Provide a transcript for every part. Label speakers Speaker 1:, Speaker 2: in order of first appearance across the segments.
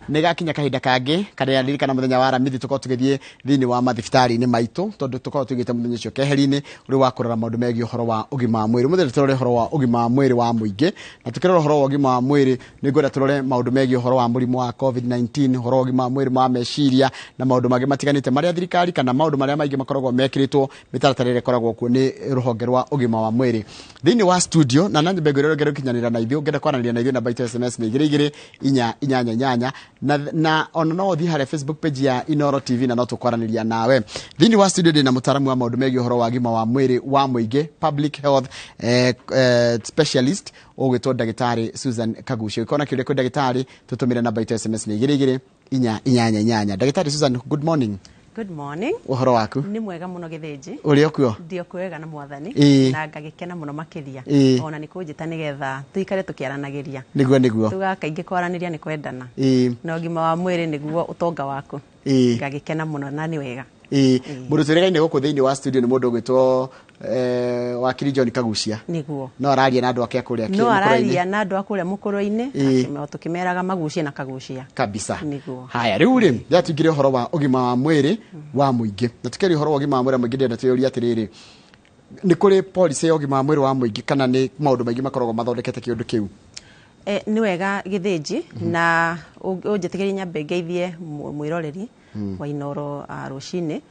Speaker 1: Nä gakinya kahinda kangä karĩa ririkana mũthenya wa Aramithi tũkorwo tũgĩthiĩ thĩinĩ wa mathibitarĩ-inĩ maitũ, tondũ tũkorwo tũigĩte mũthenya ũcio keheri-inĩ ũrĩ wa kũrora maũndũ megiĩ ũhoro wa ũgima wa mwĩrĩ. Ũmũthĩ tũrore ũhoro wa ũgima wa mwĩrĩ wa mũingĩ, na tũkĩrora ũhoro wa ũgima wa mwĩrĩ nĩ ngwenda tũrore maũndũ megiĩ ũhoro wa mũrimũ wa COVID-19, ũhoro wa ũgima wa mwĩrĩ wa meciria na maũndũ mangĩ matiganĩte marĩa thirikari kana maũndũ marĩa maingĩ makoragwo mekĩrĩtwo mĩtaratara ĩrĩa ĩkoragwo kuo nĩ rũhonge rwa ũgima wa mwĩrĩ. Thĩinĩ wa studio na nyambe ngwĩre ũrĩa ũkinyanĩra na ithuĩ, ũngĩenda kwaranĩria na ithuĩ namba itũ SMS nĩ 22488 na ona no ũthiĩ harĩa Facebook page ya Inoro TV na no tũkwaranĩria nawe. Thĩinĩ wa studio ndĩna mũtaaramu wa maũndũ megiĩ ũhoro wa ũgima wa mwĩrĩ wa mũingĩ, public health specialist ũgwĩtwo ndagĩtarĩ Susan Kagucio. Ũngĩkorwo na kĩũria kwĩ ndagĩtarĩ, tũtũmĩre namba itũ SMS nĩ 22488. Ndagĩtarĩ Susan, good morning.
Speaker 2: Good morning.
Speaker 1: Ũhoro waku?
Speaker 2: Nĩ mwega mũno, Gĩthĩnji.
Speaker 1: Ũrĩ o kuo?
Speaker 2: Ndio kwega na Mwathani. Na ngagĩkena mũno makĩria. Ona nĩ kũnjĩta nĩgetha tũikare tũkĩaranagĩria.
Speaker 1: Nĩguo.
Speaker 2: Tugaga kaingĩ kwaranĩria nĩ kwendana. Na ũgima wa mwĩrĩ nĩguo ũtonga waku. Ngagĩkena mũno na nĩ wega.
Speaker 1: Ĩĩ, mũndũ twĩrĩgaine gũkũ thĩinĩ wa studio nĩ mũndũ ũgwĩtwo wakiri John Kagucia.
Speaker 2: Nĩguo.
Speaker 1: No araria na andũ ake a kũrĩa
Speaker 2: No araria na andũ a kũrĩa mũkũrũ-inĩ, tũkĩmeraga magucie na Kagucia.
Speaker 1: Kabisa.
Speaker 2: Nĩguo.
Speaker 1: Haya, rĩu rĩ rĩrĩa tuingĩre ũhoro wa ũgima wa mwĩrĩ wa mũingĩ, na tũkĩaria ũhoro wa ũgima wa mwĩrĩ wa mũingĩ, ndĩrenda twĩyũrie atĩrĩrĩ, nĩ kũrĩ policy ya ũgima wa mwĩrĩ wa mũingĩ kana nĩ maũndũ maingĩ makoragwo mathondekete kĩũndũ kĩu?
Speaker 2: Nĩ wega, Gĩthĩnji, na ũnjĩtĩkĩrie nyambe ngeithie mwĩroreri wa Inoro rũcinĩ.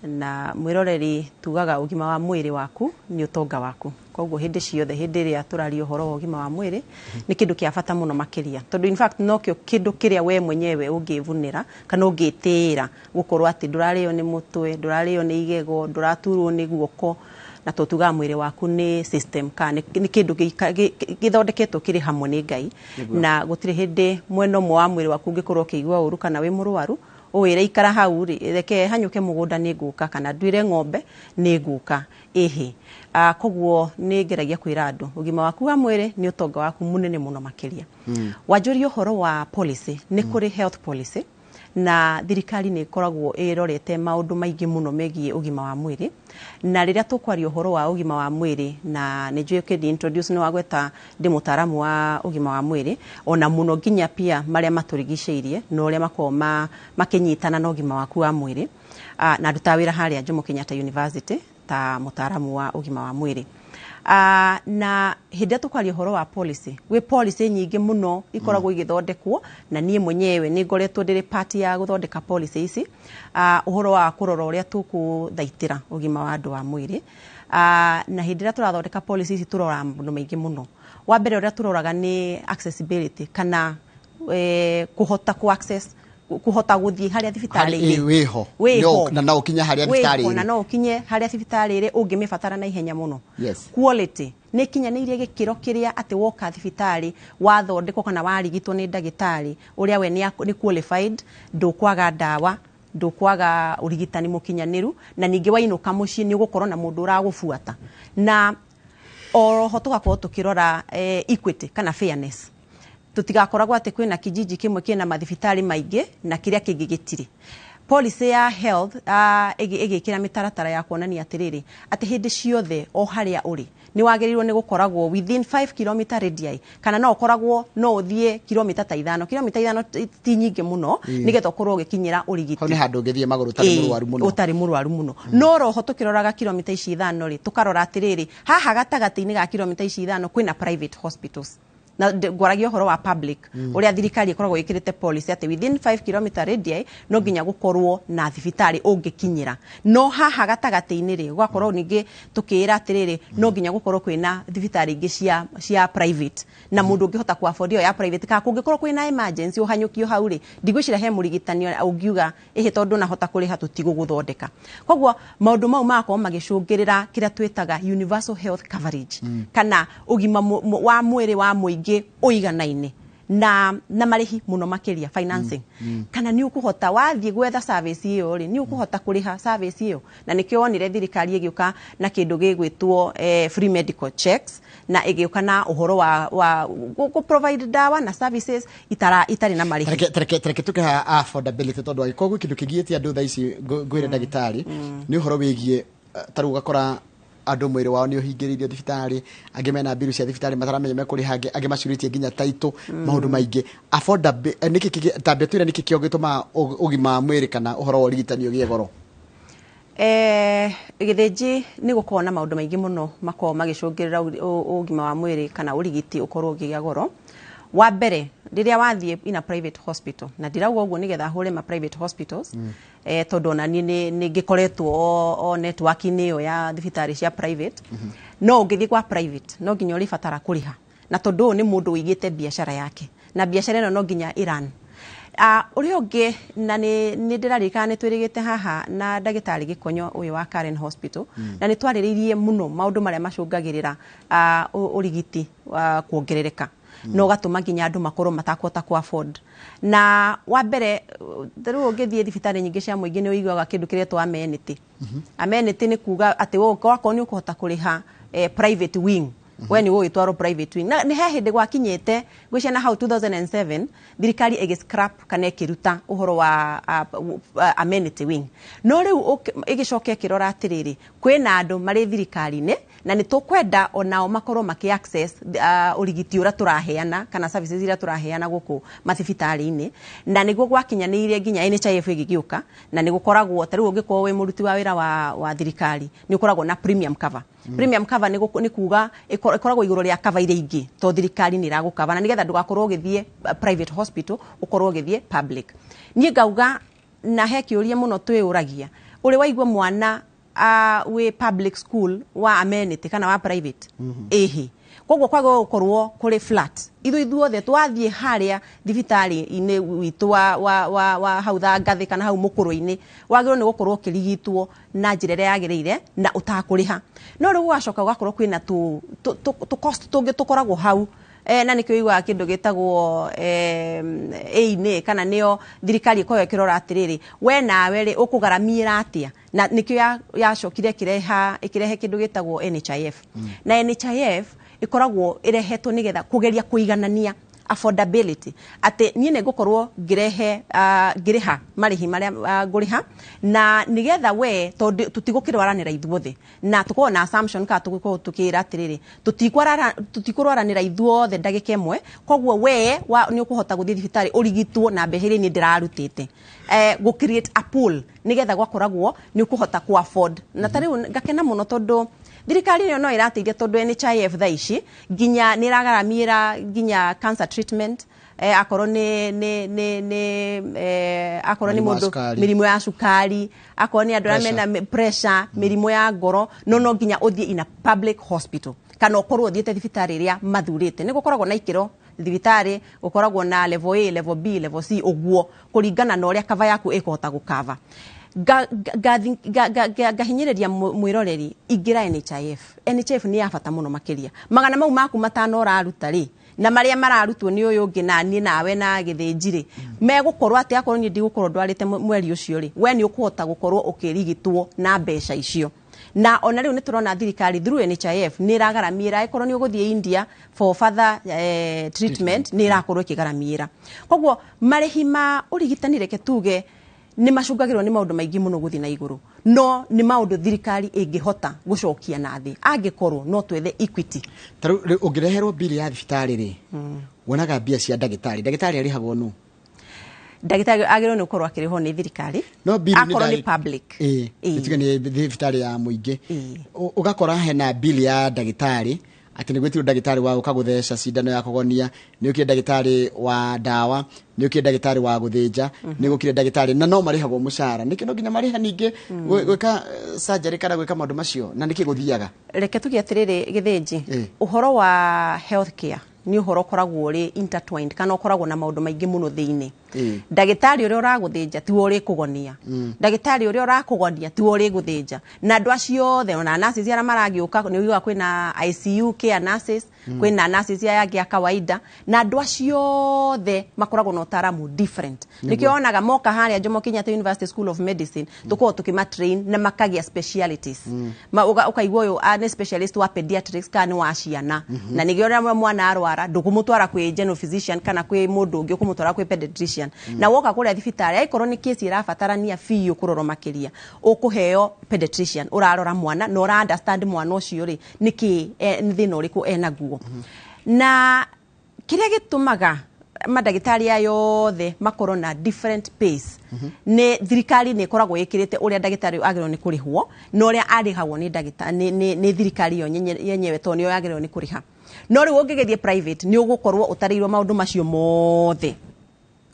Speaker 2: Na mwĩroreri, tugaga ũgima wa mwĩrĩ waku nĩ ũtonga waku, koguo hĩndĩ ciothe, hĩndĩ ĩrĩa tũraria ũhoro wa ũgima wa mwĩrĩ, nĩ kĩndũ kĩa bata mũno makĩria, tondũ in fact nokĩo kĩndũ kĩrĩa we mwenyewe ũngĩvunĩra kana ũngĩtĩĩra gũkorwo atĩ ndũrarĩo nĩ mũtwe, ndũrarĩo nĩ igego, ndũraturwo nĩ guoko. Na to tugaga mwĩrĩ waku nĩ system kana nĩ kĩndũ gĩthondeketwo kĩrĩ hamwe nĩ Ngai, na gũtirĩ hĩndĩ mwena ũmwe wa mwĩrĩ waku ũngĩkorwo ũkĩigua ũru kana wĩ mũrwaru ũwĩre ikara hau rĩ, reke hanyũke mũgũnda nĩ ngũka, kana nduĩre ng'ombe nĩ ngũka ĩhĩ. Koguo nĩ ngeragia kwĩra andũ ũgima waku wa mwĩrĩ nĩ ũtonga waku mũnene mũno makĩria. Wanjũria ũhoro wa policy, nĩ kũrĩ health policy, na thirikari nĩ ĩkoragwo ĩrorete maũndũ maingĩ mũno megiĩ ũgima wa mwĩrĩ. Na rĩrĩa tũkwaria ũhoro wa ũgima wa mwĩrĩ, na nĩ njũĩ ũkĩndi introduce nĩ wagweta ndĩ mũtaaramu wa ũgima wa mwĩrĩ, ona mũno nginya pia marĩa matũrigicĩirie na ũrĩa makoragwo makĩnyitana na ũgima waku wa mwĩrĩ. Na ndutaga wĩra harĩa Jomo Kenyatta University ta mũtaaramu wa ũgima wa mwĩrĩ. Na hĩndĩ ĩrĩa tũkwaria ũhoro wa policy, gwĩ policy nyingĩ mũno ikoragwo igĩthondekwo, na niĩ mwenyewe nĩ ngoretwo ndĩrĩ part ya gũthondeka policy ici, ũhoro wa kũrora ũrĩa tũkũthaitĩra ũgima wa andũ wa mwĩrĩ. Na hĩndĩ ĩrĩa tũrathondeka policy ici, tũroraga maũndũ maingĩ mũno. Wa mbere ũrĩa tũroraga nĩ accessibility kana kũhota ku access, kũhota gũthiĩ harĩa thibitarĩ ĩrĩ.
Speaker 1: Wĩho.
Speaker 2: Wĩho.
Speaker 1: Na no ũkinye harĩa
Speaker 2: Wĩho,
Speaker 1: thibitarĩ
Speaker 2: na
Speaker 1: ĩrĩ.
Speaker 2: No ũkinye harĩa thibitarĩ ĩrĩ ũngĩmĩbatara na ihenya mũno. Quality nĩ ikinyanĩirie gĩkĩro kĩrĩa atĩ woka thibitarĩ wathondekwo kana warigitwo nĩ ndagĩtarĩ ũrĩa we nĩ qualified, ndũkwaga ndawa, ndũkwaga ũrigitani mũkinyanĩru, na ningĩ wainũka mũciĩ nĩ ũgũkorwo na mũndũ ũragũbuata. Na oroho tũgakorwo tũkĩrora equity kana fairness, tũtigakoragwo atĩ kwĩna kijiji kĩmwe kĩna mathibitarĩ maingĩ na kĩrĩa kĩngĩ gĩtirĩ. Policy ya health ĩgĩkĩra mĩtaratara ya kuonania atĩrĩrĩ, atĩ hĩndĩ ciothe o harĩa ũrĩ nĩ wagĩrĩirwo nĩ gũkoragwo within 5 km radii, kana no ũkoragwo no ũthiĩ kilomita ta 5. Kilomita 5 ti nyingĩ mũno, nĩgetha ũkorwo ũgĩkinyĩra ũrigiti.
Speaker 1: Hau nĩ handũ ũngĩthiĩ magũrũ ũtarĩ mũrwaru mũno.
Speaker 2: Ũtarĩ mũrwaru mũno. No roho tũkĩroraga kilomita ici 5 rĩ, tũkarora atĩrĩrĩ, haha gatagatĩ-inĩ ga kilomita ici 5 kwĩna private hospitals, na ngwaragia ũhoro wa public, ũrĩa thirikari ĩkoragwo ĩkĩrĩte policy atĩ within 5 km radii no nginya gũkorwo na thibitarĩ ũngĩkinyĩra. No haha gatagatĩ-inĩ rĩ, gũgakorwo ningĩ tũkĩĩra atĩrĩrĩ, no nginya gũkorwo kwĩna thibitarĩ ingĩ cia private, na mũndũ ũngĩhota ku afford ĩyo ya private, kana kũngĩkorwo kwĩna emergency ũhanyũkio hau rĩ, ndigwĩciria he mũrigitani ũngiuga ĩhĩ tondũ ndũnahota kũrĩha tũtigũgũthondeka. Koguo maũndũ mau magakorwo magĩcũngĩrĩra kĩrĩa twĩtaga universal health coverage, kana ũgima wa mwĩrĩ wa mũingĩ ũiganaine na marĩhi mũno makĩria financing, kana nĩ ũkũhota wathiĩ gwetha service ĩyo rĩ, nĩ ũkũhota kũrĩha service ĩyo. Na nĩkĩo wonire thirikari ĩgĩũka na kĩndũ gĩgwĩtwo free medical checks, na ĩgĩũka na ũhoro wa gũ provide ndawa na services itarĩ na marĩhi.
Speaker 1: Tareke tũke ha affordability, tondũ angĩkorwo gwĩ kĩndũ kĩgiĩte andũ thaa ici, ngwĩre ndagĩtarĩ, nĩ ũhoro wĩgiĩ ta rĩu ũgakora Andũ mwĩrĩ wao nĩ ũhingĩrĩirio thibitarĩ, angĩ mena mbiru cia thibitarĩ mataramenya mekũrĩha, angĩ macurĩtie nginya taitũ, maũndũ maingĩ. Nĩkĩ tambia twĩre nĩkĩ kĩo gĩtũmaga ũgima wa mwĩrĩ kana ũhoro wa ũrigitani ũgĩe goro?
Speaker 2: Gĩthĩnji nĩ gũkorwo na maũndũ maingĩ mũno makoragwo magĩcũngĩrĩra ũgima wa mwĩrĩ kana ũrigiti ũkorwo ũkĩgĩa goro. Wa mbere, rĩrĩa wathiĩ in a private hospital, na ndirauga ũguo nĩgetha hũre ma private hospitals, tondũ ona niĩ nĩ ngĩkoretwo o network-inĩ ĩyo ya thibitarĩ cia private. No ũngĩthiĩ kwa private, no nginya ũrĩbatara kũrĩha, na tondũ ũyũ nĩ mũndũ ũigĩte biacara yake, na biacara ĩno no nginya ĩrun. Ũrĩa ũngĩ, na nĩ ndĩraririkana nĩ twĩrĩgĩte haha na ndagĩtarĩ Gĩkonyo ũyũ wa Karen Hospital, na nĩ twarĩrĩirie mũno maũndũ marĩa macũngagĩrĩra ũrigiti kuongerereka na ũgatũma nginya andũ makorwo matakũhota ku afford. Na wa mbere, rĩu ũngĩthiĩ thibitarĩ nyingĩ cia mũingĩ, nĩ ũiguaga kĩndũ kĩretwo amenity. Amenity nĩ kuga atĩ wakorwo nĩ ũkũhota kũrĩha private wing, we nĩ ũgũgĩtwarwo private wing. Na nĩ he hĩndĩ gwakinyĩte ngwĩciria na hau 2007, thirikari ĩgĩ scrap kana ĩkĩruta ũhoro wa amenity wing. No rĩu ĩgĩcoka ĩkĩrora atĩrĩrĩ, kwĩna andũ marĩ thirikari-inĩ na nĩ tũkwenda onao makorwo makĩ access ũrigiti ũrĩa tũraheana kana services iria tũraheana gũkũ mathibitarĩ-inĩ. Na nĩguo gwakinyanĩirie nginya NHIF ĩgĩgĩũka, na nĩ gũkoragwo ta rĩu ũngĩkorwo wĩ mũruti wa wĩra wa thirikari, nĩ ũkoragwo na premium cover. Premium cover nĩ kuga ĩkoragwo igũrũ rĩa cover iria ingĩ, to thirikari nĩ ĩragũkava, na nĩgetha ndũgakorwo ũgĩthiĩ private hospital, ũkorwo ũgĩthiĩ public. Niĩ ngauga, na he kĩũria mũno twĩyũragia, ũrĩ waigua mwana wĩ public school wa amenity kana wa private? Ĩhĩ. Koguo kwaga gũkorwo kũrĩ flat, ithuĩ ithuothe twathiĩ harĩa thibitarĩ-inĩ witũ wa hau Thangathĩ kana hau mũkũrũ-inĩ, wagĩrĩirwo nĩ gũkorwo ũkĩrigitwo na njĩra ĩrĩa yagĩrĩire na ũtakũrĩha. No rĩu gũgacoka gũgakorwo kwĩna tũ cost tũngĩ tũkoragwo hau, na nĩkĩo ũiguaga kĩndũ gĩtagwo A-inĩ, kana nĩyo thirikari ĩkoragwo ĩkĩrora atĩrĩrĩ, we nawe rĩ, ũkũgaramĩra atĩa. Na nĩkĩo yacokire ĩkĩrehe kĩndũ gĩtagwo NHIF. Na NHIF ĩkoragwo ĩrehetwo nĩgetha kũgeria kũiganania affordability, atĩ niĩ nĩ ngũkorwo ngĩrehe ngĩrĩha marĩhi marĩa ngũrĩha, na nĩgetha we, tondũ tũtigũkĩrwaranĩra ithuothe, na tũkorwo na assumption kana tũgũkorwo tũkĩra atĩrĩrĩ, tũtikũrwaranĩra ithuothe ndagĩka ĩmwe. Koguo we nĩ ũkũhota gũthiĩ thibitarĩ ũrigitwo na mbeca iria niĩ ndĩrarutĩte, gũ create a pool nĩgetha gwakoragwo nĩ ũkũhota ku afford. Na ta rĩu ngakena mũno tondũ thirikari ĩyo no ĩrateithia, tondũ NHIF thaa ici nginya nĩ ĩragaramĩra nginya cancer treatment, akorwo nĩ akorwo nĩ
Speaker 1: Mũrimũ wa
Speaker 2: mũndũ
Speaker 1: cukari.
Speaker 2: Mĩrimũ ya cukari, akorwo nĩ andũ arĩa
Speaker 1: Pressure.
Speaker 2: mena pressure, mĩrimũ ya ngoro. No nginya ũthiĩ in a public hospital kana ũkorwo ũthiĩte thibitarĩ ĩrĩa mathurĩte. Nĩ gũkoragwo na ikĩro thibitarĩ, gũkoragwo na level A, level B, level C, ũguo kũringana na ũrĩa cover yaku ĩkũhota gũkava. Ngahinyĩrĩria mwĩroreri, ingĩra NHIF. NHIF nĩ ya bata mũno makĩria. Magana mau maku 500 ũraruta rĩ, na marĩa mararutwo nĩ ũyũ ũngĩ na niĩ nawe na Gĩthĩnji rĩ, megũkorwo atĩ akorwo niĩ ndigũkorwo ndwarĩte mweri ũcio rĩ, we nĩ ũkũhota gũkorwo ũkĩrigitwo na mbeca icio. Na ona rĩu nĩ tũrona thirikari through NHIF nĩ ĩragaramĩra, ĩkorwo nĩ ũgũthiĩ India for further treatment, nĩ ĩrakorwo ĩkĩgaramĩra. Koguo marĩhi ma ũrigitani, reke tuge, nĩ macũngagĩrwo nĩ maũndũ maingĩ mũno gũthiĩ na igũrũ, no nĩ maũndũ thirikari ĩngĩhota gũcokia na thĩ angĩkorwo no twethe equity.
Speaker 1: Ta rĩu ũngĩreherwo mbiri ya thibitarĩ rĩ, wonaga mbia cia ndagĩtarĩ. Ndagĩtarĩ arĩhagwo nũ?
Speaker 2: Ndagĩtarĩ agĩrĩirwo nĩ gũkorwo akĩrĩhwo nĩ thirikari.
Speaker 1: No mbiri nĩ
Speaker 2: akorwo nĩ public.
Speaker 1: Ĩĩ, tuge nĩ thibitarĩ ya mũingĩ. Ũgakora hena bili ya ndagĩtarĩ, atĩ nĩ gwĩtirwo ndagĩtarĩ wa gũka gũtheca cindano ya kũgonia, nĩ ũkire ndagĩtarĩ wa ndawa, nĩ ũkire ndagĩtarĩ wa gũthĩnja, nĩ gũkire ndagĩtarĩ, na no marĩhagwo mũcara. Nĩkĩ no nginya marĩha ningĩ gwĩka surgery kana gwĩka maũndũ macio, na nĩkĩ gũthiaga?
Speaker 2: Reke tuge atĩrĩrĩ, Gĩthĩnji, ũhoro wa health care nĩ ũhoro ũkoragwo ũrĩ intertwined kana ũkoragwo na maũndũ maingĩ mũno thĩinĩ. Ndagĩtarĩ ũrĩa ũragũthĩnja tiwe ũrĩkũgonia, ndagĩtarĩ ũrĩa ũrakũgonia tiwe ũrĩgũthĩnja, na andũ acio othe, ona nurses arĩa maragĩũka, nĩ ũiguaga kwĩna ICU care nurses, kwĩna nurses aya angĩ a kawaida, na andũ acio othe makoragwo na ũtaaramu different. Nĩkĩo wonaga moka harĩa Jomo Kenyatta University School of Medicine, tũkoragwo tũkĩma train na makagĩa specialities. Ũkaigua ũyũ nĩ specialist wa pediatrics kana nĩ wa ciana, na nĩkĩo rĩrĩa mwana arwara, ndũkũmũtwara kwĩ general physician kana kwĩ mũndũ ũngĩ, ũkũmũtwara kwĩ pediatrician. pediatrician. Na woka kũrĩa thibitarĩ angĩkorwo nĩ kesi ĩrabatarania biũ kũrorwo makĩria, ũkũheo pediatrician ũrarora mwana na ũra understand mwana ũcio rĩ nĩkĩ nĩ thĩna ũrĩkũ enaguo. Na kĩrĩa gĩtũmaga mandagĩtarĩ aya othe makorwo na different pace nĩ thirikari nĩ ĩkoragwo ĩkĩrĩte ũrĩa ndagĩtarĩ agĩrĩirwo nĩ kũrĩhwo na ũrĩa arĩhagwo nĩ ndagĩta nĩ thirikari yo yenyewe, tondũ nĩyo yagĩrĩirwo nĩ kũrĩha. No rĩu ũngĩgĩthiĩ private nĩ ũgũkorwo ũtarĩirwo maũndũ macio mothe,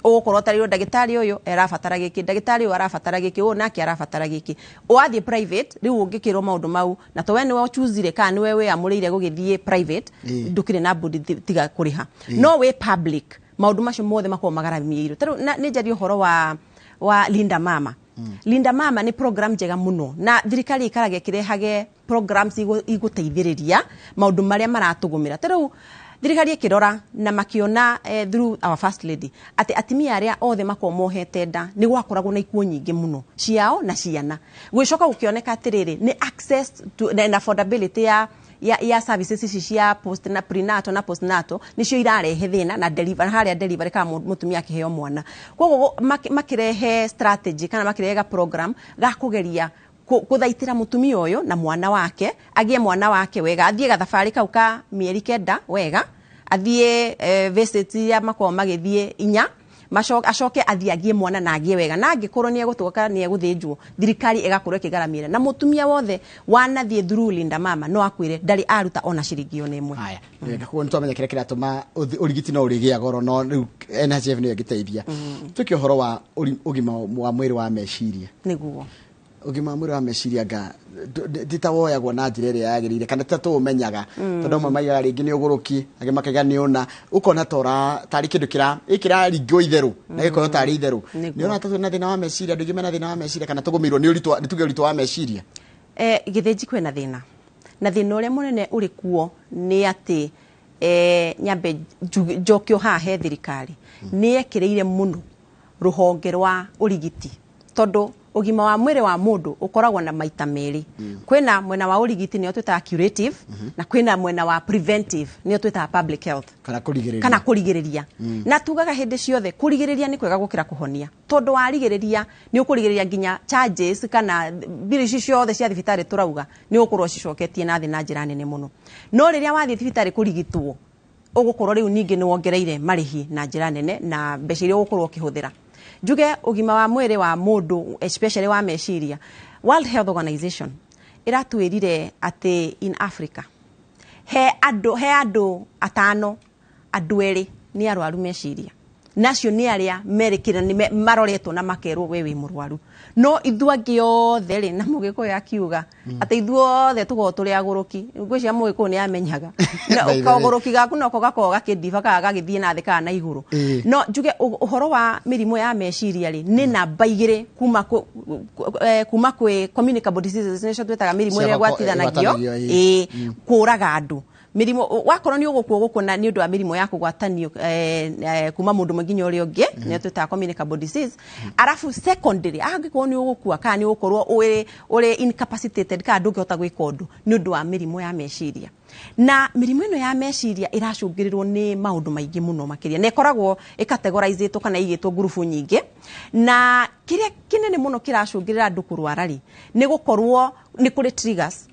Speaker 2: ũgũkorwo ũtarĩirwo ndagĩtarĩ ũyũ arabatara gĩkĩ, ndagĩtarĩ ũyũ arabatara gĩkĩ, ũyũ nake arabatara gĩkĩ. Wathiĩ private rĩu ũngĩkĩrwo maũndũ mau, na to we nĩwe ũchuzire kana nĩwe wĩamũrĩire gũgĩthiĩ private, ndũkĩrĩ na budi tiga kũrĩha. No wĩ public maũndũ macio mothe makoragwo magaramĩirwo. Ta rĩu nĩ njarie ũhoro wa Linda Mama. Linda Mama nĩ program njega mũno, na thirikari ĩikaraga ĩkĩrehage programs igũteithĩrĩria maũndũ marĩa maratũgũmĩra. Ta rĩu thirikari ĩkĩrora na makĩona through our first lady atĩ atumia arĩa othe makoragwo mohete nda nĩ gwakoragwo na ikuũ nyingĩ mũno ciao na ciana. Gũgĩcoka gũkĩoneka atĩrĩrĩ, nĩ access to, na affordability ya services ici cia post na prenatal na postnatal nicio irarehe thĩna na deliver harĩa delivery kana mũtumia akĩheo mwana. Koguo makĩrehe strategy kana makĩrehe program ga kũgeria kũthaitĩra mũtumia ũyũ na mwana wake, agĩe mwana wake wega, athiĩ gathabarĩ kau ka mĩeri 9 wega, athiĩ visit iria makoragwo magĩthiĩ 4, acoke athiĩ agie mwana na agie wega, na angĩkorwo nĩ egũtuĩka kana nĩ egũthĩnjwo, thirikari ĩgakorwo ĩkĩgaramĩra. Na mũtumia wothe wanathiĩ through Linda Mama no akwĩre ndarĩ aruta ona ciringi ona ĩmwe.
Speaker 1: Haya, koguo nĩ twamenya kĩrĩa kĩratũma ũrigiti no ũrĩgĩa goro, no rĩu NHIF nĩyo ĩngĩteithia. Tuĩke ũhoro wa ũgima wa mwĩrĩ wa meciria.
Speaker 2: Nĩguo.
Speaker 1: Ũgima wa mwĩrĩ wa meciria nga ti ta woyagwo na njĩra ĩrĩa yagĩrĩire, kana ti ta tũũmenyaga, tondũ amwe maigaga rĩngĩ nĩ ũgũrũki, angĩ makaiga nĩ ũna, ũkona ta tarĩ kĩndũ kĩraringwo itherũ na gĩkorwo tarĩ itherũ. Nĩ ũrona ta twĩna thĩna wa meciria, andũ aingĩ mena thĩna wa meciria, kana tũgũmĩirwo nĩ ũritũ, nĩ tuge ũritũ wa meciria?
Speaker 2: Gĩthĩnji kwĩna thĩna, na thĩna ũrĩa mũnene ũrĩ kuo nĩ atĩ nyambe njokio haha he thirikari nĩ yekĩrĩire mũno rũhonge rwa ũrigiti, tondũ ũgima wa mwĩrĩ wa mũndũ ũkoragwo na maita merĩ. Kwĩna mwena wa ũrigiti nĩyo twĩtaga curative, na kwĩna mwena wa preventive nĩyo twĩtaga public health,
Speaker 1: kana kũrigĩrĩria.
Speaker 2: Kana kũrigĩrĩria. Na tugaga hĩndĩ ciothe kũrigĩrĩria nĩ kwega gũkĩra kũhonia, tondũ warigĩrĩria nĩ ũkũrigĩrĩria nginya charges kana mbiri ici ciothe cia thibitarĩ tũrauga nĩ ũgũkorwo cicoketie na thĩ na njĩra nene mũno. No rĩrĩa wathiĩ thibitarĩ kũrigitwo, ũgũkorwo rĩu ningĩ nĩ wongereire marĩhi na njĩra nene na mbeca iria ũgũkorwo ũkĩhũthĩra. Njuge ũgima wa mwĩrĩ wa mũndũ especially wa meciria, World Health Organization ĩratwĩrire atĩ in Africa he andũ 5, andũ 2 nĩ arwaru meciria, nacio nĩ arĩa merĩkĩra nĩ maroretwo na makerwo we wĩ mũrwaru. No ithuĩ angĩ othe rĩ, na Mũgĩkũyũ akiuga atĩ ithuĩ othe tũkoragwo tũrĩ agũrũki. Ngwĩciria Mũgĩkũyũ nĩ amenyaga kaũgũrũki gaku noko gakoragwo gakĩndiba kana gagĩthiĩ na thĩ kana na igũrũ. No njuge ũhoro wa mĩrimũ ya meciria rĩ, nĩ namba 2 kuma kwĩ communicable diseases, nĩcio twĩtaga mĩrimũ ĩrĩa ĩgwatithanagio, kũraga andũ. Mĩrimũ wakorwo nĩ ũgũkua gũkũ nĩ ũndũ wa mĩrimũ ya kũgwatanio kuma mũndũ ũmwe nginya ũrĩa ũngĩ, nĩyo twĩtaga communicable disease. Arabu secondary, angĩkorwo nĩ ũgũkua kana nĩ ũgũkorwo ũrĩ incapacitated kana ndũngĩhota gwĩka ũndũ nĩ ũndũ wa mĩrimũ ya meciria. Na mĩrimũ ĩno ya meciria ĩracũngĩrĩrwo nĩ maũndũ maingĩ mũno makĩria, na ĩkoragwo ĩcategorizĩtwo kana ĩigĩtwo ngurubu nyingĩ. Na kĩrĩa kĩnene mũno kĩracũngĩrĩra andũ kũrwara rĩ, nĩ gũkorwo nĩ kũrĩ triggers.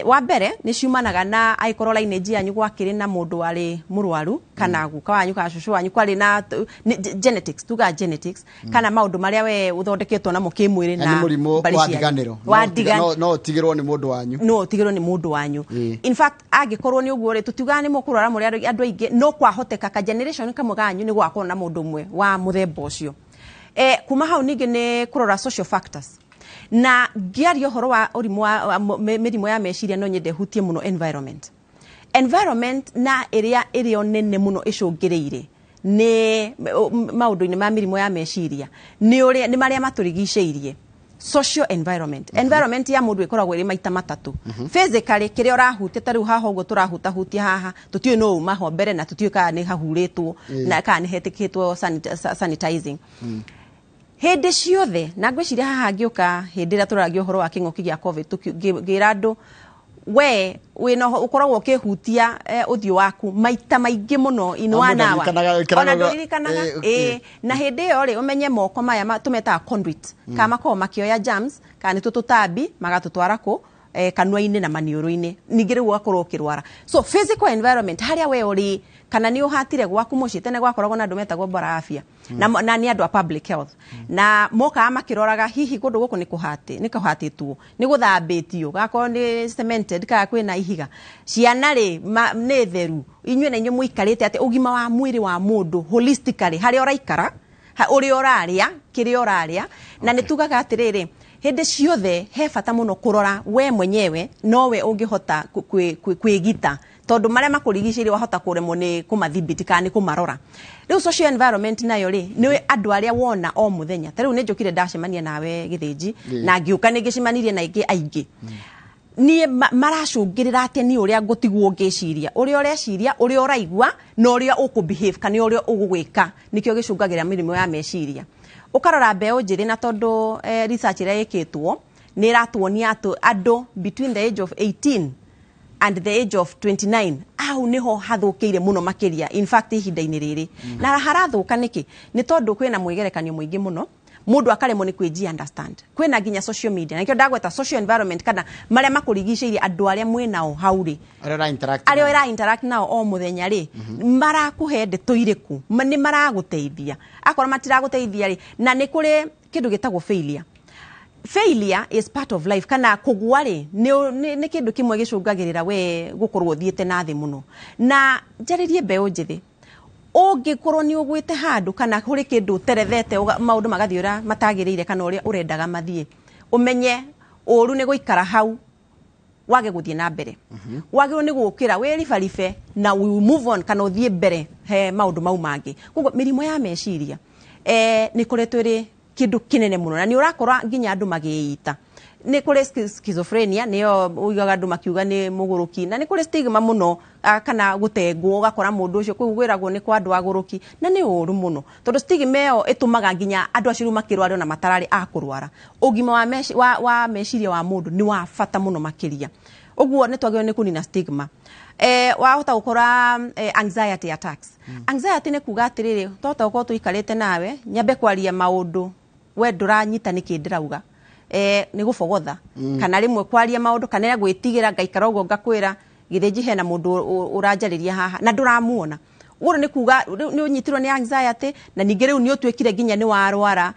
Speaker 2: Wa mbere nĩ ciumanaga na angĩkorwo lineage yanyu gwakĩrĩ na mũndũ warĩ mũrwaru, kana guka wanyu kana cũcũ wanyu kwarĩ na genetics, tuga genetics, kana maũndũ marĩa we ũthondeketwo namo kĩmwĩrĩ na
Speaker 1: nĩ mũrimũ wa ndiganĩro. No ũtigĩrwo nĩ mũndũ wanyu.
Speaker 2: No ũtigĩrwo nĩ mũndũ wanyu. In fact angĩkorwo nĩ ũguo rĩ, tũtiugaga nĩ mũkũrwara mũrĩ andũ aingĩ, no kwahoteka ka generation kamwe kanyu nĩ gwakorwo na mũndũ ũmwe wa mũthemba ũcio. Kuma hau ningĩ nĩ kũrora social factors. Na ngĩaria ũhoro wa ũrimũ wa mĩrimũ ya meciria, no nyende hutie mũno environment. Environment na ĩrĩa ĩrĩ nene mũno ĩcũngĩrĩire nĩ maũndũ-inĩ ma mĩrimũ ya meciria nĩ ũrĩa nĩ marĩa matũrigicĩirie. Social environment. Environment ya mũndũ ĩkoragwo ĩrĩ maita matatũ. Physically kĩrĩa ũrahutia, ta rĩu haha ũguo tũrahutahutia haha, tũtiũĩ no uma ho mbere na tũtiũĩ kana nĩ hahurĩtwo na kana nĩ hetĩkĩtwo sanitizing. Hĩndĩ ciothe, na ngwĩciria haha ngĩũka hĩndĩ ĩrĩa tũraragia ũhoro wa kĩng'ũki gĩa COVID, ngĩra andũ We wĩna ũkoragwo ũkĩhutia ũthiũ waku maita maingĩ mũno in
Speaker 1: O
Speaker 2: one
Speaker 1: mũndũ
Speaker 2: hour.
Speaker 1: aririkanaga
Speaker 2: Ona ndũririkanaga.
Speaker 1: Ĩ.
Speaker 2: Na hĩndĩ ĩyo rĩ, ũmenye moko maya tũmetaga conduit, kana makoragwo makĩoya germs kana nĩtũ tũtambi magatũtwara kũ kanua-inĩ na maniũrũ-inĩ, ningĩ rĩu ũgakorwo ũkĩrwara. So physical environment harĩa we ũrĩ, kana nĩ ũhatire gwaku mũciĩ. Tene gwakoragwo na andũ metagwo bora afya, na nĩ andũ a public health, na mokaga makĩroraga hihi kũndũ gũkũ nĩ kũhati nĩ kũhatĩtwo, nĩ gũthambĩtio, gakorwo nĩ cemented kana kwĩna ihiga, ciana rĩ nĩ theru, inyuĩ na inyuĩ mũikarĩte atĩ. Ũgima wa mwĩrĩ wa mũndũ holistically, harĩa ũraikara, ũrĩa ũrarĩa, kĩrĩa ũrarĩa. Na nĩ tugaga atĩrĩrĩ, hĩndĩ ciothe he bata mũno kũrora we mwenyewe, nowe ũngĩhota kwĩgita, tondũ marĩa makũrigicĩirie wahota kũremwo nĩ kũmathibiti kana nĩ kũmarora. Rĩu social environment nayo rĩ, nĩ andũ arĩa wona o mũthenya. Ta rĩu nĩ njũkire ndacemania nawe Gĩthĩnji, na ngĩũka nĩ ngĩcemanirie na aingĩ aingĩ. Niĩ maracũngĩrĩra atĩa niĩ ũrĩa ngũtigwo ngĩciria, ũrĩa ũreciria, ũrĩa ũraigua na ũrĩa ũkũ-behave kana ũrĩa ũgũgwĩka, nĩkĩo gĩcũngagĩra mĩrimũ ya meciria. Ũkarora mbeũ njĩthĩ, na tondũ research ĩrĩa ĩkĩtwo nĩ ĩratuonia atĩ andũ between the age of 18 and the age of 29, hau niho hathũkĩire mũno makĩria. In fact, ihinda-inĩ rĩrĩ na harathũka nĩkĩ? Nĩ tondũ kwĩna mwĩgerekanio mũingĩ mũno, mũndũ akaremwo nĩ kwĩji understand, kwĩna nginya social media. Na nĩkĩo ndagweta social environment kana marĩa makũrigicĩirie, andũ arĩa mwĩnao hau rĩ,
Speaker 1: arĩa ũra interact
Speaker 2: arĩa
Speaker 1: nao.
Speaker 2: Ũra interact nao o mũthenya rĩ, marakũhe ndeto irĩkũ? Nĩ maragũteithia? Akorwo matiragũteithia rĩ, na nĩ kũrĩ kĩndũ gĩtagwo failure. Failure is part of life, kana kũgua rĩ, nĩ kĩndũ kĩmwe gĩcũngagĩrĩra we gũkorwo ũthiĩte na thĩ mũno. Na njarĩrie mbeũ njĩthĩ, ũngĩkorwo nĩ ũgwĩte handũ kana kũrĩ kĩndũ ũterethete, maũndũ magathiĩ ũrĩa matagĩrĩire kana ũrĩa ũrendaga mathiĩ, ũmenye ũru nĩ gũikara hau wage gũthiĩ na mbere. Wagĩrĩirwo nĩ gũkĩra wĩribaribe na we move on kana ũthiĩ mbere he maũndũ mau mangĩ. Koguo mĩrimũ ya meciria nĩ ĩkoretwo ĩrĩ kĩndũ kĩnene mũno, na nĩ ũrakora nginya andũ magĩita. Nĩ kũrĩ schizophrenia, nĩyo uigaga andũ makiuga nĩ mũgũrũki, na nĩ kũrĩ stigma mũno, kana gũtengwo, ũgakora mũndũ ũcio kũu gwĩragwo nĩ kwa andũ agũrũki, na nĩ ũru mũno tondũ stigma ĩyo ĩtũmaga nginya andũ acio rĩu makĩrware ona matararĩ a kũrwara. Ũgima wa meciria wa mũndũ nĩ wa bata mũno makĩria. Ũguo nĩ twagĩrĩirwo nĩ kũnina stigma. Wahota gũkora anxiety attacks. Anxiety nĩ kuga atĩrĩrĩ, twahota gũkorwo tũikarĩte nawe, nyambe kwaria maũndũ we ndũranyita nĩkĩ ndĩrauga, nĩ gũbogotha kana rĩmwe kwaria maũndũ kana gwĩtigĩra, ngaikara ũguo ngakwĩra, "Gĩthĩnji, hena mũndũ ũranjarĩria haha na ndũramuona." Ũguo nĩ kuga rĩu nĩ ũnyitirwo nĩ anxiety, na ningĩ rĩu nĩ ũtuĩkire nginya nĩ warwara,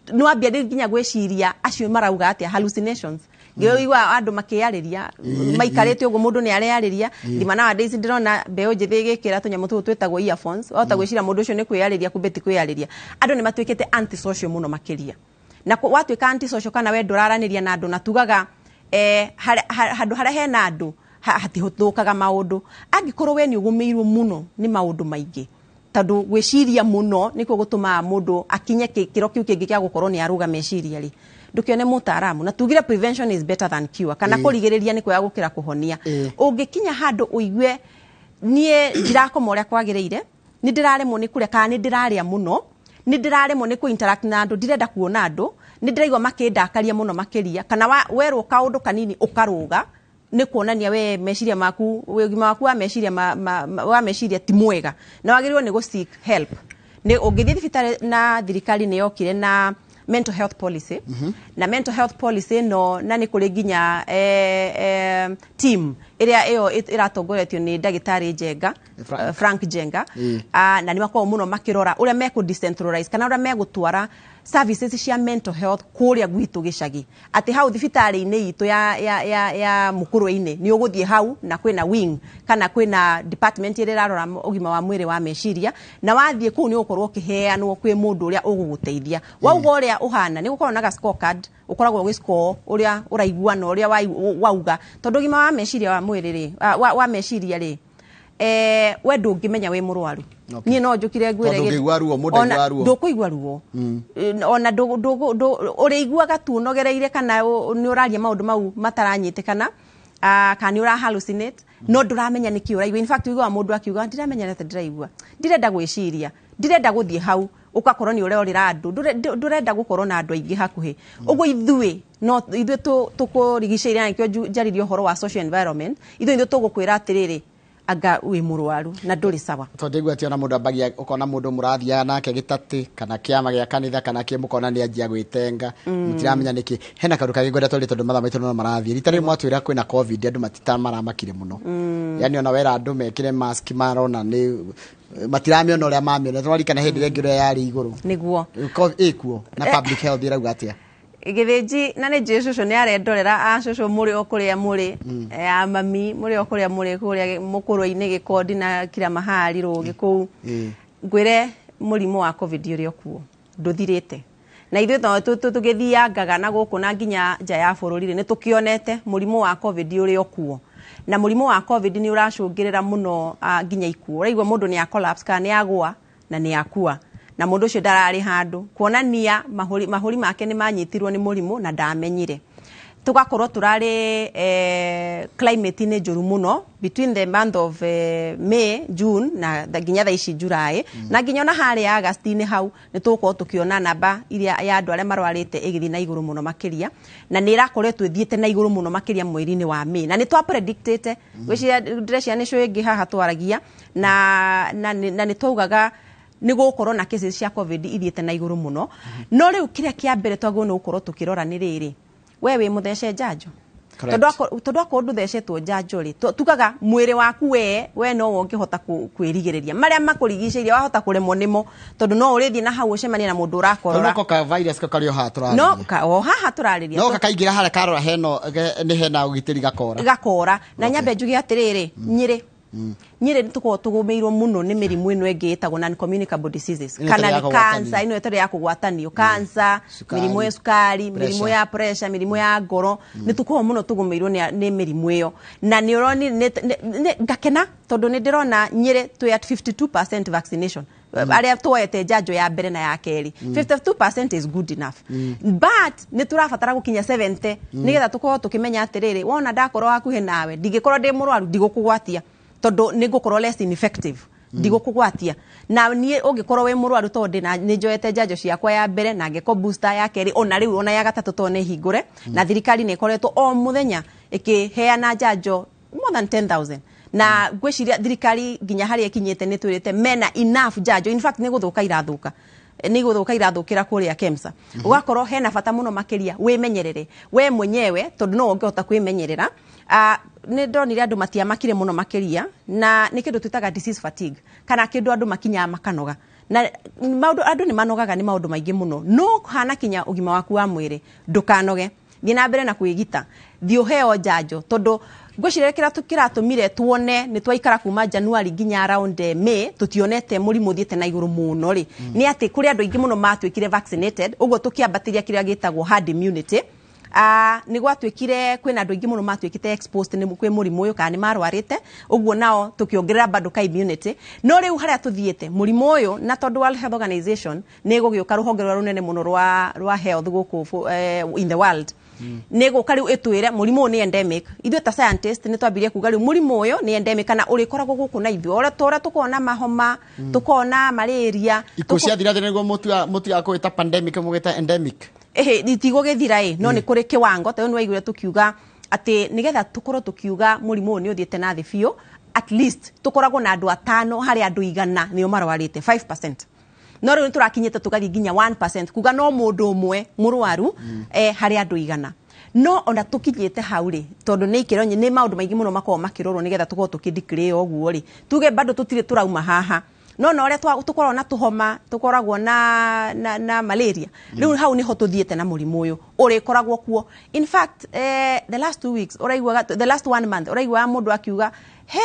Speaker 2: nĩ wambia rĩu nginya gwĩciria acio marauga atĩa, hallucinations. Ngĩigua andũ makĩarĩria maikarĩte ũguo, mũndũ nĩ areyarĩria. Ngima nowadays ndĩrona mbeũ njĩthĩ ĩgĩkĩra tũnyamũ tũtũ twĩtagwo earphones, wahota gwĩciria mũndũ ũcio nĩ kwĩyarĩria, kumbe ti kwĩyarĩria. Andũ nĩ matuĩkĩte antisocial mũno makĩria, na watuĩka antisocial kana we ndũraranĩria na andũ, na tugaga handũ harĩa hena andũ hatihũthũkaga maũndũ. Angĩkorwo we nĩ ũgũmĩirwo mũno nĩ maũndũ maingĩ, tondũ gwĩciria mũno nĩkuo gũtũmaga mũndũ akinye kĩro kĩu kĩngĩ kĩa gũkorwo nĩ arũga meciria rĩ, ndũkĩone mũtaaramu. Na tugire prevention is better than cure, kana kũrigĩrĩria nĩ kwega gũkĩra kũhonia. Ũngĩkinya handũ ũigue niĩ ndirakoma ũrĩa kwagĩrĩire, nĩ ndĩraremwo nĩ kũrĩa kana nĩ ndĩrarĩa mũno, nĩ ndĩraremwo nĩ kũ-interact na andũ, ndirenda kuona andũ, nĩ ndĩraigua makĩndakaria mũno makĩria, kana werwo kaũndũ kanini ũkarũga, nĩ kuonania we meciria maku, ũgima waku wa meciria wa meciria ti mwega, na wagĩrĩirwo nĩ gũ seek help. Nĩ ũngĩthiĩ thibitarĩ, na thirikari nĩ yokire na mental health policy, na mental health policy ĩno, na nĩ kũrĩ nginya team ĩrĩa ĩyo ĩratongoretio nĩ ndagĩtarĩ Njenga.
Speaker 1: Frank.
Speaker 2: Frank Njenga. Na nĩ makoragwo mũno makĩrora ũrĩa mekũ decentralize kana ũrĩa megũtwara services cia mental health kũrĩa gwitũ gĩcagi, atĩ hau thibitarĩ-inĩ itũ ya Mũkũrwe-inĩ nĩ ũgũthiĩ hau na kwĩna wing kana kwĩna department ĩrĩa ĩrarora ũgima wa mwĩrĩ wa meciria, na wathiĩ kũu nĩ ũgũkorwo ũkĩheanwo kwĩ mũndũ ũrĩa ũgũgũteithia wauga ũrĩa ũhana. Nĩ gũkorwo na ga scorecard, ũkoragwo ũgĩ score ũrĩa ũraigua na ũrĩa wauga, tondũ ũgima wa meciria wa mwĩrĩ rĩ, wa meciria rĩ, we ndũngĩmenya wĩ mũrwaru. Niĩ no njũkire ngwĩre
Speaker 1: Tondũ ũngĩigua ruo, mũndũ aiguaga ruo.
Speaker 2: Ndũkũigua ruo. Ona ũrĩiguaga tu ũnogereire kana nĩ ũraria maũndũ mau mataranyitĩkana, kana nĩ ũra hallucinate, no ndũramenya nĩkĩ ũraigua. In fact, ũiguaga mũndũ akiuga, "Ndiramenya atĩ ndĩraigua, ndirenda gwĩciria, ndirenda gũthiĩ hau." Ũgakorwo nĩ ũrorĩra andũ, ndũrenda gũkorwo na andũ aingĩ hakuhĩ ũguo. Ithuĩ no ithuĩ tũkũrigicĩirie, na nĩkĩo njaririe ũhoro wa social environment. Ithuĩ tũgũkwĩra atĩrĩrĩ, anga wĩ mũrwaru na ndũrĩ sawa.
Speaker 1: Tondũ ndaigua atĩ ona mũndũ ambagia, ũkona mũndũ mũrathiaga nake gĩtatĩ kana kĩama gĩa kanitha kana kĩ, mũkona nĩ anjia gwĩtenga, mũtiramenya nĩkĩ. Hena kaũndũ kangĩ ngwenda twarie, tondũ mathaa maitũ no marathiĩ. Rita rĩrĩ mwatwĩra kwĩna COVID, andũ matita maramakire mũno, yani ona wera andũ mekĩre mask, marona nĩ matiramĩona ũrĩa mamĩona. Twarikana hĩndĩ ĩrĩa ĩngĩ ũrĩa yarĩ igũrũ.
Speaker 2: Nĩguo.
Speaker 1: Ĩkuo na public health ĩrauga atĩa?
Speaker 2: Gĩthĩnji, na nĩ njũĩ cũcũ nĩ arendorera. A cũcũ, mũrĩ o kũrĩa mũrĩ, a mami, mũrĩ o kũrĩa mũrĩ, kũrĩa mũkũrwe-inĩ, Gĩkondi na kila mahali, rũgĩ kũu, ngwĩre mũrimũ wa COVID ũrĩ o kuo, ndũthirĩte. Na ithuĩ to tũgĩthiangaga na gũkũ na nginya nja ya bũrũri rĩ, nĩ tũkĩonete mũrimũ wa COVID ũrĩ o kuo. Na mũrimũ wa COVID nĩ ũracũngĩrĩra mũno, nginya ikuũ. Ũraigua mũndũ nĩ a collapse kana nĩ agũa na nĩ akua, na mũndũ ũcio ndararĩ handũ, kuonania mahũri make nĩ manyitirwo nĩ mũrimũ na ndamenyire. Tugakorwo turarĩ climate nĩ njũru mũno between the month of May, June na nginya thaa ici July, na nginya ona harĩa August-inĩ hau nĩ tũgũkorwo tũkĩona namba iria ya andũ arĩa marwarĩte ĩgĩthiĩ na igũrũ mũno makĩria, na nĩ ĩrakoretwo ĩthiĩte na igũrũ mũno makĩria mweri-inĩ wa May, na nĩ twa predictĩte. Ngwĩciria ndĩreciria nĩ cũ ĩngĩ haha twaragia na nĩ twaugaga nĩ gũgũkorwo na cases cia COVID ithiĩte na igũrũ mũno. No rĩu kĩrĩa kĩa mbere twagĩrĩirwo nĩ gũkorwo tũkĩrora nĩ rĩrĩ: we wĩ mũthece njanjo?
Speaker 1: Correct.
Speaker 2: Tondũ akorwo ndũthecetwo njanjo rĩ, tugaga mwĩrĩ waku we no ũngĩhota kwĩrigĩrĩria marĩa makũrigicĩirie, wahota kũremwo nĩmo, tondũ no ũrĩthiĩ na hau ũcemanie na mũndũ ũrakorora.
Speaker 1: No ka virus ko karĩ o haha tũrarĩria.
Speaker 2: No o haha tũrarĩria.
Speaker 1: No kakaingĩra harĩa karora heno nĩ hena ũgitĩri, gakora.
Speaker 2: Gakora. Na nyambe njuge atĩrĩrĩ, Nyĩrĩ nĩ tũkoragwo tũgũmĩirwo mũno nĩ mĩrimũ ĩno ĩngĩ ĩtagwo non communicable diseases,
Speaker 1: Ĩno
Speaker 2: kana
Speaker 1: ĩtarĩ ya
Speaker 2: nĩ
Speaker 1: kũgwatanio.
Speaker 2: Cancer ĩno ĩtarĩ ya kũgwatanio, cancer,
Speaker 1: Cukari,
Speaker 2: mĩrimũ ya cukari, mĩrimũ
Speaker 1: pressure.
Speaker 2: ya pressure, mĩrimũ ya ngoro. Nĩ tũkoragwo mũno tũgũmĩirwo nĩ mĩrimũ ĩyo. Na nĩ ũroni ngakena tondũ nĩ ndĩrona Nyĩrĩ twĩ at 52% vaccination, arĩa tuoete njanjo ya mbere na ya kerĩ. 52% is good enough, but nĩ tũrabatara gũkinya 70 nĩgetha tũkorwo tũkĩmenya atĩrĩrĩ, wona ndakorwo hakuhĩ nawe, ndingĩkorwo ndĩ mũrwaru, ndigũkũgwatia, tondũ nĩ ngũkorwo less infective, ndigũkũgwatia. Na niĩ ũngĩkorwo wĩ mũrwaru, tondũ ndĩna nĩ njoete njanjo ciakwa ya mbere na ngĩko booster ya kerĩ, ona rĩu ona ya gatatũ, tondũ nĩ hingũre na thirikari nĩ ĩkoretwo o mũthenya ĩkĩheana njanjo more than 10,000, na ngwĩciria thirikari nginya harĩa ĩkinyĩte nĩ twĩrĩte mena enough njanjo. In fact, nĩ gũthũka irathũka, nĩ gũthũka irathũkĩra kũrĩa KEMSA. Ũgakorwo hena bata mũno makĩria wĩmenyerere we mwenyewe, tondũ no ũngĩhota kwĩmenyerera. Nĩ ndonire andũ matiamakire mũno makĩria, na nĩ kĩndũ twĩtaga disease fatigue, kana kĩndũ andũ makinyaga makanoga. Na maũndũ andũ nĩ manogaga nĩ maũndũ maingĩ mũno, no hana kinya ũgima waku wa mwĩrĩ, ndũkanoge, thiĩ na mbere na kwĩgita, thiĩ ũheo njanjo, tondũ ngwĩciria kĩrĩa kĩratũmire tuone nĩ twaikara kuma January nginya around May tũtionete mũrimũ ũthiĩte na igũrũ mũno rĩ, nĩ atĩ kũrĩ andũ aingĩ mũno matuĩkire vaccinated, ũguo tũkĩambatĩria kĩrĩa gĩtagwo herd immunity. Nĩ gwatuĩkire kwĩna andũ aingĩ mũno matuĩkĩte exposed nĩ kwĩ mũrimũ ũyũ kana nĩ marwarĩte, ũguo nao tũkĩongerera bado ka immunity. No rĩu harĩa tũthiĩte mũrimũ ũyũ, na tondũ World Health Organization nĩ ĩgũgĩũka, rũhonge rũrĩa rũnene mũno rwa health gũkũ in the world, nĩ gũka rĩu ĩtwĩre mũrimũ ũyũ nĩ endemic. Ithuĩ ta scientist nĩ twambirie kuga rĩu mũrimũ ũyũ nĩ endemic, kana ũrĩkoragwo gũkũ na ithuĩ ũrĩa ta ũrĩa tũkoragwo na mahoma, tũkoragwo na malaria.
Speaker 1: Ikuũ ciathira nĩguo mũtiga kũgĩta pandemic, mũgĩta endemic.
Speaker 2: Ĩhĩ, itigũgĩthira ĩ, no nĩ kũrĩ kĩwango ta rĩu nĩ waiguire tũkiuga atĩ nĩgetha tũkorwo tũkiuga mũrimũ ũyũ nĩ ũthiĩte na thĩ biũ, at least tũkoragwo na andũ 5 harĩ andũ 100 nĩo marwarĩte, 5%. No rĩu nĩ tũrakinyĩte tũgathiĩ nginya 1%, kuga no mũndũ ũmwe mũrwaru harĩ andũ 100. No ona tũkinyĩte hau rĩ, tondũ nĩ ikĩro nĩ maũndũ maingĩ mũno makoragwo makĩrorwo nĩgetha tũkorwo tũkĩ-declare ũguo rĩ, tuge bado tũtirĩ tũrauma haha, no na ũrĩa tũkoragwo na tũhoma, tũkoragwo na malaria, rĩu hau nĩho tũthiĩte na mũrimũ ũyũ ũrĩkoragwo kuo. In fact, the last 2 weeks ũraiguaga, the last one month ũraiguaga mũndũ akiuga, "He,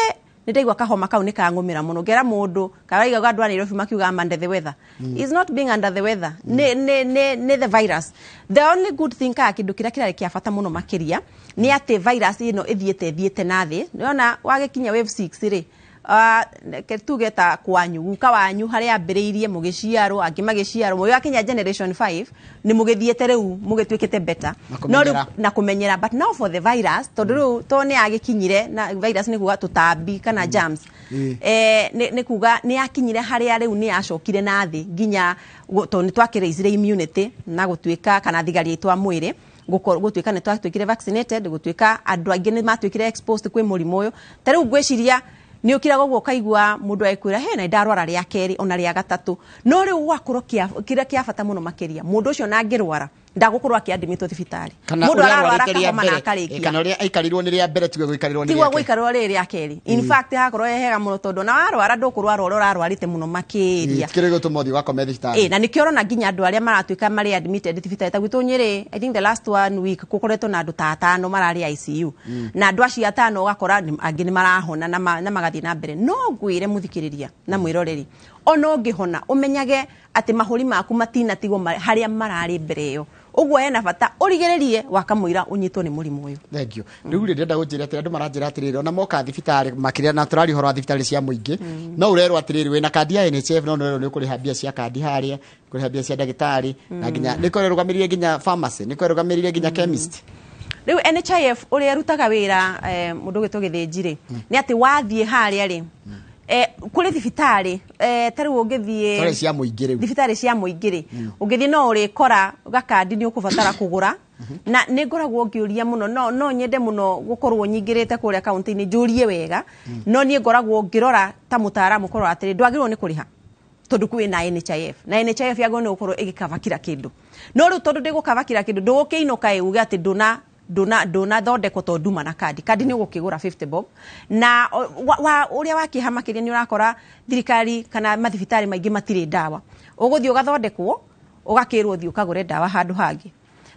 Speaker 2: nĩ ndaigua kahoma kau nĩ kang'ũmĩra mũno." Ngera mũndũ karaiguaga andũ a Nairobi makiuga, "I'm under the weather." Is not being under the weather, nĩ the virus. The only good thing, kana kĩndũ kĩrĩa kĩrarĩ kĩa bata mũno makĩria, nĩ atĩ virus ĩno ĩthiĩte na thĩ. Nĩwona wagĩkinya wave 6 rĩ, Reke tuge ta kwanyu, guka wanyu harĩa ambĩrĩirie mũgĩciarwo, angĩ magĩciarwo, mũgĩgakinya generation 5 nĩ mũgĩthiĩte rĩu mũgĩtuĩkĩte better.
Speaker 1: Na
Speaker 2: No rĩu
Speaker 1: kũmenyera.
Speaker 2: Na kũmenyera. But now for the virus, tondũ rĩu to nĩ yagĩkinyire na virus nĩ kuga tũtambi kana germs, nĩ kuga nĩ yakinyire harĩa rĩu nĩ yacokire na thĩ nginya tondũ nĩ twakĩraisire immunity na gũtuĩka kana thigari aitũ a mwĩrĩ gũtuĩka nĩ twatuĩkire vaccinated, gũtuĩka andũ aingĩ nĩ matuĩkire exposed kwĩ mũrimũ ũyũ. Ta rĩu ngwĩciria nĩ ũkiraga ũguo ũkaigua mũndũ agĩkwĩra he na ndarwara rĩa kerĩ ona rĩa gatatũ, no rĩu gwakorwo kĩrĩa kĩa bata mũno makĩria, mũndũ ũcio na angĩrwara ndagũkorwo akĩadmitwo thibitarĩ.
Speaker 1: Kana
Speaker 2: Mũndũ
Speaker 1: ũrĩa
Speaker 2: ararwara
Speaker 1: arwarĩte rĩa
Speaker 2: akahoma na
Speaker 1: mbere,
Speaker 2: akarĩkia.
Speaker 1: Kana ũrĩa aikarirwo nĩ rĩa mbere tiwe gũikarĩrwo nĩ
Speaker 2: Tiguo
Speaker 1: rĩa kerĩ.
Speaker 2: gũikarwo rĩrĩ rĩa kerĩ. In fact, hakorwo he hega mũno tondũ na warwara ndũkũrwara ũrĩa ũrarwarĩte mũno makĩria.
Speaker 1: Kĩrĩa gĩgũtũma ũthiĩ ũgakome thibitarĩ.
Speaker 2: Na nĩkĩo ũrona nginya andũ arĩa maratuĩka marĩ admitted thibitarĩ ta gwitũ Nyĩrĩ, I think the last one week gũkoretwo na andũ ta atano mararĩ ICU, na andũ acio atano ũgakora angĩ nĩ marahona na magathiĩ na mbere. No ngwĩre mũthikĩrĩria na mwĩroreri, ona ũngĩhona ũmenyage atĩ mahũri maku matinatigwo harĩa mararĩ mbere ĩyo. Ũguo hena bata ũrigĩrĩrie wakamũira ũnyitwo nĩ mũrimũ ũyũ.
Speaker 1: Thank you. Rĩu rĩ, ndĩrenda gũnjĩra atĩrĩ, andũ maranjĩra atĩrĩrĩ, ona moka thibitarĩ makĩria, na tũraria ũhoro wa thibitarĩ cia mũingĩ, no ũrerwo atĩrĩrĩ, wĩna kandi ya NHIF, no nĩũrerwo nĩ ũkũrĩha mbia cia kandi harĩa, kũrĩha mbia cia ndagĩtarĩ, na nginya nĩ kũrũgamĩrĩire nginya pharmacy, nĩ kũrũgamĩrĩire nginya chemist.
Speaker 2: Rĩu NHIF ũrĩa ĩrutaga wĩra, mũndũ ũgĩtwo Gĩthĩnji rĩ, nĩ atĩ wathiĩ harĩa rĩ, kũrĩ thibitarĩ, ta rĩu ũngĩthiĩ
Speaker 1: Thibitarĩ cia mũingĩ rĩu.
Speaker 2: Thibitarĩ cia mũingĩ rĩ, ũngĩthiĩ no ũrĩkora gakandi nĩ ũkũbatara kũgũra, na nĩ ngoragwo ngĩũria mũno, no nyende mũno gũkorwo nyingĩrĩte kũrĩa kaunti-inĩ njũrie wega, no niĩ ngoragwo ngĩrora ta mũtaaramu kũrora atĩrĩ, ndwagĩrĩirwo nĩ kũrĩha tondũ kwĩ na NHIF, na NHIF yagĩrĩirwo nĩ gũkorwo ĩgĩkaba kila kĩndũ. No rĩu tondũ ndĩgũkaba kila kĩndũ, ndũgũkĩinũka ĩ uge atĩ ndũnathondekwo tondũ nduma na kandi. Kandi nĩ ũgũkĩgũra 50 bob. Na ũrĩa wa kĩeha makĩria nĩ ũrakora thirikari kana mathibitarĩ maingĩ matirĩ ndawa. Ũgũthiĩ ũgathondekwo, ũgakĩrwo ũthiĩ ũkagũre ndawa handũ hangĩ.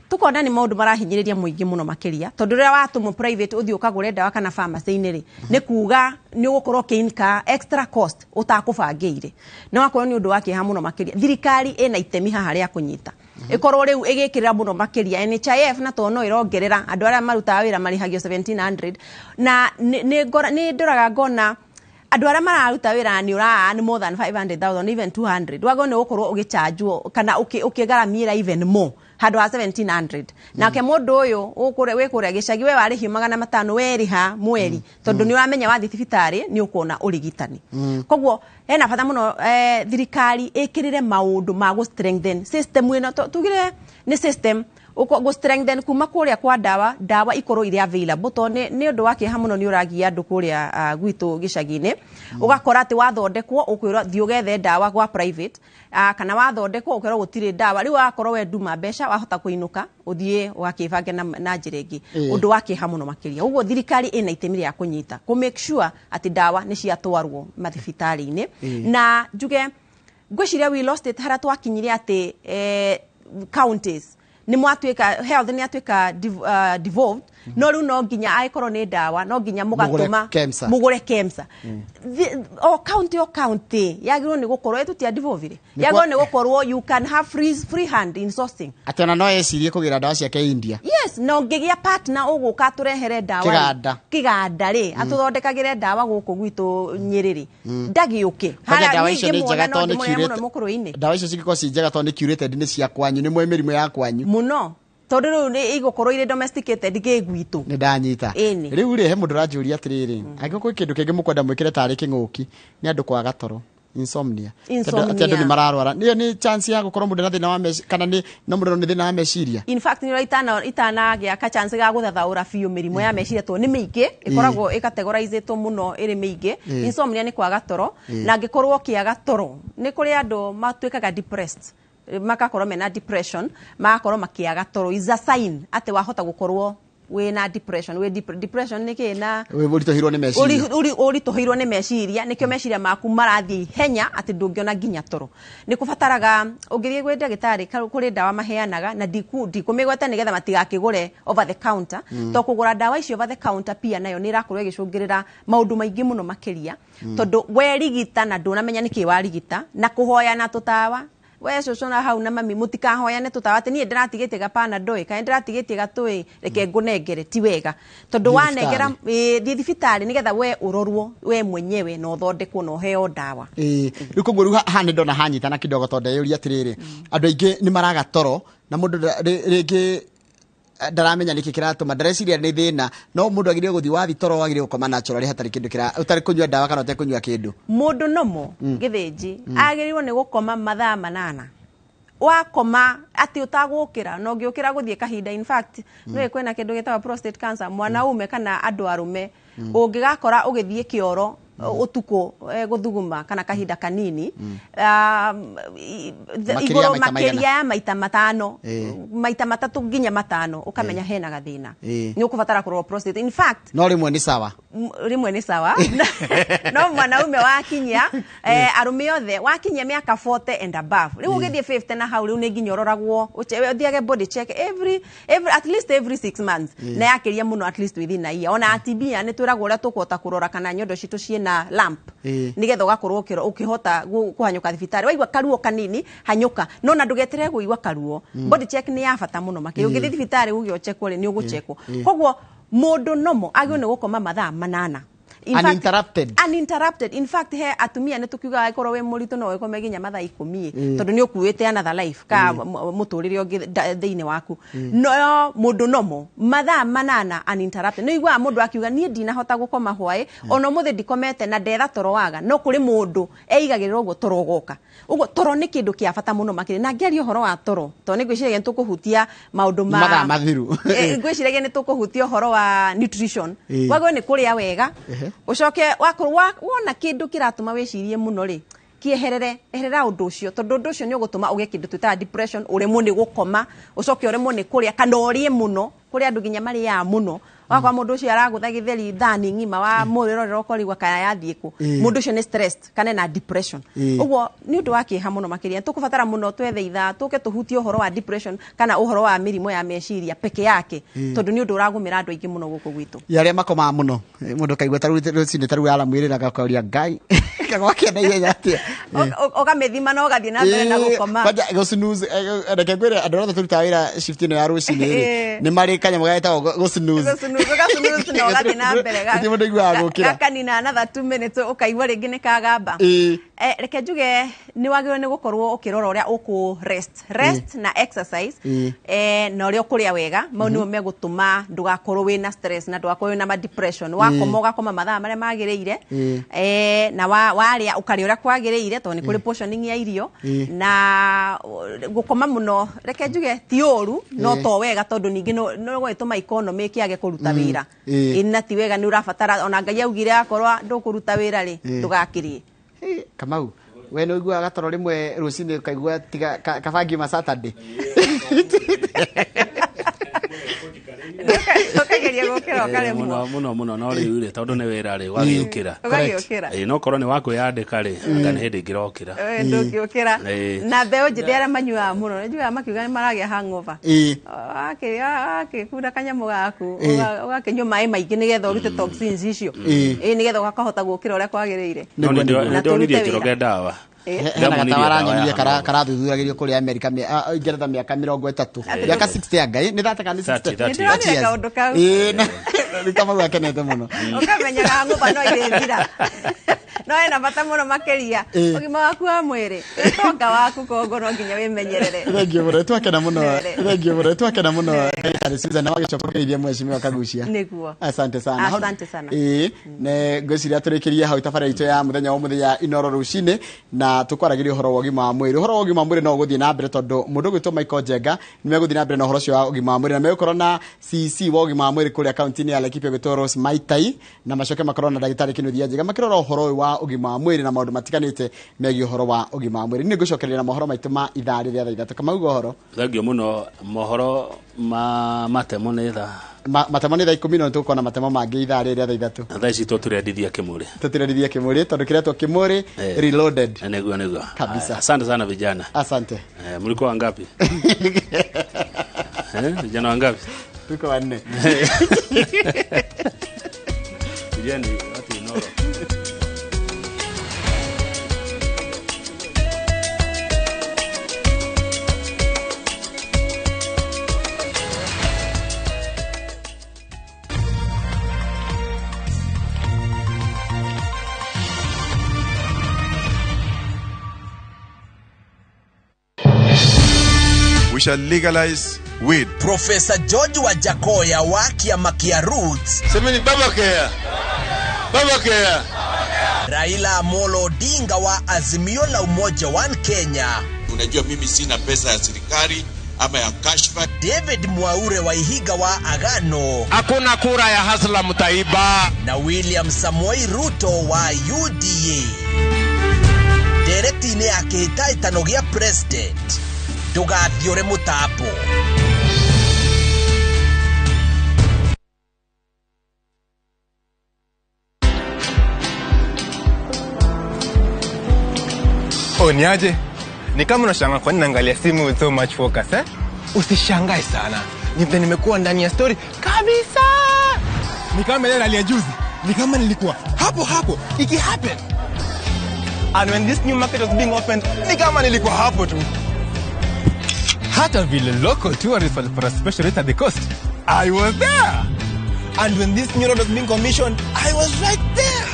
Speaker 2: Tukona nĩ maũndũ marahinyĩrĩria mũingĩ mũno makĩria, tondũ rĩrĩa watũmwo private ũthiĩ ũkagũre ndawa kana pharmacy-inĩ rĩ, nĩ kuga nĩ ũgũkorwo ũkĩ-incur extra cost ũtakũbangĩire. Na wakorwo nĩ ũndũ wa kĩeha mũno makĩria. Thirikari ĩna itemi haha rĩa kũnyita, ĩkorwo rĩu ĩgĩkĩrĩra mũno makĩria NHIF, na tondũ no ĩrongerera andũ arĩa marutaga wĩra marĩhagio 1700, na nĩ ndoraga ngona andũ arĩa mararuta wĩra nĩ ũra earn more than 500,000, even 200, wagwo nĩ gũkorwo ũgĩchanjwo kana ũkĩgaramĩra even more handũ ha 1700. Nake mũndũ ũyũ wĩ kũrĩa gĩcagi, we warĩhio 500 werĩha mweri, tondũ nĩ ũramenya wathiĩ thibitarĩ nĩ ũkuona ũrigitani. Koguo hena bata mũno, thirikari ĩkĩrĩre maũndũ ma gũ strengthen system ĩno. Tugire nĩ system gũ strengthen kuma kũrĩa kwa ndawa, ndawa ikorwo irĩ available, tondũ nĩ ũndũ wa kĩeha mũno nĩ ũragia andũ kũrĩa gwitũ gĩcagi-inĩ, ũgakora atĩ wathondekwo ũkwĩrwo thiĩ ũgethe ndawa gwa private, kana wathondekwo ũkerwo gũtirĩ ndawa. Rĩu wakorwo we nduma mbeca, wahota kũinũka ũthiĩ ũgakĩbange na njĩra ĩngĩ. Ũndũ wa kĩeha mũno makĩria. Ũguo thirikari ĩna itemi rĩa kũnyita kũ make sure atĩ ndawa nĩ ciatwarwo mathibitarĩ-inĩ. Na njuge ngwĩciria we lost it harĩa twakinyire atĩ counties nĩ mwatuĩka health nĩ yatuĩka devolved, no rĩu no nginya angĩkorwo nĩ ndawa no nginya mũgatũma
Speaker 1: KEMSA.
Speaker 2: Mũgũre KEMSA. O county, o county yagĩrĩirwo nĩ gũkorwo ĩtutia devolve rĩ,
Speaker 1: Nĩ
Speaker 2: yagĩrĩirwo nĩ gũkorwo you can have free hand in sourcing.
Speaker 1: Atĩ ona no ecirie kũgĩra ndawa ciake India.
Speaker 2: Yes, na ũngĩgĩa partner ũgũka atũrehere ndawa rĩ,
Speaker 1: Kĩganda.
Speaker 2: Kĩganda rĩ, atũthondekagĩre ndawa gũkũ gwitũ Nyĩrĩ rĩ, ndagĩũke.
Speaker 1: Kwanja ndawa icio nĩ
Speaker 2: ngĩmuona
Speaker 1: njega
Speaker 2: no
Speaker 1: tondũ nĩ
Speaker 2: ndĩmũrehe mũno
Speaker 1: curated.
Speaker 2: mũkũrũ-inĩ.
Speaker 1: Ndawa icio cingĩkorwo ci njega tondũ nĩ curated, nĩ cia kwanyu, nĩ mwe mĩrimũ ya kwanyu.
Speaker 2: Mũno, tondũ rĩu nĩ igũkorwo irĩ domesticated gĩ gwitũ.
Speaker 1: Nĩ ndanyita.
Speaker 2: Ĩni.
Speaker 1: Rĩu rĩ, he mũndũ ũranjũria atĩrĩrĩ, angĩkorwo kwĩ kĩndũ kĩngĩ mũkwenda mwĩkĩre tarĩ kĩng'ũki, nĩ andũ kwaga toro, insomnia.
Speaker 2: Insomnia.
Speaker 1: Atĩ andũ nĩ mararwara, nĩyo nĩ chance ya gũkorwo mũndũ na thĩna wa meciria, kana nĩ no mũndũ nĩ thĩna wa meciria?
Speaker 2: In fact, nĩ itanagĩa ka chance ga gũthathaũra biũ mĩrimũ ya meciria, tondũ nĩ mĩingĩ, ĩkoragwo ĩcategorizĩtwo mũno ĩrĩ mĩingĩ. Insomnia nĩ kwaga toro, na angĩkorwo ũkĩaga toro nĩ kũrĩ andũ matuĩkaga depressed, makakorwo mena depression, magakorwo makĩaga toro is a sign atĩ wahota gũkorwo wĩna depression. Wĩ depression nĩ kĩ na
Speaker 1: Ũritũhĩirwo nĩ meciria.
Speaker 2: Ũritũhĩirwo nĩ meciria, nĩkĩo meciria maku marathiĩ ihenya atĩ ndũngĩona nginya toro. Nĩ kũbataraga ũngĩthiĩ gwĩ ndagĩtarĩ, kũrĩ ndawa maheanaga, na ndikũmĩgweta nĩgetha matigakĩgũre over the counter, to kũgũra ndawa icio over the counter pia nayo nĩ ĩrakorwo ĩgĩcũngĩrĩra maũndũ maingĩ mũno makĩria, tondũ werigita na ndũnamenya nĩkĩ warigita na kũhoya na tũtawa. We cũcũ na hau na mami mũtikahoyane tũtawa atĩ niĩ ndĩratigĩtie gapanadol kana ndĩratigĩtie gatũĩ, reke ngũnengere, ti wega tondũ
Speaker 1: Thiĩ
Speaker 2: wanengera, thiĩ thibitarĩ nĩgetha we ũrorwo we mwenyewe na ũthondekwo na ũheo ndawa.
Speaker 1: Ĩĩ, rĩu koguo rĩu haha nĩ ndona hanyitana kidogo tondũ ndeyũria atĩrĩrĩ, andũ aingĩ nĩ maraga toro na mũndũ rĩngĩ ndaramenya nĩkĩ kĩratũma, ndareciria nĩ thĩna, no mũndũ agĩrĩire gũthiĩ wathi toro, wagĩrĩire gũkoma naturally hatarĩ kĩndũ kĩra ũtarĩ kũnyua ndawa kana ũtekũnyua kĩndũ.
Speaker 2: Mũndũ nomo gĩthĩnji agĩrĩirwo nĩ gũkoma mathaa 8. Wakoma atĩ ũtagũkĩra na ũngĩũkĩra gũthiĩ kahinda, in fact nĩũĩ kwĩna kĩndũ gĩtagwo prostate cancer, mwanaume kana andũ arũme ũngĩgakora ũgĩthiĩ kĩoro ũtukũ, gũthuguma kana kahinda kanini,
Speaker 1: Makĩria
Speaker 2: igũrũ
Speaker 1: maita maigana?
Speaker 2: Makĩria ya maita 5, maita 3 nginya 5, ũkamenya hena gathĩna, nĩ ũkũbatara kũrorwo prostate. In fact,
Speaker 1: No rĩmwe nĩ sawa.
Speaker 2: Rĩmwe nĩ sawa, no mwanaume wakinyia, arũme othe wakinyia mĩaka 40 and above, rĩu ũgĩthiĩ 50 na hau, rĩu nĩ nginya ũroragwo, ũthiage body check every at least every 6 months, na yakĩria mũno at least within a year. Ona atimia nĩ twĩragwo ũrĩa tũkũhota kũrora kana nyondo citũ ciĩna lump, nĩgetha ũgakorwo ũkĩhota kũhanyũka thibitarĩ. Waigua karuo kanini, hanyũka, no na ndũgeterere kũigua karuo. Body check nĩ ya bata mũno makĩria. Ũngĩthiĩ thibitarĩ uge ũchekwo rĩ, nĩ ũgũchekwo. Koguo mũndũ nomo agĩrĩirwo nĩ gũkoma mathaa 8. In fact,
Speaker 1: Uninterrupted.
Speaker 2: Uninterrupted. In fact, he atumia nĩ tũkiugaga angĩkorwo wĩ mũritũ no ũkome nginya mathaa 10, tondũ nĩ ũkuĩte another life ka mũtũrĩre ũngĩ thĩinĩ waku. No mũndũ nomo mathaa 8 uninterrupted. Nĩ ũiguaga mũndũ akiuga niĩ ndinahota gũkoma hwaĩ, ona ũmũthĩ ndikomete na ndetha toro waga, no kũrĩ mũndũ eigagĩrĩra ũguo toro ũgoka. Ũguo toro nĩ kĩndũ kĩa bata mũno makĩria. Na ngĩaria ũhoro wa toro, tondũ nĩ ngwĩciragia nĩ tũkũhutia maũndũ ma
Speaker 1: Mathaa mathiru.
Speaker 2: Ngwĩciragia nĩ tũkũhutia ũhoro wa nutrition. Wagĩrĩirwo nĩ kũrĩa wega, ũcoke wakorwo wona kĩndũ kĩratũma wĩcirie mũno rĩ, kĩeherere, eherera ũndũ ũcio, tondũ ũndũ ũcio nĩ ũgũtũma ũgĩe kĩndũ twĩtaga depression, ũremwo nĩ gũkoma, ũcoke ũremwo nĩ kũrĩa kana ũrĩe mũno. Kũrĩ andũ nginya marĩaga mũno, wakwa mũndũ ũcio aragũtha gĩtheri thani ng'ima wa mũrĩrorera ũkorigwa kana yathiĩ kũ. Mũndũ ũcio nĩ stressed kana ena depression. Ũguo nĩ ũndũ wa kĩeha mũno makĩria. Tũkũbatara mũno twethe ithaa tũke tũhutie ũhoro wa depression kana ũhoro wa mĩrimũ ya meciria peke yake, tondũ nĩ ũndũ ũragũmĩra andũ aingĩ mũno gũkũ gwitũ.
Speaker 1: Ya arĩa makomaga mũno, mũndũ kaigua ta rĩu rũcinĩ ta rĩu alarm ĩrĩraga ũkoria Ngai kagwakia na ihenya atĩa.
Speaker 2: Ũkamĩthima na ũgathiĩ na mbere na gũkoma.
Speaker 1: Kwanja gũ-snooze, reke ngwĩre andũ othe tũrutaga wĩra shift ĩno ya rũcinĩ rĩ, nĩ marĩ kanyamũ getagwo gũ-snooze.
Speaker 2: Gũ-snooze, ũga-snooze na ũgathiĩ na mbere.
Speaker 1: Gũtirĩ mũndũ ũiguaga gũkĩra.
Speaker 2: Gakanina another 2 minutes ũkaigua rĩngĩ nĩ kagamba. Reke njuge nĩ wagĩrĩirwo nĩ gũkorwo ũkĩrora ũrĩa ũkũ rest. Rest na exercise, na ũrĩa ũkũrĩa wega, mau nĩmo megũtũma ndũgakorwo wĩna stress na ndũgakorwo wĩna ma depression. Wakoma ũgakoma mathaa marĩa magĩrĩire, na warĩa ũkarĩa ũrĩa kwagĩrĩire, tondũ nĩ kũrĩ portioning ya irio. Na gũkoma mũno, reke njuge ti ũru, no to wega, tondũ ningĩ no gũgĩtũma economy ĩkĩage kũruta wĩra. Ĩĩ, na ti wega, nĩ ũrabatara, ona Ngai augire akorwo ndũkũruta wĩra rĩ, ndũgakĩrĩe.
Speaker 1: Hey, Kamau, we nĩ ũiguaga gatoro rĩmwe rũcinĩ ũkaigua tiga kabangi ma Saturday?
Speaker 2: Ũkageria gũkĩra ũkaremwo.
Speaker 3: Mũno mũno mũno, no rĩu rĩ, tondũ nĩ wĩra rĩ, ũgagĩũkĩra.
Speaker 2: Ũgagĩũkĩra.
Speaker 3: Ĩĩ, no korwo nĩ wa kwĩyandĩka rĩ, anga nĩ hĩndĩ ingĩrokĩra.
Speaker 2: Ndũngĩũkĩra. Na mbeũ njĩthĩ arĩa manyuaga mũno nĩ njugaga makiuga nĩ maragĩa hangover. Wakĩkunda kanyamũ gaku, ũgakĩnyua maĩ maingĩ nĩgetha ũrute toxins icio. Nĩgetha ũgakahota gũkĩra ũrĩa kwagĩrĩire.
Speaker 3: No
Speaker 1: Nĩguo, nĩguo.
Speaker 3: nĩ
Speaker 2: Na
Speaker 3: ndonirie
Speaker 2: tũrute
Speaker 3: Njoroge
Speaker 2: wĩra.
Speaker 3: ndawa.
Speaker 1: Hena
Speaker 3: Ndamuonirie
Speaker 1: gatawa
Speaker 3: ndawa ya
Speaker 1: aranyonirie
Speaker 3: hangover.
Speaker 1: Karathuthuragĩrio kũrĩa Amerika Ngeretha mĩaka 30, mĩaka 60 ya Ngai nĩ thate kana nĩ 60?
Speaker 3: 30,
Speaker 2: Nĩ ndĩronire
Speaker 1: Years.
Speaker 2: kaũndũ kau.
Speaker 1: Ĩĩ, nĩ Kamau akenete mũno.
Speaker 2: Ũkamenyaga hangover no ĩrĩthira, no ĩna bata mũno makĩria ũgima waku wa mwĩrĩ, ũtonga waku, koguo no nginya wĩmenyerere.
Speaker 1: Thengiũ mũno, twakena mũno.
Speaker 2: Nere.
Speaker 1: Thengiũ mũno, twakena mũno, Ndagĩtarĩ Susan, na wagĩcoka ũgeithie mheshimiwa Kagucia.
Speaker 2: Nĩguo.
Speaker 1: Asante sana.
Speaker 2: Asante sana.
Speaker 1: Ĩĩ, ne ngwĩciria tũrĩkĩrie hau tabarĩra itũ ya mũthenya wa mũthenya ya Inoro rũcinĩ, na tũkwaragĩria ũhoro wa ũgima wa mwĩrĩ. Ũhoro wa ũgima wa mwĩrĩ no ũgũthiĩ na mbere, tondũ mũndũ ũgwĩtwo Michael Njenga nĩ megũthiĩ na mbere na ũhoro ũcio wa ũgima wa mwĩrĩ, na megũkorwo na CC wa ũgima wa mwĩrĩ kũrĩa kaunti-inĩ ya Laikipia gwĩtwo Rose Maitai, na macoke makorwo na ndagĩtarĩ Kĩnuthia Njega makĩrora ũhoro ũyũ wa ũgima wa mwĩrĩ na maũndũ matiganĩte megiĩ ũhoro wa ũgima wa mwĩrĩ. Niĩ ngũcokereria na mohoro maitũ ma ithaa rĩrĩa thaa 3. Kamauga ũhoro.
Speaker 3: Thengiũ mũno. Mohoro ma matemo nĩ thaa
Speaker 1: Matemo nĩ thaa 10, no nĩtũgũkorwo na matemo mangĩ ithaa rĩrĩa thaa 3.
Speaker 3: Na thaa ici tũtirendithia kĩmũrĩ.
Speaker 1: Tũtirendithia kĩmũrĩ tondũ kĩretwo kĩmũrĩ reloaded.
Speaker 3: Nĩguo, nĩguo.
Speaker 1: Kabisa.
Speaker 3: Haya, asante sana vijana.
Speaker 1: Asante.
Speaker 3: Mlikuwa wangapi? Vijana wangapi?
Speaker 1: Tuko wanne.
Speaker 3: Vijana watu Inoro.
Speaker 4: We shall legalize weed.
Speaker 5: Professor George Wajackoyah wa kĩama kĩa Roots.
Speaker 6: Semeni baba kea. Baba kea.
Speaker 5: Raila Amolo Odinga wa Azimio la Umoja One Kenya.
Speaker 7: Unajua mimi sina pesa ya serikali ama ya kashfa.
Speaker 5: David Mwaure wa Ihiga wa Agano.
Speaker 8: Hakuna kura ya hasla mtaiba.
Speaker 5: Na William Samoei Ruto wa UDA. Ndereti-inĩ ya kĩhĩtahĩtano gĩa president, ndũgathiũre mũtambo.
Speaker 9: Oh, niaje? Ni kama unashangaa kwa nini naangalia simu with so much focus, eh? Usishangae sana. Ni vile nimekuwa ndani ya story kabisa. Ni kama ile rally ya juzi. Ni kama nilikuwa hapo hapo iki happen. And when this new market was being opened, ni kama nilikuwa hapo tu. Hata vile local tourists walipata special rate at the coast, I was there. And when this new road was being commissioned, I was right there.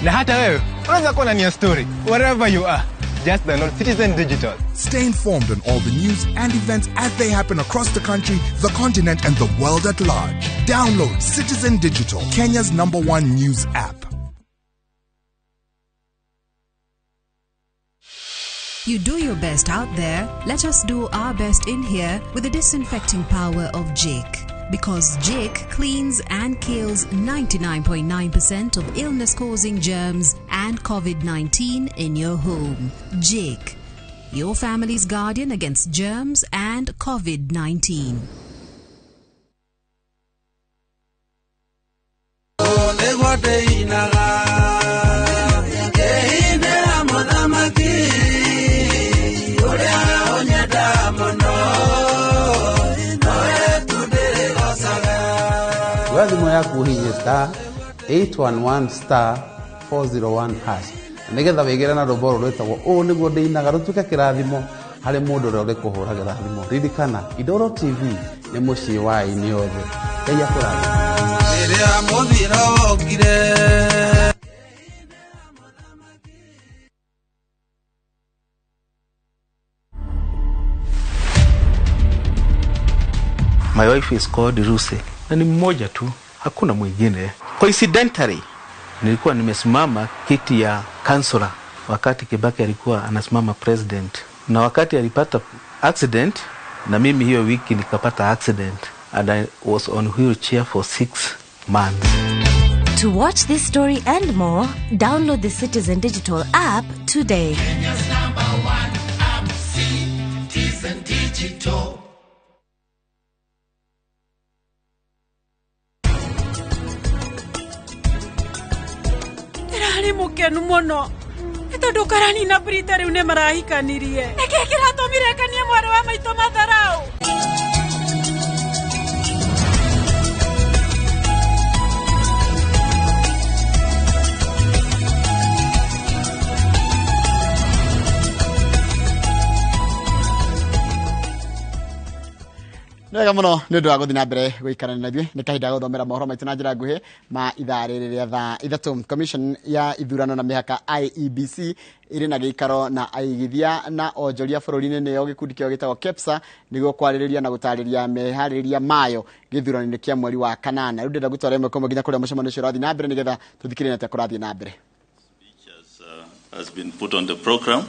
Speaker 9: Na hata wewe unaweza kuwa ndani ya story wherever you are. Just download Citizen Digital.
Speaker 10: Stay informed on all the news and events as they happen across the country, the continent, and the world at large. Download Citizen Digital, Kenya's #1 news app.
Speaker 11: You do your best out there, let us do our best in here with the disinfecting power of Jik. Because Jik cleans and kills 99.9% of illness-causing germs and COVID-19 in your home. Jik, your family's guardian against germs and COVID-19.
Speaker 12: Thimũ yaku ũhihinye star 811 star 401 hash nĩgetha wĩgĩre na rwĩmbo rũrũ rwĩtagwo ũũ nĩguo ndĩinaga rũtuĩke kĩrathimo harĩ mũndũ ũrĩa ũrĩkũhũragĩra thimũ. Ririkana Inooro TV nĩ mũciĩ wa aini othe. Ngai akũrathime.
Speaker 13: Rĩrĩa mũthiro wokire.
Speaker 14: My wife is called Ruse. Na ni mmoja tu, hakuna mwingine. Coincidentally, nilikuwa nimesimama kiti ya councillor wakati Kibaki alikuwa anasimama president. Na wakati alipata accident, na mimi hiyo wiki nikapata accident. And I was on wheelchair for 6 months.
Speaker 15: To watch this story and more, download the Citizen Digital app today.
Speaker 13: Kenya's #1 app, Citizen Digital.
Speaker 16: Ndĩrarĩ mũkenu mũno nĩ tondũ Karani na Brita rĩu nĩ marahikanirie. Nĩkĩ kĩratũmire nganie mwarĩ wa maitũ matharaũ?
Speaker 1: Nĩ wega mũno nĩ ũndũ wa gũthiĩ na mbere gũikarania na ithuĩ. Nĩ kahinda ga gũthomera mohoro maitũ na njĩra nguhĩ ma ithaa rĩrĩ rĩa thaa 3. Commission ya ithurano na mĩhaka IEBC ĩrĩ na gĩikaro na aigithia na onjoria bũrũri-inĩ nĩyo gĩkundi kĩao gĩtagwo KEPSA nĩguo kwarĩrĩria na gũtarĩria meharĩrĩria mayo gĩthurano-inĩ kĩa mweri wa kanana. Rĩu ndĩrenda gũtwara ĩmwe kwa ĩmwe nginya kũrĩa mũcemanio ũcio ũrathiĩ na mbere nĩgetha tũthikĩrĩrie atĩa kũrathiĩ na mbere.
Speaker 17: Has been put on the program.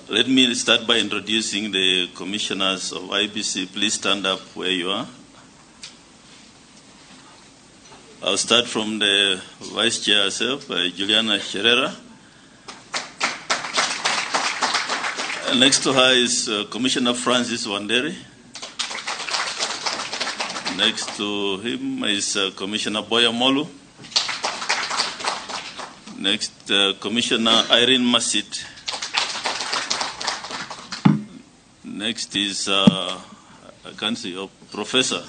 Speaker 17: Let me start by introducing the commissioners of IBC. Please stand up where you are. I'll start from the vice chair herself, Juliana Cherera. Next to her is Commissioner Francis Wanderi. Next to him is Commissioner Boya Molu. Next, Commissioner Irene Masit. Next is, I can't see, oh, Professor.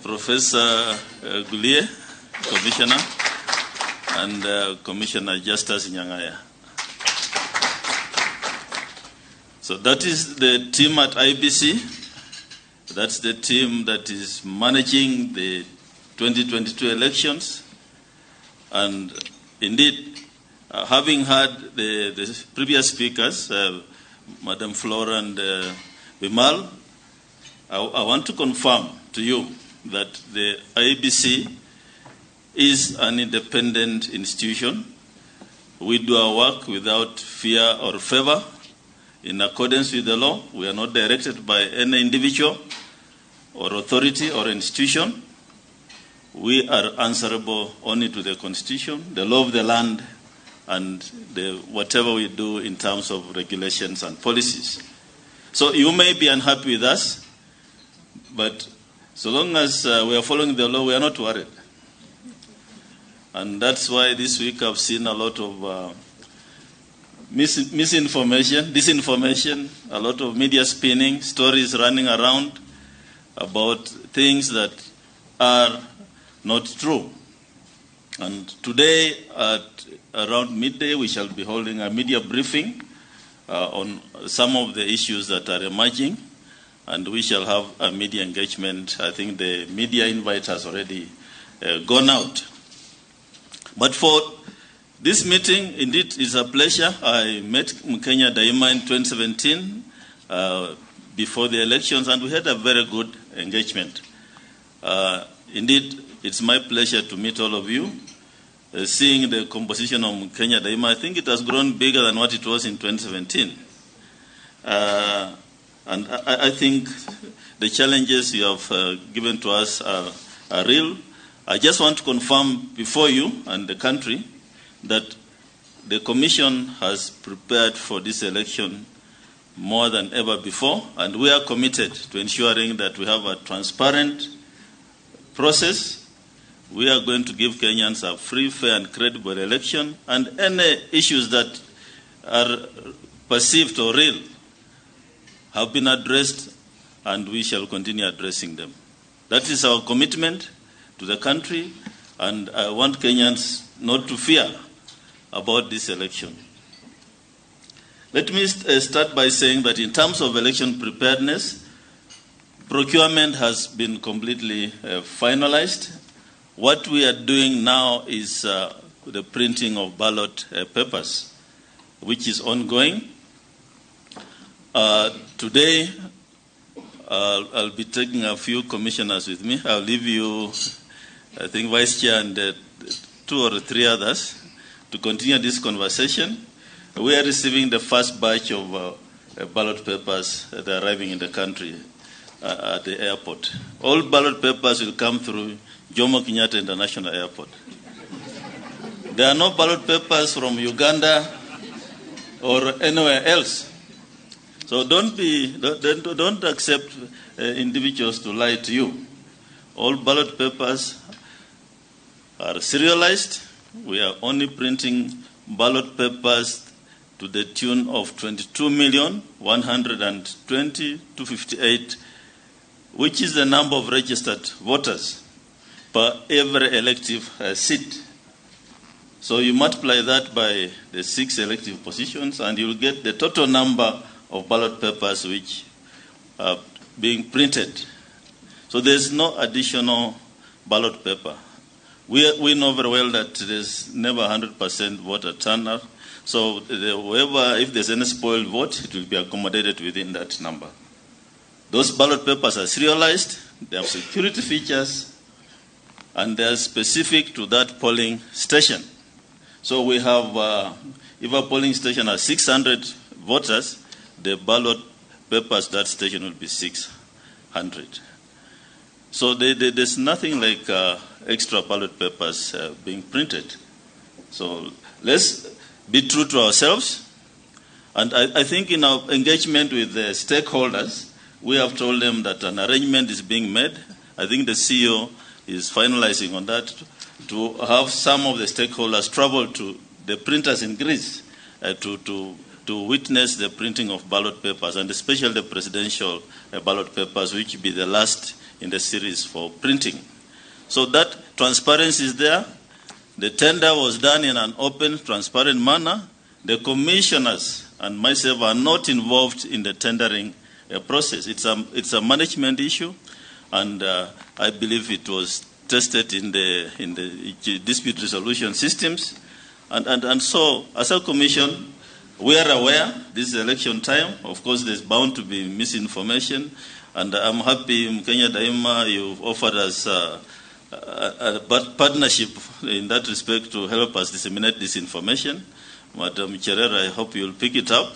Speaker 17: Professor Gulie, Commissioner, and Commissioner Justus Nyang'aya. So that is the team at IBC. That's the team that is managing the 2022 elections. And indeed, having heard the previous speakers, Madam Flora and Vimal, I want to confirm to you that the IEBC is an independent institution. We do our work without fear or favor, in accordance with the law. We are not directed by any individual or authority or institution. We are answerable only to the Constitution, the law of the land, and whatever we do in terms of regulations and policies. So you may be unhappy with us, but so long as we are following the law, we are not worried. And that's why this week I've seen a lot of misinformation, disinformation, a lot of media spinning, stories running around about things that are not true. And today at around midday, we shall be holding a media briefing on some of the issues that are emerging, and we shall have a media engagement. I think the media invite has already gone out. But for this meeting, indeed, is a pleasure. I met Mkenya Daima in 2017 before the elections, and we had a very good engagement. Indeed, it's my pleasure to meet all of you. Seeing the composition of Mkenya Daima, I think it has grown bigger than what it was in 2017. And I think the challenges you have given to us are real. I just want to confirm before you and the country that the Commission has prepared for this election more than ever before, and we are committed to ensuring that we have a transparent process. We are going to give Kenyans a free, fair, and credible election, and any issues that are perceived or real have been addressed, and we shall continue addressing them. That is our commitment to the country, and I want Kenyans not to fear about this election. Let me start by saying that in terms of election preparedness, procurement has been completely finalized. What we are doing now is the printing of ballot papers, which is ongoing. Today, I'll be taking a few commissioners with me. I'll leave you, I think, Vice Chair and 2 or 3 others to continue this conversation. We are receiving the first batch of ballot papers that are arriving in the country at the airport. All ballot papers will come through Jomo Kenyatta International Airport. There are no ballot papers from Uganda or anywhere else. So don't accept individuals to lie to you. All ballot papers are serialized. We are only printing ballot papers to the tune of 22,120,258, which is the number of registered voters per every elective seat. So you multiply that by the 6 elective positions, and you'll get the total number of ballot papers which are being printed. So there's no additional ballot paper. We know very well that there's never 100% voter turnout. So whoever, if there's any spoiled vote, it will be accommodated within that number. Those ballot papers are serialized, they have security features, and they are specific to that polling station. So we have, if a polling station has 600 voters, the ballot papers that station will be 600. So there's nothing like extra ballot papers being printed. So let's be true to ourselves. And I think in our engagement with the stakeholders, we have told them that an arrangement is being made. I think the CEO is finalizing on that, to have some of the stakeholders travel to the printers in Greece to witness the printing of ballot papers, and especially the presidential ballot papers, which will be the last in the series for printing. So that transparency is there. The tender was done in an open, transparent manner. The commissioners and myself are not involved in the tendering process. It's a management issue, and I believe it was tested in the dispute resolution systems. And so, as a commission, We are aware this is election time. Of course, there's bound to be misinformation. And I'm happy, Mkenya Daima, you've offered us a partnership in that respect to help us disseminate this information. Madam Cherera, I hope you'll pick it up,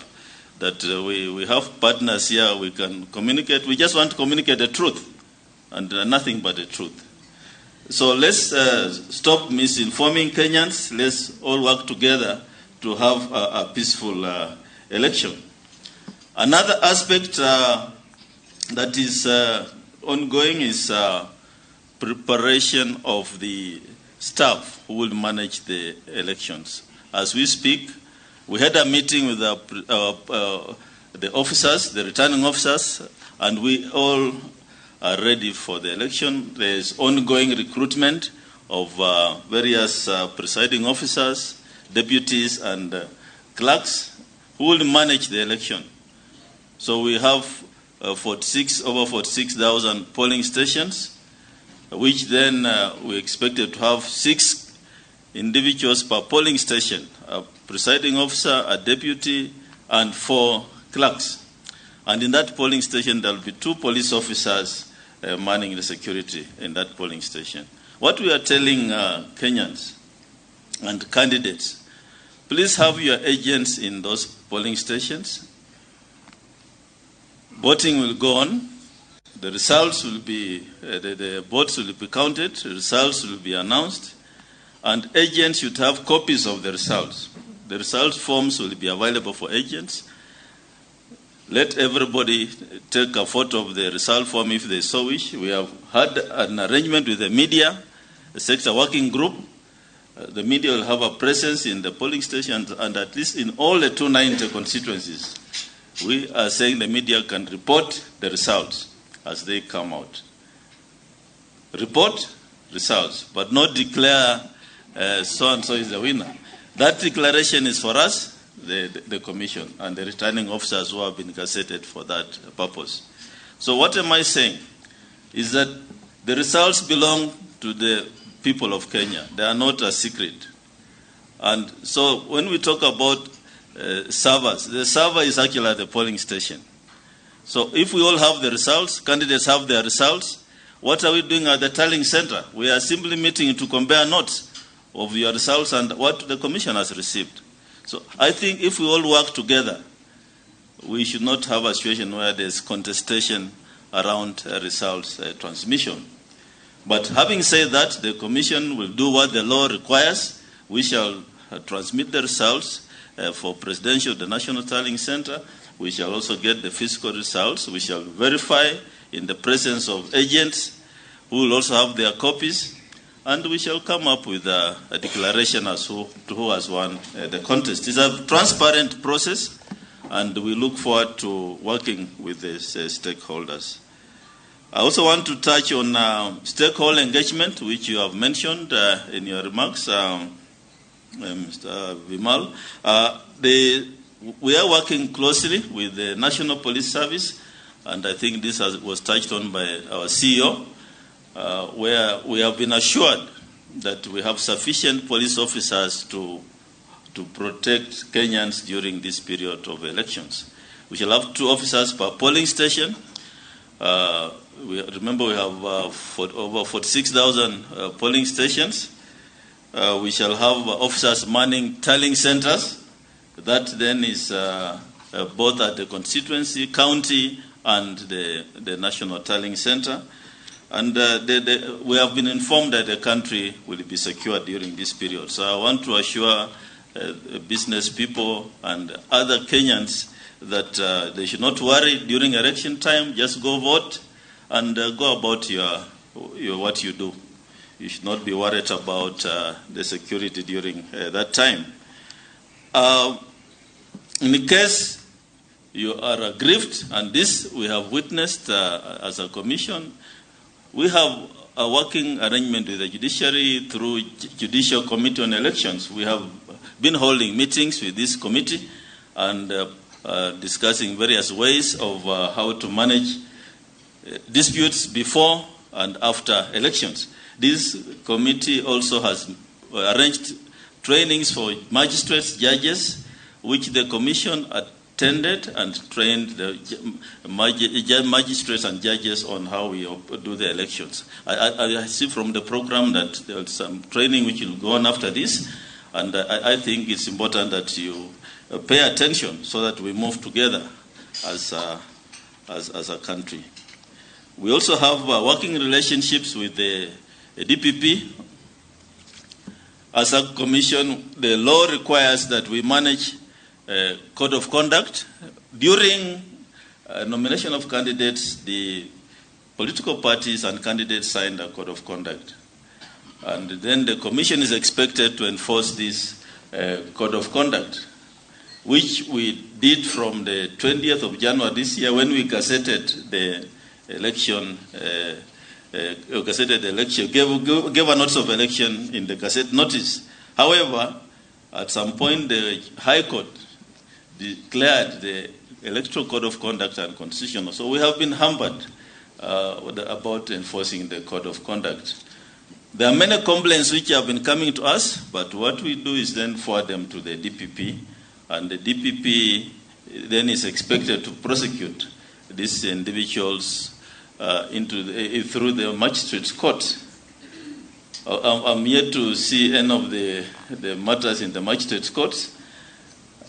Speaker 17: that we have partners here, we can communicate. We just want to communicate the truth and nothing but the truth. So let's stop misinforming Kenyans. Let's all work together to have a peaceful election. Another aspect that is ongoing is preparation of the staff who will manage the elections. As we speak, we had a meeting with the officers, the returning officers, and we all are ready for the election. There is ongoing recruitment of various presiding officers, deputies, and clerks who will manage the election. So we have over 46,000 polling stations, which then we expected to have 6 individuals per polling station, a presiding officer, a deputy, and 4 clerks. And in that polling station, there will be 2 police officers manning the security in that polling station. What we are telling Kenyans and candidates, please have your agents in those polling stations. Voting will go on. The results will be, the votes will be counted, the results will be announced, and agents should have copies of the results. The results forms will be available for agents. Let everybody take a photo of the result form if they so wish. We have had an arrangement with the media, the sector working group. The media will have a presence in the polling stations and at least in all the 290 constituencies. We are saying the media can report the results as they come out. Report results, but not declare so-and-so is the winner. That declaration is for us, the commission, and the returning officers who have been gazetted for that purpose. So what am I saying? Is that the results belong to the people of Kenya. They are not a secret. And so when we talk about servers, the server is actually at the polling station. So if we all have the results, candidates have their results, what are we doing at the tallying center? We are simply meeting to compare notes of your results and what the commission has received. So I think if we all work together, we should not have a situation where there's contestation around results transmission. But having said that, the commission will do what the law requires. We shall transmit the results for presidential, the National Tallying Center. We shall also get the physical results. We shall verify in the presence of agents who will also have their copies. And we shall come up with a declaration as to who has won the contest. It's a transparent process, and we look forward to working with the stakeholders. I also want to touch on stakeholder engagement, which you have mentioned in your remarks, Mr. Vimal. We are working closely with the National Police Service, and I think this was touched on by our CEO, where we have been assured that we have sufficient police officers to protect Kenyans during this period of elections. We shall have 2 officers per polling station. Remember, we have over 46,000 polling stations. We shall have officers manning tallying centers. That then is both at the constituency, county, and the National Tallying Center. And we have been informed that the country will be secure during this period. So I want to assure business people and other Kenyans that they should not worry during election time. Just go vote and go about your what you do. You should not be worried about the security during that time. In the case you are aggrieved, and this we have witnessed as a commission, we have a working arrangement with the judiciary through Judicial Committee on Elections. We have been holding meetings with this committee and discussing various ways of how to manage disputes before and after elections. This committee also has arranged trainings for magistrates, judges, which the Commission attended and trained the magistrates and judges on how we do the elections. I see from the program that there is some training which will go on after this, and I think it's important that you pay attention so that we move together as a country. We also have working relationships with the DPP. As a commission, the law requires that we manage a code of conduct. During nomination of candidates, the political parties and candidates signed a code of conduct. And then the commission is expected to enforce this code of conduct, which we did from the 20th of January this year when we gazetted the election, gave a notice of election in the gazette notice. However, at some point, the High Court declared the Electoral Code of Conduct unconstitutional. So we have been hampered about enforcing the Code of Conduct. There are many complaints which have been coming to us, but what we do is then forward them to the DPP, and the DPP then is expected to prosecute these individuals through the magistrate's court. I'm yet to see any of the matters in the magistrate's courts.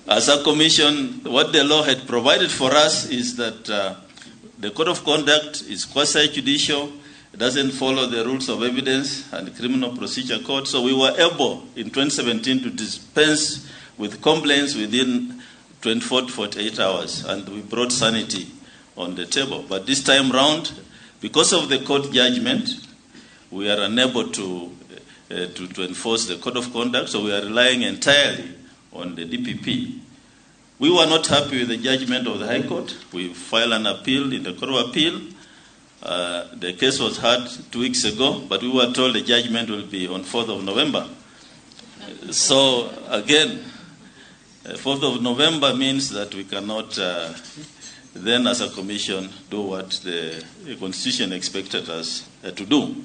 Speaker 17: As a commission, what the law had provided for us is that the code of conduct is quasi-judicial, it doesn't follow the rules of evidence and criminal procedure code. So we were able in 2017 to dispense with complaints within 24 to 48 hours, and we brought sanity on the table. But this time round, because of the court judgment, we are unable to enforce the code of conduct, so we are relying entirely on the DPP. We were not happy with the judgment of the High Court. We filed an appeal in the Court of Appeal. The case was heard 2 weeks ago, but we were told the judgment will be on 4th of November. So again, 4th of November means that we cannot then as a commission do what the Constitution expected us to do.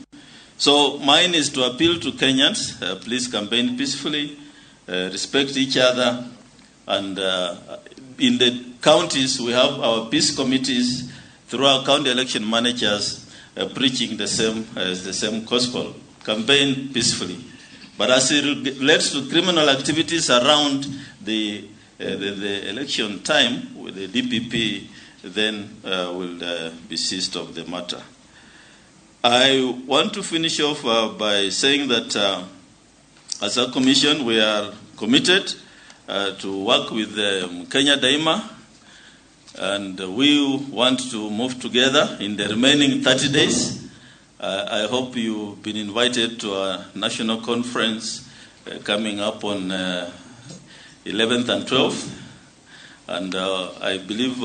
Speaker 17: So mine is to appeal to Kenyans, please campaign peacefully, respect each other, and in the counties we have our peace committees through our county election managers preaching the same gospel, campaign peacefully. But as it relates to criminal activities around the election time, with the DPP then will be seized of the matter. I want to finish off by saying that as a commission, we are committed to work with Kenya Daima, and we want to move together in the remaining 30 days. I hope you've been invited to a national conference coming up on 11th and 12th. And I believe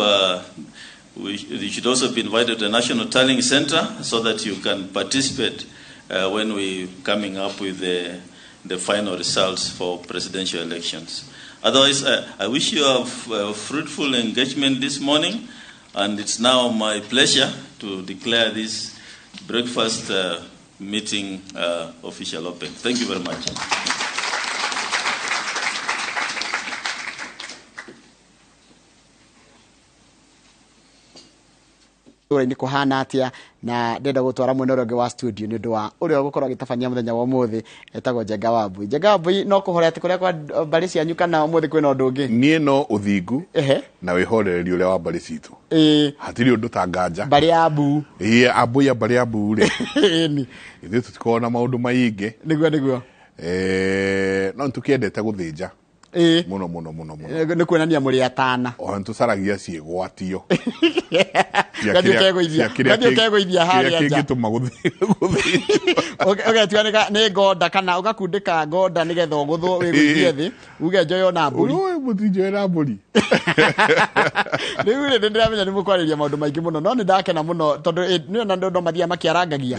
Speaker 17: you should also be invited to the National Tallying Center so that you can participate when we're coming up with the final results for presidential elections. Otherwise, I wish you a fruitful engagement this morning, and it's now my pleasure to declare this breakfast meeting official open. Thank you very much.
Speaker 1: Ni kuhana atia na ndenda gutwara mwena ũrĩa ũngĩ wa studio nĩ ũndũ wa ũrĩa ũgũkorwo agĩtabania mũthenya wa ũmũthĩ etagwo Njenga Wambui. Njenga Wambui, no kũhorea atĩ kũrĩa kwa mbarĩ cianyu kana ũmũthĩ kwĩna ũndũ ũngĩ?
Speaker 4: Niĩ no ũthingu na wĩhorereri ũrĩa wa mbarĩ citũ. Hatirĩ ũndũ ta nganja.
Speaker 1: Mbarĩ ya Abu.
Speaker 4: Ĩĩ, Abu ya mbarĩ ya Abu rĩ. Ithuĩ tũtikoragwo na maũndũ maingĩ.
Speaker 1: Nĩguo nĩguo.
Speaker 4: No nĩtũkĩendete gũthĩnja. Muno muno muno muno.
Speaker 1: Nĩ kuonania mũrĩ atana.
Speaker 4: O nĩtũcaragia ciĩgwatio.
Speaker 1: Ũkegũithia harĩa nja.
Speaker 4: Kĩngĩtũma
Speaker 1: ũgetua nĩ ngonda kana ũgakundĩka ngonda nĩgetha ũgũthwo wĩgũithie thĩ uge njoyo na mbũri.
Speaker 4: Mũtinjoe na mbũri.
Speaker 1: Rĩu rĩ nĩndĩramenya nĩ mũkwarĩria maũndũ maingĩ mũno no nĩndakena mũno tondũ nĩ ona andũ mathiaga makĩarangagia.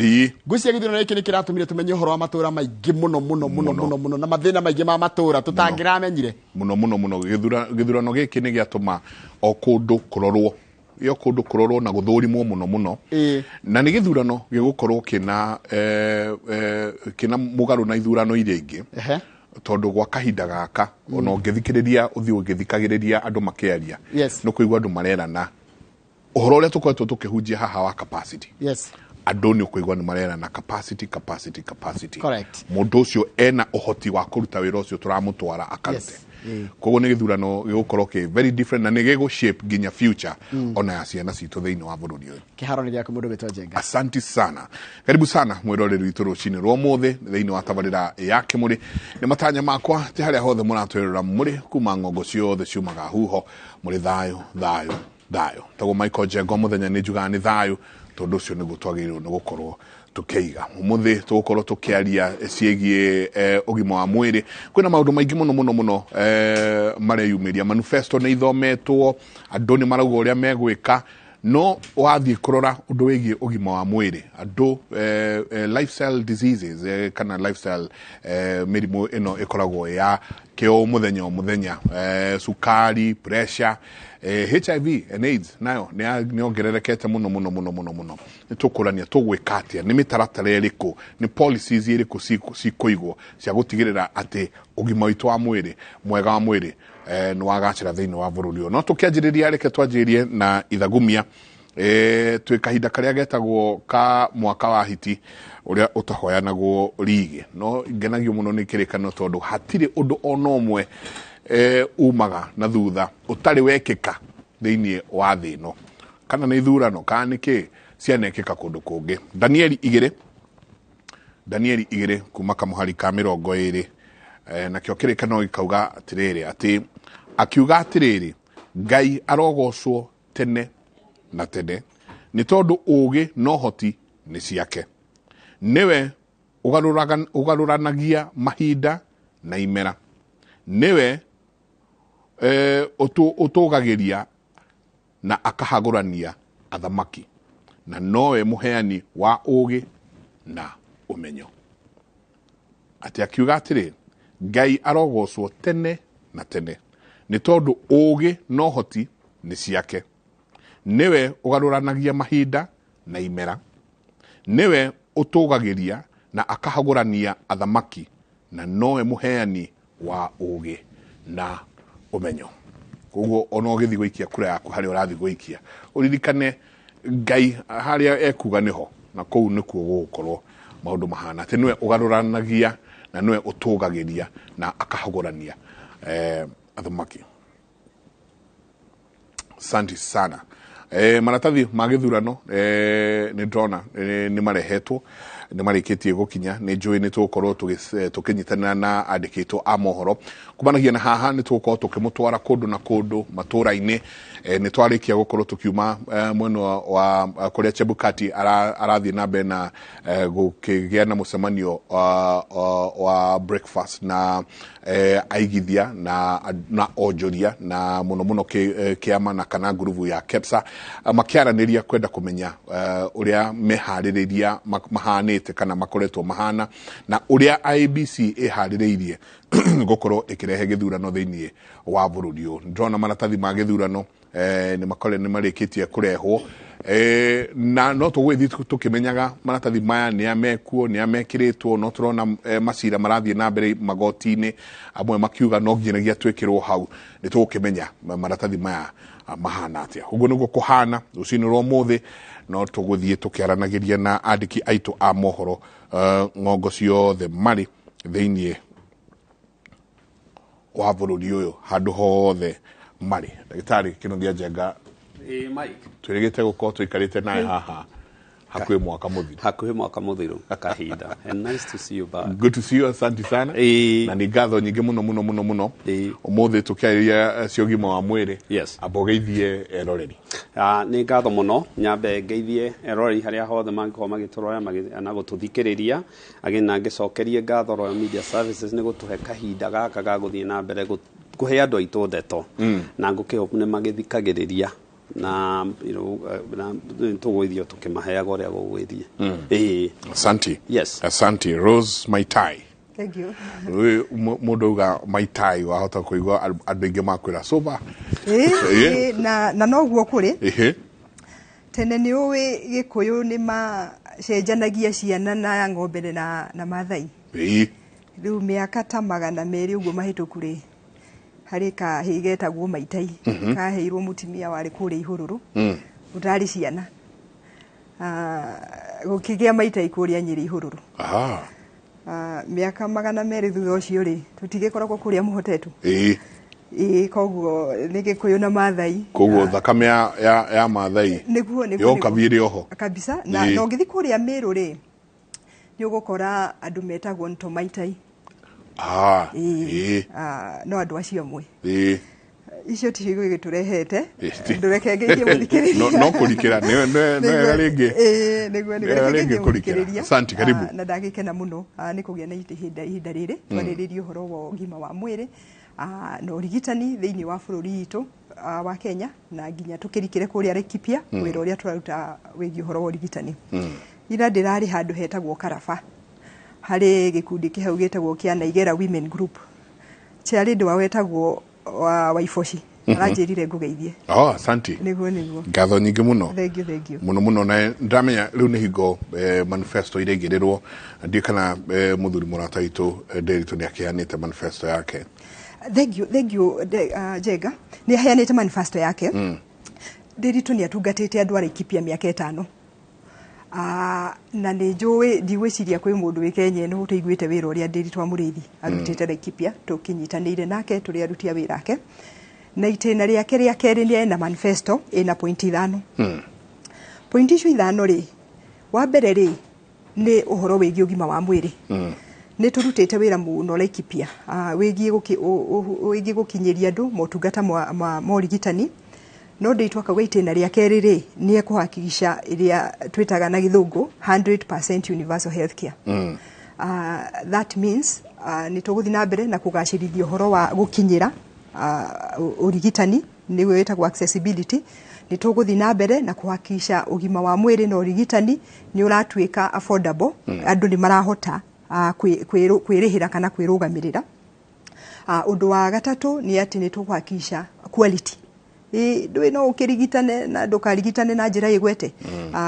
Speaker 1: Ngwĩciria gĩthurano gĩkĩ nĩ kĩratũmire tũmenye ũhoro wa matũra maingĩ mũno mũno mũno mũno mũno na mathĩna maingĩ ma matũra tũtangĩramenyire.
Speaker 4: Mũno mũno mũno. Gĩthurano gĩkĩ nĩ gĩatũma o kũndũ kũrorwo iyo kũndũ kũrorwo na gũthũrimwo mũno mũno. Na nĩ gĩthurano gĩgũkorwo kĩna kĩna mũgarũ na ithurano iria ingĩ. Tondũ gwa kahinda gaka ona ũngĩthikĩrĩria ũthiĩ ũgĩthikagĩrĩria andũ makĩaria, nĩ kũigua andũ marerana ũhoro ũrĩa tũkoretwo tũkĩhunjia haha wa capacity. Andũ nĩ ũkũigua nĩ marerana capacity, capacity, capacity. Mũndũ ũcio ena ũhoti wa kũruta wĩra ũcio tũramũtwara akarute. Koguo nĩ gĩthurano gĩgũkorwo kĩ very different na nĩ gĩgũ shape nginya future ona ya ciana citũ thĩinĩ wa bũrũri ũyũ.
Speaker 1: Kĩharo nĩ gĩaku mũndũ wĩtwo Njenga.
Speaker 4: Asanti sana, karibu sana mwĩroreri witũ rũcinĩ rwa ũmũthĩ thĩinĩ wa tabarĩra ya Kĩmũrĩ. Nĩ matanya makwa ti harĩa hothe mũratwĩrora mũrĩ kuma ng'ongo ciothe ciumaga huho mũrĩ thayũ thayũ thayũ. Tagwo Michael Njenga mũthenya nĩ njugaga nĩ thayũ tondũ ũcio nĩguo twagĩrĩirwo nĩ gũkorwo tũkĩiga. Ũmũthĩ tũgũkorwo tũkĩaria ciĩgiĩ ũgima wa mwĩrĩ. Kwĩna maũndũ maingĩ mũno mũno mũno mareyumĩria. Manifesto nĩ ithometwo, andũ nĩ marauga ũrĩa megwĩka, no wathiĩ kũrora ũndũ wĩgiĩ ũgima wa mwĩrĩ andũ lifestyle diseases kana lifestyle mĩrimũ ĩno ĩkoragwo ya kĩo mũthenya o mũthenya, cukari, pressure, HIV and AIDS nayo nĩ yongererekete mũno mũno mũno mũno mũno. Nĩ tũkũrania tũgwĩka atĩa, nĩ mĩtaratara ĩrĩkũ, nĩ policies ĩrĩkũ cikũigwo cia gũtigĩrĩra atĩ ũgima witũ wa mwĩrĩ mwega wa mwĩrĩ nĩ wagacĩra thĩinĩ wa bũrũri ũyũ. No tũkĩanjĩrĩria, reke twanjĩrĩrie na ithagumia. Twĩ kahinda karĩa getagwo ka mwaka wa hiti ũrĩa ũtahoyanagwo rigi, no ngenagio mũno nĩ kĩrĩkanĩro tondũ hatirĩ ũndũ ona ũmwe umaga na thutha ũtarĩ wekĩka thĩinĩ wa thĩ ĩno, kana nĩ ithurano kana nĩ kĩ cianekĩka kũndũ kũngĩ. Danieli 2 kuma kamũhari ka 20, nakĩo kĩrĩkanĩro gĩkauga atĩrĩrĩ, atĩ akiuga atĩrĩrĩ, Ngai arogocwo tene na tene nĩ tondũ ũũgĩ na ũhoti nĩ ciake, nĩwe ũgarũranagia mahinda na imera, nĩwe ũtũgagĩria na akahagũrania athamaki, na nowe mũheani wa ũũgĩ na ũmenyo. Atĩ akiuga atĩrĩ, Ngai arogocwo tene na tene nĩ tondũ ũũgĩ na ũhoti nĩ ciake, nĩwe ũgarũranagia mahinda na imera, nĩwe ũtũgagĩria na akahagũrania athamaki, na nowe mũheani wa ũũgĩ na ũmenyo. Koguo ona ũgĩthiĩ gũikia kura yaku harĩa ũrathiĩ gũikia, ũririkane Ngai harĩa ekuga nĩho, na kũu nĩkuo gũgũkorwo maũndũ mahana atĩ nĩwe ũgarũranagia na nĩwe ũtũgagĩria na akahagũrania athamaki. Asante sana. Maratathi ma gĩthurano nĩ ndĩrona nĩ marehetwo, nĩ marĩkĩtie gũkinya. Nĩ njũĩ nĩ tũgũkorwo tũkĩnyitanĩra na andĩkĩtwo a mohoro kumanagia na haha nĩ tũgũkorwo tũkĩmũtwara kũndũ na kũndũ matũra-inĩ. Nĩ twarĩkia gũkorwo tũkiuma mwena wa kũrĩa Chebukati arathiĩ na mbere na gũkĩgĩa na mũcemanio wa breakfast na aigithia na onjoria na mũno mũno kĩama na kana ngurubu ya KEPSA, makĩaranĩria kwenda kũmenya ũrĩa meharĩrĩria mahanĩte kana makoretwo mahana na ũrĩa IEBC ĩharĩrĩirie gũkorwo ĩkĩrehe gĩthurano thĩinĩ wa bũrũri ũyũ. Ndĩrona maratathi ma gĩthurano nĩ marĩkĩtie kũrehwo, na no tũgũgĩthiĩ tũkĩmenyaga maratathi maya nĩ amekuo, nĩ amekĩrĩtwo. No tũrona macira marathiĩ na mbere magoti-inĩ, amwe makiuga no nginyagia twĩkĩrwo hau nĩ tũgũkĩmenya maratathi maya mahana atĩa. Ũguo nĩguo kũhana rũcinĩ rwa ũmũthĩ. No tũgũthiĩ tũkĩaranagĩria na andĩki aitũ a mohoro ng'ongo ciothe marĩ thĩinĩ wa bũrũri ũyũ handũ hothe marĩ. Ndagĩtarĩ Kĩnuthia Njenga,
Speaker 12: Mike,
Speaker 4: twĩrĩgĩte gũkorwo tũikarĩte nawe haha hakuhĩ mwaka mũthiru.
Speaker 12: Hakuhĩ mwaka mũthiru kahinda. And nice to see you back.
Speaker 4: Good to see you, asante sana. Na nĩ ngatho nyingĩ mũno mũno mũno mũno. Ũmũthĩ tũkĩarĩria cia ũgima wa mwĩrĩ. Amba ũgeithie eroreri.
Speaker 12: Nĩ ngatho mũno, nyambe ngeithie eroreri harĩa hothe mangĩkorwo magĩtũrora na gũtũthikĩrĩria. Again, na ngĩcokerie ngatho Royal Media Services nĩ gũtũhe kahinda gaka ga gũthiĩ na mbere kũhe andũ aitũ ndeto. Na ngũkĩhope nĩ magĩthikagĩrĩria na na tũgũithio tũkĩmaheaga ũrĩa gũgũgĩthiĩ.
Speaker 4: Asante.
Speaker 12: Yes.
Speaker 4: Asante. Rose Maitai.
Speaker 18: Thank you.
Speaker 4: Mũndũ auga Maitai wahota kũigua andũ aingĩ makwĩra soba.
Speaker 18: Na noguo kũrĩ. Tene nĩ ũĩ Gĩkũyũ nĩ macenjanagia ciana na ng'ombe na Maathai. Rĩu mĩaka ta 200 ũguo mahĩtũku rĩ, harĩ kahĩĩ getagwo Maitai, kaheirwo mũtumia warĩ kũrĩa Ihũrũrũ, ũtarĩ ciana. Gũkĩgĩa Maitai kũrĩa Nyĩrĩ Ihũrũrũ. Mĩaka 200 thutha ũcio rĩ, tũtigĩkoragwo kũrĩa mũhotetwo. Ĩĩ, koguo nĩ Gĩkũyũ na Maathai.
Speaker 4: Koguo thakame ya Maathai
Speaker 18: nĩguo
Speaker 4: yoka biĩrĩ oho
Speaker 18: kabisa. Na ũngĩthiĩ kũrĩa Mĩrũ rĩ, nĩ ũgũkora andũ metagwo Ntomaitai. No andũ acio amwe. Icio ticio igũgĩtũrehete, ndũreke ngeithie mũthikĩrĩria.
Speaker 4: No kũrikĩra nĩ rĩngĩ.
Speaker 18: Nĩguo reke ngeithie mũthikĩrĩria.
Speaker 4: Asante, karibu.
Speaker 18: Na ndagĩkena mũno nĩ kũgĩa na ihinda rĩrĩ twarĩrĩrie ũhoro wa ũgima wa mwĩrĩ na ũrigitani thĩinĩ wa bũrũri witũ wa Kenya, na nginya tũkĩrikĩre kũrĩa Laikipia wĩra ũrĩa tũraruta wĩgiĩ ũhoro wa ũrigitani. Ira ndĩrarĩ handũ hetagwo Karaba, harĩ gĩkundi kĩhau gĩtagwo kĩa Naigera Women Group. Chairlady wao wetagwo Waiboci, aranjĩrire ngũgeithie.
Speaker 4: Asante.
Speaker 18: Nĩguo.
Speaker 4: Ngatho nyingĩ mũno.
Speaker 18: Thank you, thank you.
Speaker 4: Mũno mũno, na ndamenya rĩu nĩ hingo manifesto iraigĩrĩrwo. Ndiũĩ kana mũthuri mũrata witũ Nderitu nĩ akĩheanĩte manifesto yake.
Speaker 18: Thank you, thank you, Njenga. Nĩ aheanĩte manifesto yake. Nderitu nĩ atungatĩte andũ a Laikipia mĩaka 5. Na nĩ njũĩ, ndigwĩciria kwĩ mũndũ wĩ Kenya ĩno ũtaiguĩte wĩra ũrĩa Nderitu wa Mũrĩithi arutĩte Laikipia, tũkĩnyitanĩire nake tũrĩ aruti a wĩra ake. Na itĩna rĩake rĩa kerĩ nĩ ena manifesto ĩna point 5. Point icio 5 rĩ, wa mbere rĩ nĩ ũhoro wĩgiĩ ũgima wa mwĩrĩ. Nĩ tũrutĩte wĩra mũno Laikipia wĩgiĩ gũkinyĩria andũ motungata ma ũrigitani. No Nderitu akauga itĩna rĩa kerĩ rĩ, nĩ ekũhakikica ĩrĩa twĩtaga na gĩthũngũ 100% universal health care. That means nĩ tũgũthiĩ na mbere na kũgacĩrithia ũhoro wa gũkinyĩra ũrigitani, nĩguo wĩtagwo accessibility. Nĩ tũgũthiĩ na mbere na kũhakikica ũgima wa mwĩrĩ na ũrigitani nĩ ũratuĩka affordable, andũ nĩ marahota kwĩrĩhĩra kana kwĩrũgamĩrĩra. Ũndũ wa gatatũ nĩ atĩ nĩ tũkũhakikica quality. Ndũĩ no ũkĩrigitane na ndũkarigitane na njĩra ĩgwete.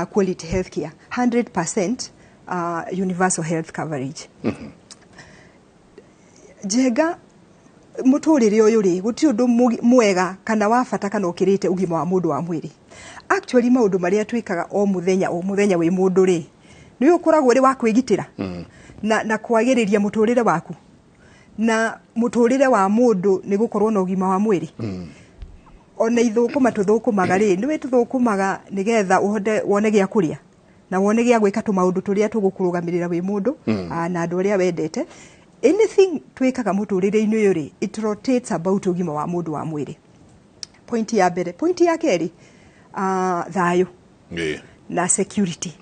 Speaker 18: Quality health care 100% universal health coverage. Njenga, mũtũrĩre ũyũ rĩ, gũtirĩ ũndũ mwega kana wa bata kana ũkĩrĩte ũgima wa mũndũ wa mwĩrĩ. Actually maũndũ marĩa twĩkaga o mũthenya o mũthenya wĩ mũndũ rĩ, nĩ ũkoragwo ũrĩ wa kwĩgitĩra na kwagĩrĩria mũtũrĩre waku. Na mũtũrĩre wa mũndũ nĩ gũkorwo na ũgima wa mwĩrĩ. Ona ithũkũma tũthũkũmaga rĩ, nĩwe tũthũkũmaga nĩgetha ũhote wone gĩa kũrĩa na wone gĩa gwĩka tũmaũndũ tũrĩa tũgũkũrũgamĩrĩra wĩ mũndũ na andũ arĩa wendete. Anything twĩkaga mũtũrĩre-inĩ ũyũ rĩ, it rotates about ũgima wa mũndũ wa mwĩrĩ. Point ya mbere. Point ya kerĩ, thayũ na security.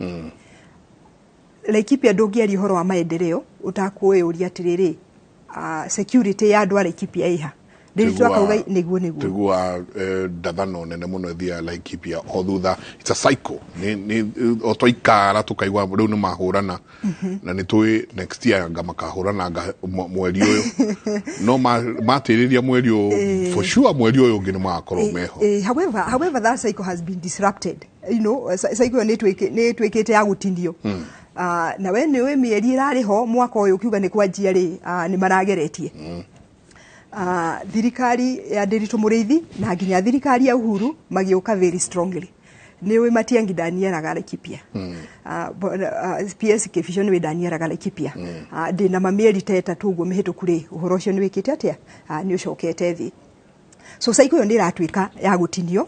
Speaker 18: Laikipia ndũngĩaria ũhoro wa maendeleo ũtakwĩyũria atĩrĩrĩ, security ya andũ a Laikipia ĩha. Nderitu akauga nĩguo.
Speaker 4: Tiguaga ndathano nene mũno ĩthiaga Laikipia o thutha, it's a cycle. Nĩ o twaikara tũkaigua rĩu nĩ mahũrana, na nĩ tũĩ next year anga makahũrana anga mweri ũyũ, no matĩrĩria mweri ũyũ, for sure mweri ũyũ ũngĩ nĩ magakorwo meho.
Speaker 18: However that cycle has been disrupted. You know, cycle ĩyo nĩ ĩtuĩkĩte ya gũtinio. Na we nĩ ũĩ mĩeri ĩrarĩ ho mwaka ũyũ ũkiuga nĩ kwanjia rĩ, nĩ marageretie. Thirikari ya Nderitu Mũrĩithi na nginya thirikari ya Uhuru magĩũka very strongly. Nĩ ũĩ Matiang'i ndaniaraga Laikipia. PS Kĩbico nĩwe ndaniaraga Laikipia. Ndĩna mamieri ta 3 ũguo mĩhĩtũku rĩ, ũhoro ũcio nĩ wĩkĩte atĩa? Nĩ ũcokete thĩ. So cycle ĩyo nĩ ĩratuĩka ya gũtinio.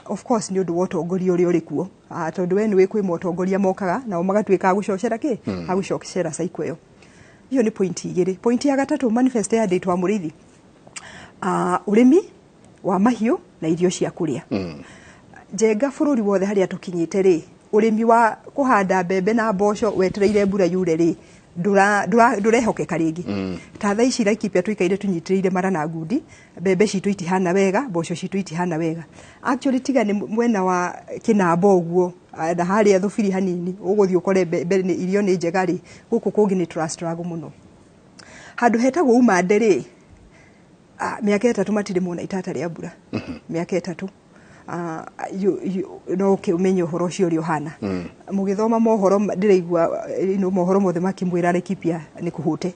Speaker 18: Of course nĩ ũndũ wa ũtongoria ũrĩa ũrĩ kuo. Tondũ we nĩũĩ kwĩ motongoria mokaga nao magatuĩka a gũcocera kĩ? A gũcocera cycle ĩyo. Iyo nĩ point 2. Point ya gatatũ, manifesto ya Nderitu wa Mũrĩithi. Ũrĩmi wa mahiũ na irio cia kũrĩa. Njenga, bũrũri wothe harĩa tũkinyĩte rĩ, ũrĩmi wa kũhanda mbembe na mboco wetereire mbura yure rĩ, ndũrehokeka rĩngĩ. Ta thaa ici Laikipia tũikaire tũnyitĩrĩire mara na ngundi, mbembe citũ itihana wega, mboco citũ itihana wega. Actually tiga nĩ mwena wa Kĩnamba ũguo na harĩa Thubiri hanini ũgũthiĩ ũkore mbembe irio nĩ njega rĩ, gũkũ kũngĩ nĩ tũra struggle mũno. Handũ hetagwo Umande rĩ, mĩaka 3 matirĩ mona itata rĩa mbura. Mĩaka 3. No ũkĩũmenye ũhoro ũcio ũrĩa ũhana. Mũgĩthoma mohoro ndĩraigua mohoro mothe makĩmwĩra Laikipia nĩ kũhũte.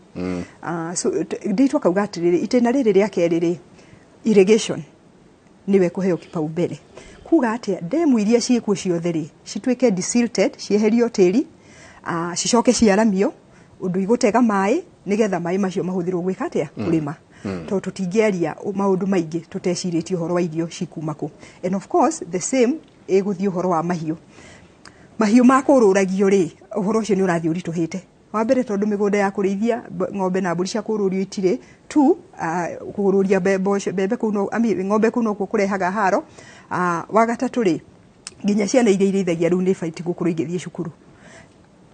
Speaker 18: So ndĩitwo akauga atĩrĩrĩ, itĩna rĩrĩ rĩa kerĩ rĩ, irrigation niwe kũheo kipaumbele. Kuga atĩa, ndemu iria ciĩkuo ciothe rĩ, cituĩke desilted, cieherio tĩri, cicoke ciaramio ũndũ igũtega maĩ nĩgetha maĩ macio mahũthĩrwo gwĩka atĩa? Kũrĩma. Tondũ tũtingĩaria maũndũ maingĩ tũtecirĩtie ũhoro wa irio cikuma kũ. And of course the same ĩgũthiĩ ũhoro wa mahiũ. Mahiũ ma kũrũragio rĩ, ũhoro ũcio nĩ ũrathiĩ ũritũhĩte. Wa mbere tondũ mĩgũnda ya kũrĩithia ng'ombe na mbũri cia kũrũrio itirĩ. Two, kũrũria mbembe kũu no, I mean, ng'ombe kũu nokuo kũrehaga haro. Wa gatatũ rĩ, nginya ciana iria irĩithagia rĩu nĩ ibatiĩ gũkorwo igĩthiĩ cukuru.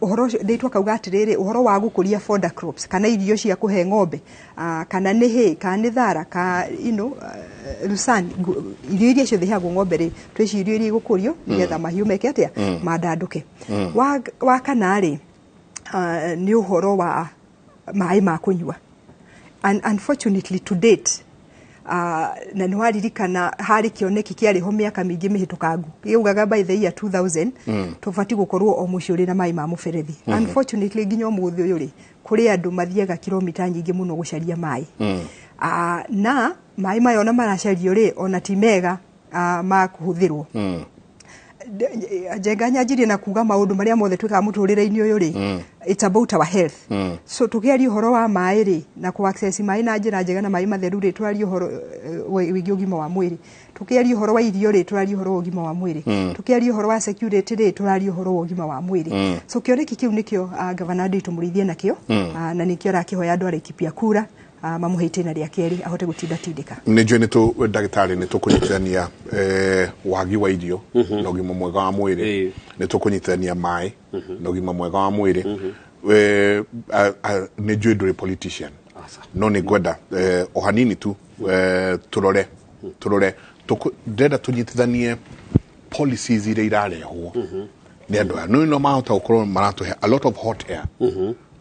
Speaker 18: Ũhoro ũcio ndĩtwa kauga atĩrĩrĩ, ũhoro wa gũkũria fodder crops kana irio cia kũhe ng'ombe, kana nĩ hay, kana nĩ thara, ka lucerne, irio iria ciothe iheagwo ng'ombe rĩ, twĩcirie iria igũkũrio nĩgetha mahiũ meke atĩa? Mandandũke. Wa kana rĩ, nĩ ũhoro wa maĩ ma kũnyua. And unfortunately to date, na nĩ waririkana harĩ kĩoneki kĩarĩ ho mĩaka mĩingĩ mĩhĩtũkangu gĩaugaga by the year 2000 tũbatiĩ gũkorwo o mũciĩ ũrĩ na maĩ ma mũberethi. Unfortunately nginya ũmũthĩ ũyũ rĩ, kũrĩ andũ mathiaga kilomita nyingĩ mũno gũcaria maĩ. Na maĩ maya ona maracario rĩ, ona ti mega ma kũhũthĩrwo. Njenga nyanjirie na kuga maũndũ marĩa mothe twĩkaga mũtũrĩre-inĩ ũyũ rĩ, it's about our health. So tũkĩaria ũhoro wa maĩ rĩ, na kũ access maĩ na njĩra njega na maĩ matheru rĩ, tũraria ũhoro wĩgiĩ ũgima wa mwĩrĩ. Tũkĩaria ũhoro wa irio rĩ, tũraria ũhoro wa ũgima wa mwĩrĩ. Tũkĩaria ũhoro wa security rĩ, tũraria ũhoro wa ũgima wa mwĩrĩ. So kĩoneki kĩu nĩkĩo Gavana Ndiritu Mũrĩithi nakĩo, na nĩkĩo arakĩhoya andũ a Laikipia kura mamũhe itĩna rĩa kerĩ ahote gũtinda tindĩka.
Speaker 4: Nĩ njũĩ nĩ tũ ndagĩtarĩ nĩ tũkũnyitithania wagi wa irio na ũgima mwega wa mwĩrĩ, nĩ tũkũnyitithania maĩ na ũgima mwega wa mwĩrĩ. Nĩ njũĩ ndũrĩ politician, no nĩ ngwenda o hanini tu tũrore ndĩrenda tũnyitithanie policies iria irarehwo nĩ andũ aya. No mahota gũkorwo maratũhe a lot of hot air,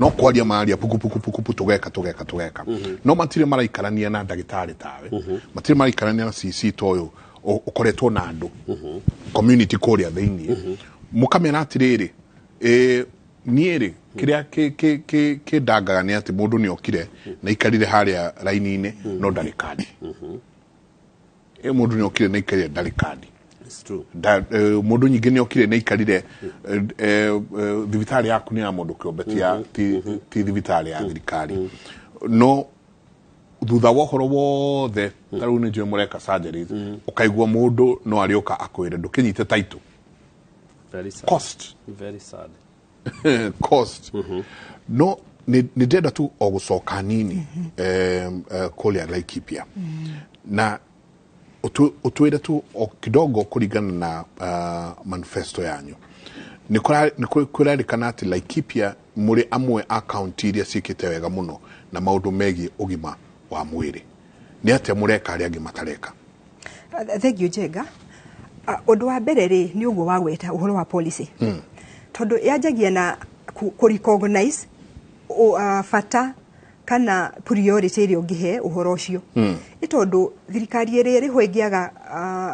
Speaker 4: no kwaria maria puku puku puku tugeka tugeka tugeka, no matirĩ maraikarania na ndagĩtarĩ tawe, matirĩ maraikarania na CC ta ũyũ ũkoretwo na andũ community kũrĩa thĩinĩ, mũkamera atĩrĩrĩ, niĩ rĩ kĩrĩa kĩndangaga nĩ atĩ mũndũ nĩ okire na aikarire harĩa raini-inĩ no ndarĩ kandi. Mũndũ nĩ okire na aikarire ndarĩ kandi. Mũndũ nyingĩ nĩ okire na aikarire thibitarĩ yaku nĩ ya mũndũ kĩũmbe, ti thibitarĩ ya thirikari. No thutha wa ũhoro wothe ta rĩu nĩ njũĩ mũreka surgeries, ũkaigua mũndũ no arĩũka akwĩre ndũkĩnyite title. Cost.
Speaker 3: Very sad.
Speaker 4: Cost. No nĩ ndĩrenda tu o gũcoka nini kũrĩa Laikipia na ũtwĩre tu o kidogo kũringana na manifesto yanyu. Nĩ kũrerĩkana atĩ Laikipia mũrĩ amwe a kaunti iria ciĩkĩte wega mũno na maũndũ megiĩ ũgima wa mwĩrĩ. Nĩ atĩa mũreka arĩa angĩ matareka?
Speaker 18: Thank you Njenga. Ũndũ wa mbere rĩ, nĩ ũguo wagweta ũhoro wa policy. Tondũ yanjagia na kũ recognize bata kana priority ĩrĩa ũngĩhe ũhoro ũcio. Nĩ tondũ thirikari ĩrĩa ĩrĩho ĩngĩaga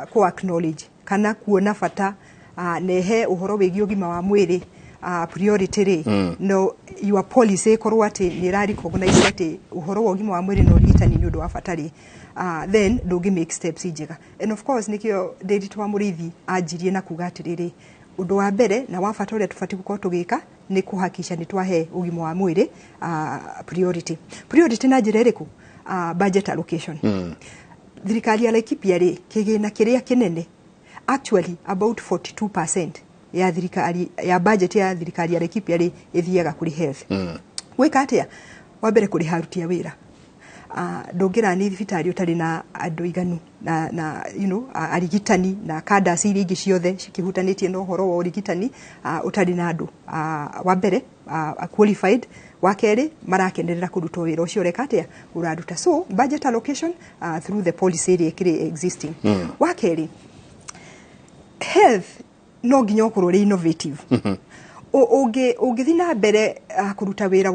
Speaker 18: kũ acknowledge kana kuona bata na ĩhe ũhoro wĩgiĩ ũgima wa mwĩrĩ priority rĩ, no your policy ĩkorwo atĩ nĩ ĩra recognize atĩ ũhoro wa ũgima wa mwĩrĩ na ũrigitani nĩ ũndũ wa bata rĩ, then ndũngĩ make steps njega. And of course nĩkĩo Ndiritu wa Mũrĩithi anjirie na kuga atĩrĩrĩ, ũndũ wa mbere na wa bata ũrĩa tũbatiĩ gũkorwo tũgĩka nĩ kũhakikisha nĩ twahe ũgima wa mwĩrĩ priority. Priority na njĩra ĩrĩkũ? Budget allocation. Thirikari ya Laikipia rĩ, kĩgĩna kĩrĩa kĩnene actually about 42% ya thirikari ya budget ya thirikari ya Laikipia rĩ ĩthiaga kũrĩ health. Gwĩka atĩa? Wa mbere kũrĩha aruti a wĩra. Ndũngĩrani thibitarĩ ũtarĩ na andũ iganu na you know, arigitani na kandasi iria ingĩ ciothe cikĩhutanĩtie na ũhoro wa ũrigitani, ũtarĩ na andũ wa mbere qualified, wa kerĩ marakenerera kũruta wĩra ũcio ũreka atĩa ũraruta. So budget allocation through the policy ĩrĩa ĩkĩrĩ existing. Wa kerĩ, health no nginya ũkorwo ũrĩ innovative. Ũngĩthiĩ na mbere kũruta wĩra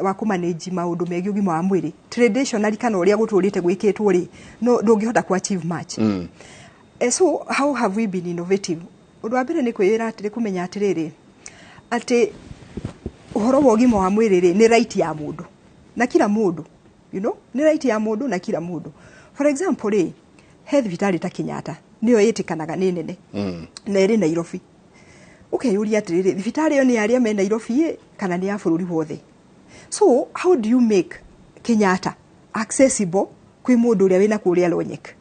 Speaker 18: wa kũmanage maũndũ megiĩ ũgima wa mwĩrĩ traditionally kana ũrĩa gũtũrĩte gwĩkĩtwo rĩ, no ndũngĩhota ku achieve much. So how have we been innovative? Ũndũ wa mbere nĩ kwĩra atĩrĩ, kũmenya atĩrĩrĩ, atĩ ũhoro wa ũgima wa mwĩrĩ rĩ, nĩ right ya mũndũ na kila mũndũ, nĩ right ya mũndũ na kila mũndũ. For example rĩ, he thibitarĩ ta Kenyatta, nĩyo ĩtĩkanaga nĩ nene na ĩrĩ Nairobi. Ũkeyũria atĩrĩrĩ, thibitarĩ ĩyo nĩ ya arĩa me Nairobi ĩ, kana nĩ ya bũrũri wothe? So how do you make Kenyatta accessible kwĩ mũndũ ũrĩa wĩna kũrĩa Lonyek?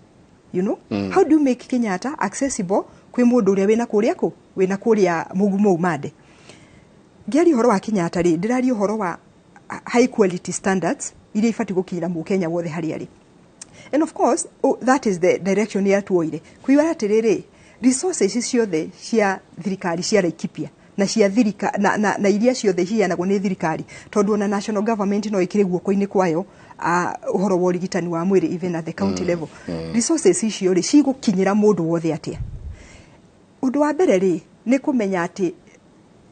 Speaker 18: How do you make Kenyatta accessible kwĩ mũndũ ũrĩa wĩna kũrĩa kũ wĩna kũrĩa Mugumo Umande? Ngĩaria ũhoro wa Kenyatta rĩ, ndĩraria ũhoro wa high quality standards iria ibatiĩ gũkinyĩra mũkenya wothe harĩa arĩ. And of course, oh, that is the direction ĩrĩa tuoire, kuiga atĩrĩrĩ, resources ciothe cia thirikari cia Laikipia na cia thirika na iria ciothe iheanagwo nĩ thirikari, tondũ ona national government no ĩkĩrĩ guoko-inĩ kwayo ũhoro wa ũrigitani wa mwĩrĩ, even at the county level. Resources icio rĩ, cigũkinyĩra mũndũ wothe atĩa? Ũndũ wa mbere rĩ, nĩ kũmenya atĩ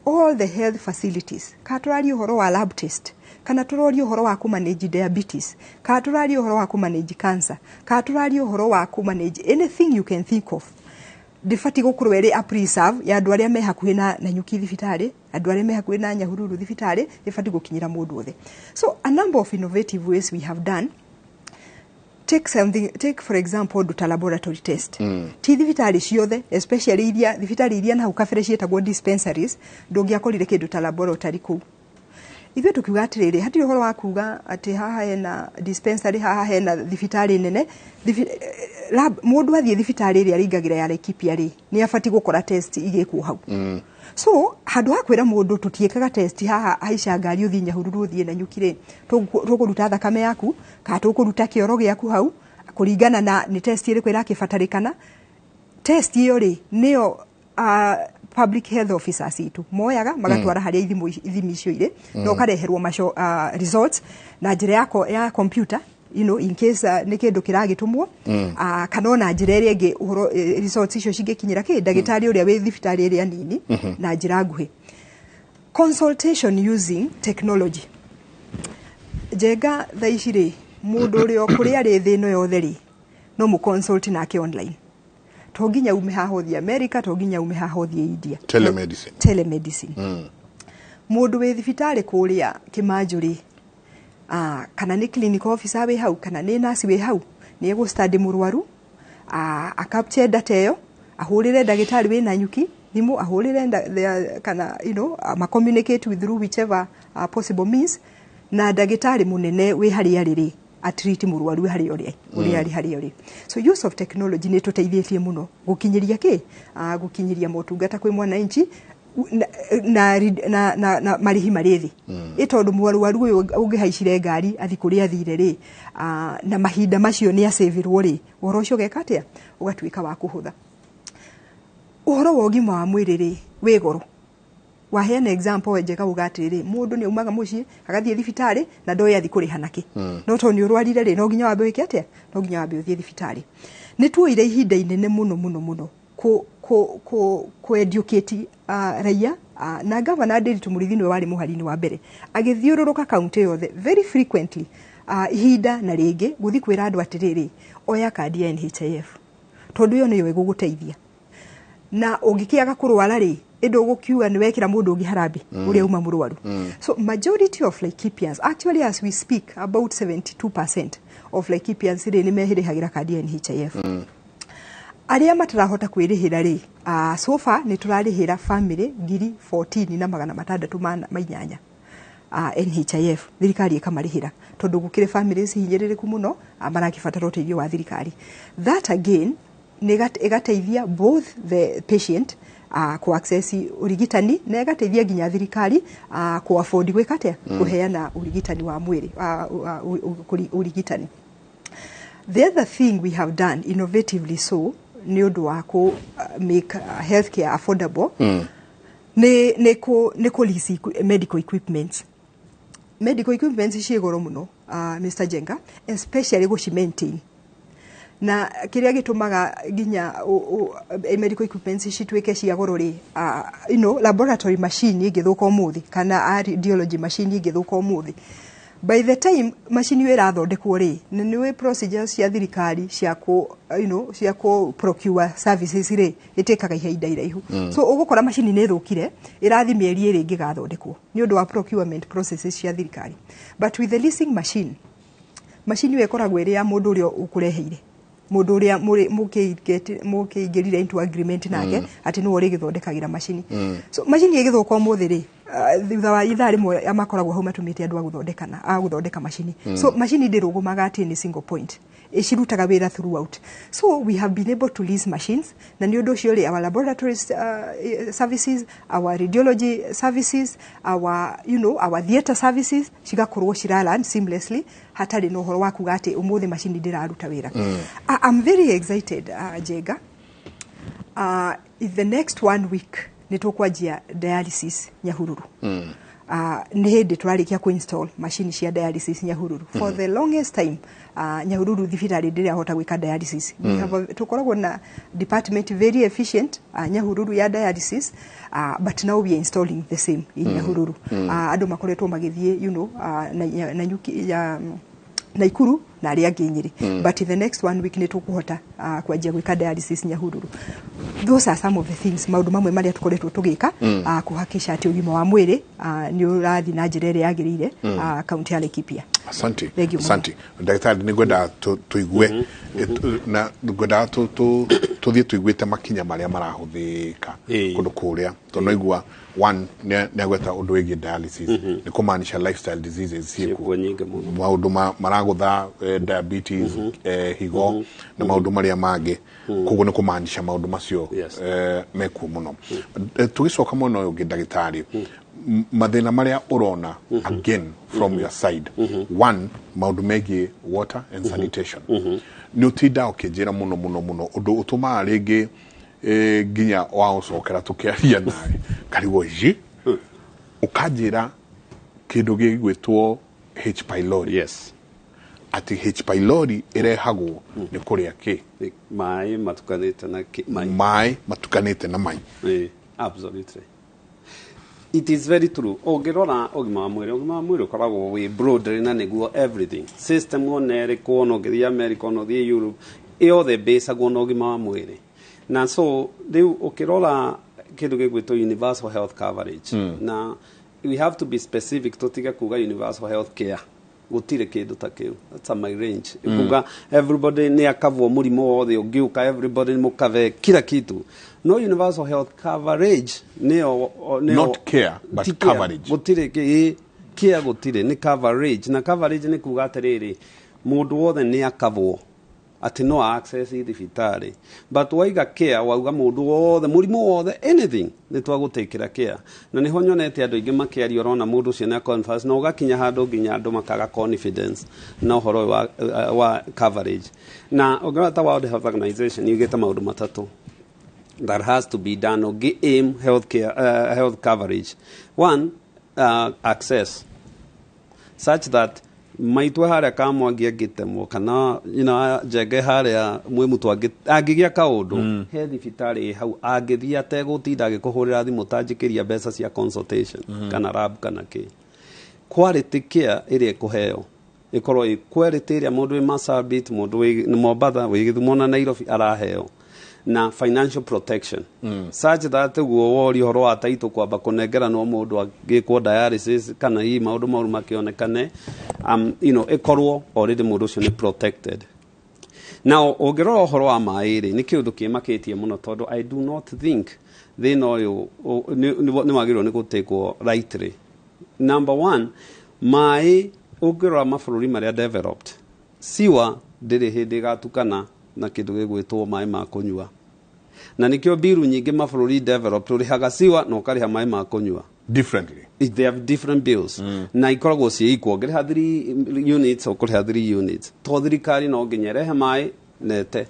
Speaker 18: all the health facilities, kana tũraria ũhoro wa lab test, kana tũroria ũhoro wa kũmanage diabetes, kana tũraria ũhoro wa kũmanage cancer, kana tũraria ũhoro wa kũmanage anything you can think of, ndĩbatiĩ gũkorwo ĩrĩ a preserve ya andũ arĩa me hakuhĩ na Nanyuki thibitarĩ, andũ arĩa me hakuhĩ na Nyahururu thibitarĩ. Ĩbatiĩ gũkinyĩra mũndũ wothe. So a number of innovative ways we have done, take for example ũndũ ta laboratory test. Ti thibitarĩ ciothe, especially iria thibitarĩ iria na hau kabere ciĩtagwo dispensaries, ndũngĩakorire kĩndũ ta laboratory kũu. Ithuĩ tũkiuga atĩrĩrĩ, hatirĩ ũhoro wa kuga atĩ haha hena dispensary, haha hena thibitarĩ nene. Lab, mũndũ athiĩ thibitarĩ ĩrĩa ĩringagĩra ya Laikipia rĩ, nĩ abatiĩ gũkora test igĩkwo hau. So handũ ha kwĩra mũndũ tũtiĩkaga test haha, haica ngari ũthiĩ Nyahururu, ũthiĩ Nanyuki rĩ, tũkũruta thakame yaku kana tũkũruta kĩoro gĩaku hau, kũringana na nĩ test ĩrĩkũ ĩrakĩbatarĩkana. Test ĩyo rĩ, nĩyo public health officers itũ moyaga magatwara harĩa ithimi icio irĩ, na ũkareherwo maco results na njĩra ya computer, in case nĩ kĩndũ kĩragĩtũmwo, kana ona njĩra ĩrĩa ĩngĩ ũhoro results icio cingĩkinyĩra kĩ ndagĩtarĩ ũrĩa wĩ thibitarĩ ĩrĩa nini na njĩra nguhĩ. Consultation using technology. Njenga, thaa ici rĩ, mũndũ ũrĩa kũrĩa arĩ thĩ ĩno yothe rĩ, no mũ consult nake online. To nginya ume haha ũthiĩ America, to nginya ume haha ũthiĩ India.
Speaker 4: Telemedicine.
Speaker 18: Telemedicine. Mũndũ wĩ thibitarĩ kũrĩa Kĩmanjũ rĩ, kana nĩ clinical officer wĩ hau, kana nĩ nurse wĩ hau, nĩ egũ study mũrwaru, a capture data ĩyo, ahũrĩre ndagĩtarĩ wĩ Nanyuki thimũ, ahũrĩre kana ma communicate with through whichever possible means, na ndagĩtarĩ mũnene wĩ harĩa arĩ rĩ, atreat mũrwaru wĩ harĩa ũrĩa ũrĩa arĩ harĩa ũrĩ. So use of technology nĩ tũteithĩtie mũno gũkinyĩria kĩ gũkinyĩria motungata kwĩ mwananchi na marĩhi marĩ thĩ, ĩ tondũ mũrwaru ũyũ ũngĩhaicire ngari athi kũrĩa athire rĩ, na mahinda macio nĩ acĩvĩrwo rĩ, ũhoro ũcio ũgeka atĩa? Ũgatuĩka wa kũhũtha. Ũhoro wa ũgima wa mwĩrĩ rĩ, wĩ goro. Waheana example njega uga atĩrĩrĩ, mũndũ nĩ aumaga mũciĩ agathiĩ thibitarĩ na ndoĩ athi kũrĩha nakĩ, no tondũ nĩ ũrwarire rĩ, no nginya wambe wĩke atĩa? No nginya wambe ũthiĩ thibitarĩ. Nĩ tuoire ihinda inene mũno mũno mũno kũ educate raia, na Governor Ndiritu Mũrithi nĩwe warĩ mũhari-inĩ wa mbere agĩthiũrũrũka kaunti yothe very frequently, ihinda na rĩngĩ gũthiĩ kwĩra andũ atĩrĩrĩ, oya kandi ya NHIF tondũ ĩyo nĩyo ĩgũgũteithia, na ũngĩkĩaga kũrwara rĩ, ĩndũ ũgũkiuga nĩ wekĩra mũndũ ũngĩ harambĩ ũrĩa uma mũrwaru. So majority of Laikipians, actually as we speak, about 72% of Laikipians rĩ, nĩ mehĩrĩhagĩra kandi ya NHIF. Arĩa matarahota kwĩrĩhĩra rĩ, so far nĩ tũrarĩhĩra family 14,608 NHIF, thirikari ĩkamarĩhĩra, tondũ gũkĩrĩ families hinyĩrĩrĩku mũno, marakĩbatara ũteithio wa thirikari. That again nĩ ĩgateithia both the patient ku access ũrigitani, na ĩgateithia nginya thirikari ku afford gwĩka atĩa? Kũheana ũrigitani wa mwĩrĩ, ũrigitani. The other thing we have done innovatively, so nĩ ũndũ wa kũ make healthcare affordable, nĩ kũ lease medical equipments. Medical equipments ciĩ goro mũno, Mr. Jenga, especially gũci maintain, na kĩrĩa gĩtũmaga nginya medical equipments cituĩke cia goro rĩ, laboratory machine ĩngĩthũka ũmũthĩ, kana radiology machine ĩngĩthũka ũmũthĩ, By the time macini ĩyo ĩrathondekwo rĩ, na nĩ procedures cia thirikari cia kũ you know cia kũ procure services rĩ, ĩtĩkaga ihinda iraihu. So ũgũkora macini nĩ ĩthũkire, ĩrathi mĩeri 2 ĩngĩgathondekwo nĩ ũndũ wa procurement processes cia thirikari. But with the leasing machine, macini ĩyo ĩkoragwo ĩrĩ ya mũndũ ũrĩa ũkũreheire, mũndũ ũrĩa mũkĩingĩrire into agreement nake atĩ nĩwe ũrĩgĩthondekagĩra macini. So macini ĩgĩthũka ũmũthĩ rĩ, thutha wa ithaa rĩmwe makoragwo hau matũmĩte andũ a gũthondekana, a gũthondeka macini. So macini ndĩrũgũmaga atĩ nĩ single point, ĩcirutaga wĩra throughout. So we have been able to lease machines, na nĩ ũndũ ũcio rĩ, our laboratory services, our radiology services, our you know our theatre services cigakorwo cirarun seamlessly, hatarĩ na ũhoro wa kuga atĩ ũmũthĩ macini ndĩraruta wĩra. I'm very excited, Njenga. In the next one week nĩ tũkwanjia dialysis Nyahururu. Nĩ hĩndĩ tũrarĩkia kũ-install macini cia dialysis Nyahururu. For the longest time, Nyahururu thibitarĩ ndĩrahota gwĩka dialysis. We have tũkoragwo na department very efficient, Nyahururu, ya dialysis, but now we are installing the same in Nyahururu. Andũ makoretwo magĩthiĩ na nyuki ya Naikuru na arĩa angĩ Nyĩrĩ. But in the next one week nĩ tũkũhota kwanjia gwĩka dialysis Nyahururu. Those are some of the things, maũndũ mamwe marĩa tũkoretwo tũgĩka kũhakikisha atĩ ũgima wa mwĩrĩ nĩ ũrathiĩ na njĩra ĩrĩa yagĩrĩire kaunti ya Laikipia.
Speaker 4: Asante.
Speaker 18: Thank you mũno.
Speaker 4: Asante, ndagĩtarĩ. Nĩ ngwenda tũigue na ngwendaga tũthiĩ tũiguĩte makinya marĩa marahũthĩka kũndũ kũrĩa, tondũ naigua one nĩ agweta ũndũ wĩgiĩ dialysis, nĩ kũmaanisha lifestyle diseases ciĩkuo,
Speaker 19: nyingĩ mũno.
Speaker 4: Maũndũ maragũtha diabetes, higo na maũndũ marĩa mangĩ. Koguo nĩ kũmaanisha maũndũ macio mekuo mũno. Tũgĩcoka mwena ũyũ ũngĩ, ndagĩtarĩ, mathĩna marĩa ũrona again from your side, one, maũndũ megiĩ water and sanitation. Nĩ ũtindaga ũkĩnjĩra mũno mũno mũno, ũndũ ũtũmaga rĩngĩ nginya wa gũcokera tũkĩaria nawe karigwo ji ũkanjĩra kĩndũ gĩgwĩtwo H pylori. Atĩ H pylori ĩrehagwo nĩ kũrĩa kĩ?
Speaker 19: Maĩ matukanĩte na mai.
Speaker 4: Maĩ matukanĩte na mai.
Speaker 19: Absolutely. It is very true. Ũngĩrora ũgima wa mwĩrĩ, ũgima wa mwĩrĩ ũkoragwo wĩ broad na nĩguo everything. System ona ĩrĩkũ, ona ũngĩthiĩ America, ona ũthiĩ Europe, yothe ĩbĩcagwo na ũgima wa mwĩrĩ. Na so rĩu ũkĩrora kĩndũ gĩgwĩtwo universal health coverage, na we have to be specific, tũtige kuga universal health care. Gũtirĩ kĩndũ ta kĩu. That's a my range. Kuga everybody nĩ akavwo mũrimũ wothe ũngĩũka, everybody nĩ mũkave kila kitu. No universal health coverage nĩyo
Speaker 4: Not care, but
Speaker 19: Ti care.
Speaker 4: coverage.
Speaker 19: Gũtirĩ care, gũtirĩ, nĩ coverage. Na coverage nĩ kuga atĩrĩrĩ, mũndũ wothe nĩ akavwo atĩ no access thibitarĩ. But waiga care, wauga mũndũ wothe, mũrimũ wothe, anything, nĩ twagũtĩkĩra care. Na nĩho nyonete andũ aingĩ makĩaria, ũrona mũndũ ũcio nĩ confess, na ũgakinya handũ nginya andũ makaga confidence na ũhoro ũyũ wa coverage. Na ũngĩrora ta World Health Organization yugĩte maũndũ matatũ that has to be done ũngĩ aim health care, health coverage. One, access, such that maitũ harĩa Kamwangi angĩtemwo kana Njenge harĩa mwĩ mũtu angĩgĩa kaũndũ, he thibitarĩ ĩ hau angĩthiĩ ategũtinda agĩkũhũrĩra thimũ ta njĩkĩria mbeca cia consultation kana lab kana kĩ. Quality care ĩrĩa ĩkũheo ĩkorwo ĩ quality ĩrĩa mũndũ wĩ Marsabit, mũndũ wĩ Mombatha, wĩ Gĩthumo na Nairobi araheo, na financial protection such that guo wori ũhoro wa taitũ kwamba kũnengeranwo mũndũ agĩkwo dialysis kana hihi maũndũ moru makĩonekane, ĩkorwo already mũndũ ũcio nĩ protected. Now ũngĩrora ũhoro wa maĩ rĩ, nĩ kĩũndũ kĩmakĩtie mũno, tondũ I do not think thĩna ũyũ nĩ wagĩrĩirwo nĩ gũtĩkwo rightly. Number one, maĩ, ũngĩrora mabũrũri marĩa developed, siwa ndĩrĩ hĩndĩ ĩgatukana na kĩndũ gĩgwĩtwo maĩ ma kũnyua, na nĩkĩo biru nyingĩ mabũrũri developed ũrĩhaga siwa na ũkarĩha maĩ ma kũnyua
Speaker 4: differently.
Speaker 19: They have different bills na ikoragwo ciĩ equal. Ũngĩrĩha 3 units, ũkũrĩha 3 units, to thirikari no nginya ĩrehe maĩ nete.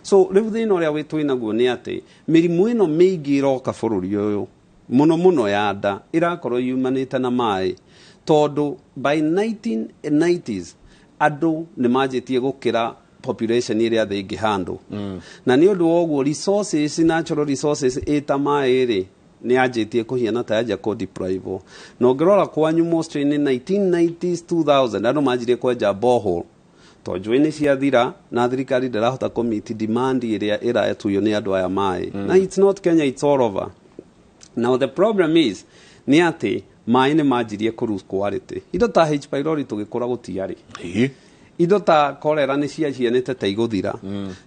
Speaker 19: So rĩu thĩna ũrĩa twĩ naguo nĩ atĩ mĩrimũ ĩno mĩingĩ ĩroka bũrũri ũyũ, mũno mũno ya nda, ĩrakorwo yumanĩte na maĩ, tondũ by 1990s andũ nĩ manjĩtie gũkĩra population ĩrĩa thĩ ĩngĩ handle. Na nĩ ũndũ wa ũguo resources, natural resources ĩta maĩ rĩ Nĩ yanjĩtie kũhiana ta yanjia kũ-deprive. Na ũngĩrora kwanyu mostly nĩ 1990s, 2000, andũ manjirie kwenja borehole to njũĩ nĩ ciathira na thirikari ndĩrahota kũ-meet demand ĩrĩa ĩraetuio nĩ andũ aya maĩ. Na it's not Kenya, it's all over. Now the problem is nĩ atĩ maĩ nĩ manjirie kũ lose quality. Indo ta H pylori tũgĩkũra gũtiarĩ, indo ta cholera nĩ ciacianĩte ta igũthira.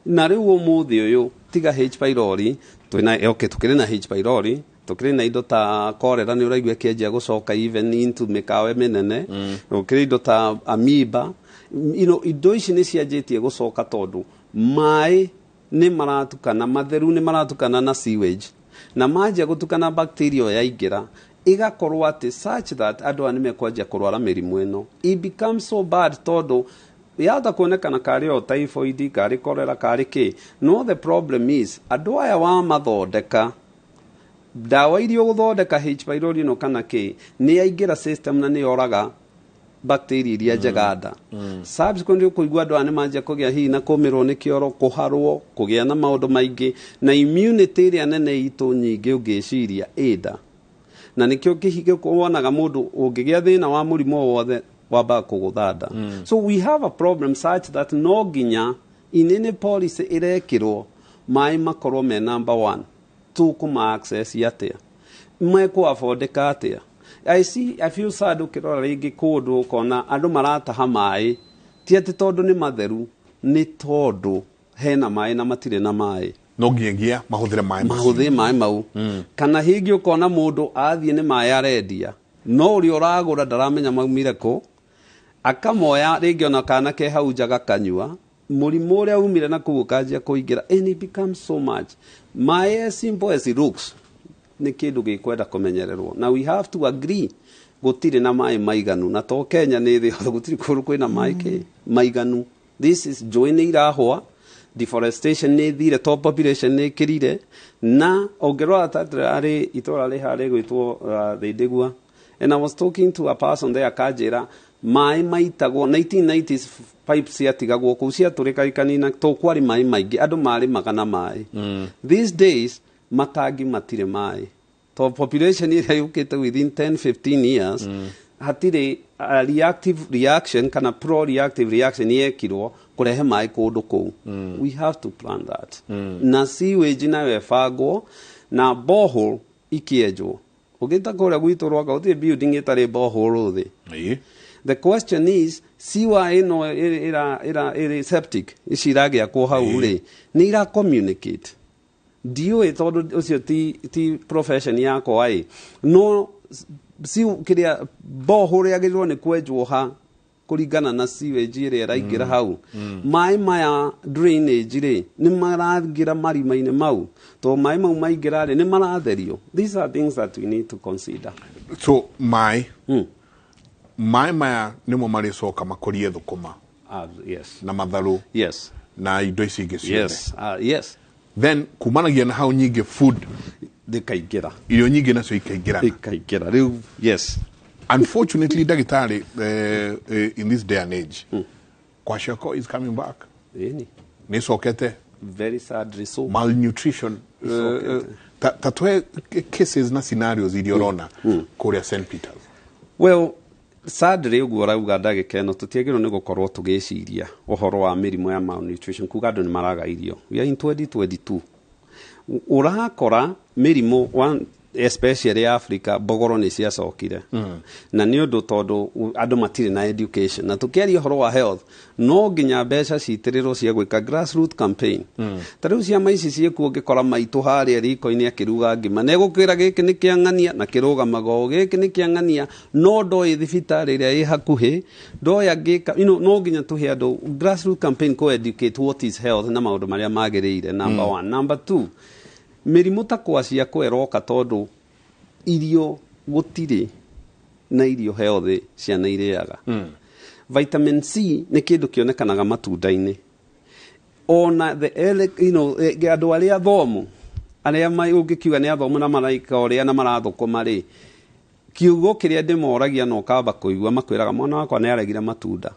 Speaker 19: Na rĩu ũmũthĩ ũyũ, tiga H pylori twĩna, okay, tũkĩrĩ na H pylori, tũkĩrĩ na indo ta cholera, nĩ ũraigua ĩkĩanjia gũcoka even into mĩkawa mĩnene. Gũkĩrĩ indo ta amoeba. Indo ici nĩ cianjĩtie gũcoka tondũ maĩ nĩ maratukana, matheru nĩ maratukana na sewage, na manjia gũtukana, bacteria yaingĩra, ĩgakorwo atĩ such that andũ aya nĩ mekwanjia kũrwara mĩrimũ ĩno. It becomes so bad tondũ yahota kuonekana karĩ o typhoid, karĩ cholera, karĩ kĩ. No the problem is andũ aya wamathondeka ndawa iria ũgũthondeka H pylori ĩno kana kĩ, nĩ yaingĩra system na nĩ yoraga bacteria iria njega nda. Subsequently ũkũigua andũ aya nĩ manjia kũgĩa hihi na kũmĩrwo nĩ kĩoro, kũharwo, kũgĩa na maũndũ maingĩ, na immunity ĩrĩa nene itũ nyingĩ ũngĩciria ĩnda, na nĩkĩo kĩhige wonaga mũndũ ũngĩgĩa thĩna wa mũrimũ o wothe wambaga kũgũtha nda. So we have a problem such that no nginya in any policy ĩrekĩrwo maĩ makorwo me number one. Tũkũma access atĩa? Mekũ affordeka atĩa? I see, I feel sad ũkĩrora rĩngĩ kũndũ ũkona andũ marataha maĩ, ti atĩ tondũ nĩ matheru, nĩ tondũ hena maĩ na matirĩ na maĩ.
Speaker 4: No nginyagia mahũthĩre maĩ macio.
Speaker 19: Mahũthĩre maĩ mau. Kana hingi ũkona mũndũ athiĩ nĩ maĩ arendia, no ũrĩa ũragũra ndaramenya maumire kũ, akamoya rĩngĩ ona kana ke hau nja gakanyua, mũrimũ ũrĩa umire na kũu ũkanjia kũingĩra, and it becomes so much. Maĩ, as simple as it looks, nĩ kĩndũ gĩkwenda kũmenyererwo, na we have to agree gũtirĩ na maĩ maiganu, na to Kenya, nĩ thĩ yothe, gũtirĩ kũndũ kwĩna maĩ kĩ maiganu. This is njũĩ nĩ irahũa, deforestation nĩ ĩthire to population nĩ ĩkĩrire. Na ũngĩrora ta arĩ itũra rĩ harĩ gwĩtwo Thĩndĩgua, and I was talking to a person there, akanjĩra maĩ maitagwo 1990s, pipe ciatigagwo kũu ciatũrĩka ikanina to kwarĩ maĩ maingĩ, andũ marĩmaga na maĩ. These days matangi matirĩ maĩ to population ĩrĩa yũkĩte within 10 15 years. Hatirĩ a reactive reaction kana pro reactive reaction yekirwo kũrehe maĩ kũndũ kũu. We have to plan that. Na sewage nayo ĩbangwo na borehole ikĩenjwo. Ũgĩta kũrĩa gwitũ Rwaka gũtirĩ building ĩtarĩ borehole thĩ. The question is, siwa ĩno ĩra ĩra ĩrĩ septic ici iragĩakwo hau rĩ, nĩ ira communicate? Ndiũĩ tondũ ũcio ti profession yakwa ĩ, no si kĩrĩa borehole yagĩrĩirwo nĩ kwenjwo ha kũringana na sewage ĩrĩa ĩraingĩra hau. Maĩ maya drainage rĩ, nĩ maraingĩra marima-inĩ mau? To maĩ mau maingĩra rĩ, nĩ maratherio? These are things that we need to consider.
Speaker 4: So maĩ maya nĩmo marĩcoka makũrie thũkũma
Speaker 19: Yes.
Speaker 4: na matharũ na indo ici ingĩ ciothe.
Speaker 19: Yes.
Speaker 4: Then kumanagia na hau nyingĩ food
Speaker 19: ikaingĩra,
Speaker 4: irio nyingĩ nacio ikaingĩrana.
Speaker 19: Ikaingĩra rĩu, yes.
Speaker 4: Unfortunately, ndagĩtarĩ, in this day and age, kwashiorkor is coming back.
Speaker 19: Ĩni.
Speaker 4: Nĩ ĩcokete.
Speaker 19: Very sadly so.
Speaker 4: Malnutrition.
Speaker 19: Ĩcokete.
Speaker 4: Ta tũhe cases na scenarios iria ũrona kũrĩa St Peters.
Speaker 19: Well, sadly ũguo ũrauga ndagĩka ĩno tũtiagĩrĩirwo nĩ gũkorwo tũgĩciria ũhoro wa mĩrimũ ya malnutrition, kuga andũ nĩ maraga irio. We are in 2022. Ũrakora mĩrimũ one, especially Africa, mbogoro nĩ ciacokire. Na nĩ ũndũ tondũ andũ matirĩ na education. Na tũkĩaria ũhoro wa health, no nginya mbeca citĩrĩrwo cia gwĩka grassroot campaign. Ta rĩu ciama ici ciĩkuo, ũngĩkora maitũ harĩa riko-inĩ akĩruga ngima, na egũkwĩra gĩkĩ nĩ kĩang'ania na kĩrũgamaga o gĩkĩ nĩ kĩang'ania, no ndoĩ thibitarĩ ĩrĩa ĩ hakuhĩ, ndoĩ angĩka. No nginya tũhe andũ grassroot campaign kũ educate what is health na maũndũ marĩa magĩrĩire, number one. Number two, mĩrimũ ta kwashiorkor ĩroka tondũ irio gũtirĩ na irio healthy ciana irĩaga. Vitamin C nĩ kĩndũ kĩonekanaga matunda-inĩ. Ona the andũ arĩa athomu, arĩa ũngĩkiuga nĩ athomu na maraika ũrĩa na marathũkũma rĩ, kiugo kĩrĩa ndĩmoragia na ũkamba kũigua makwĩraga mwana wakwa nĩ aregire matunda,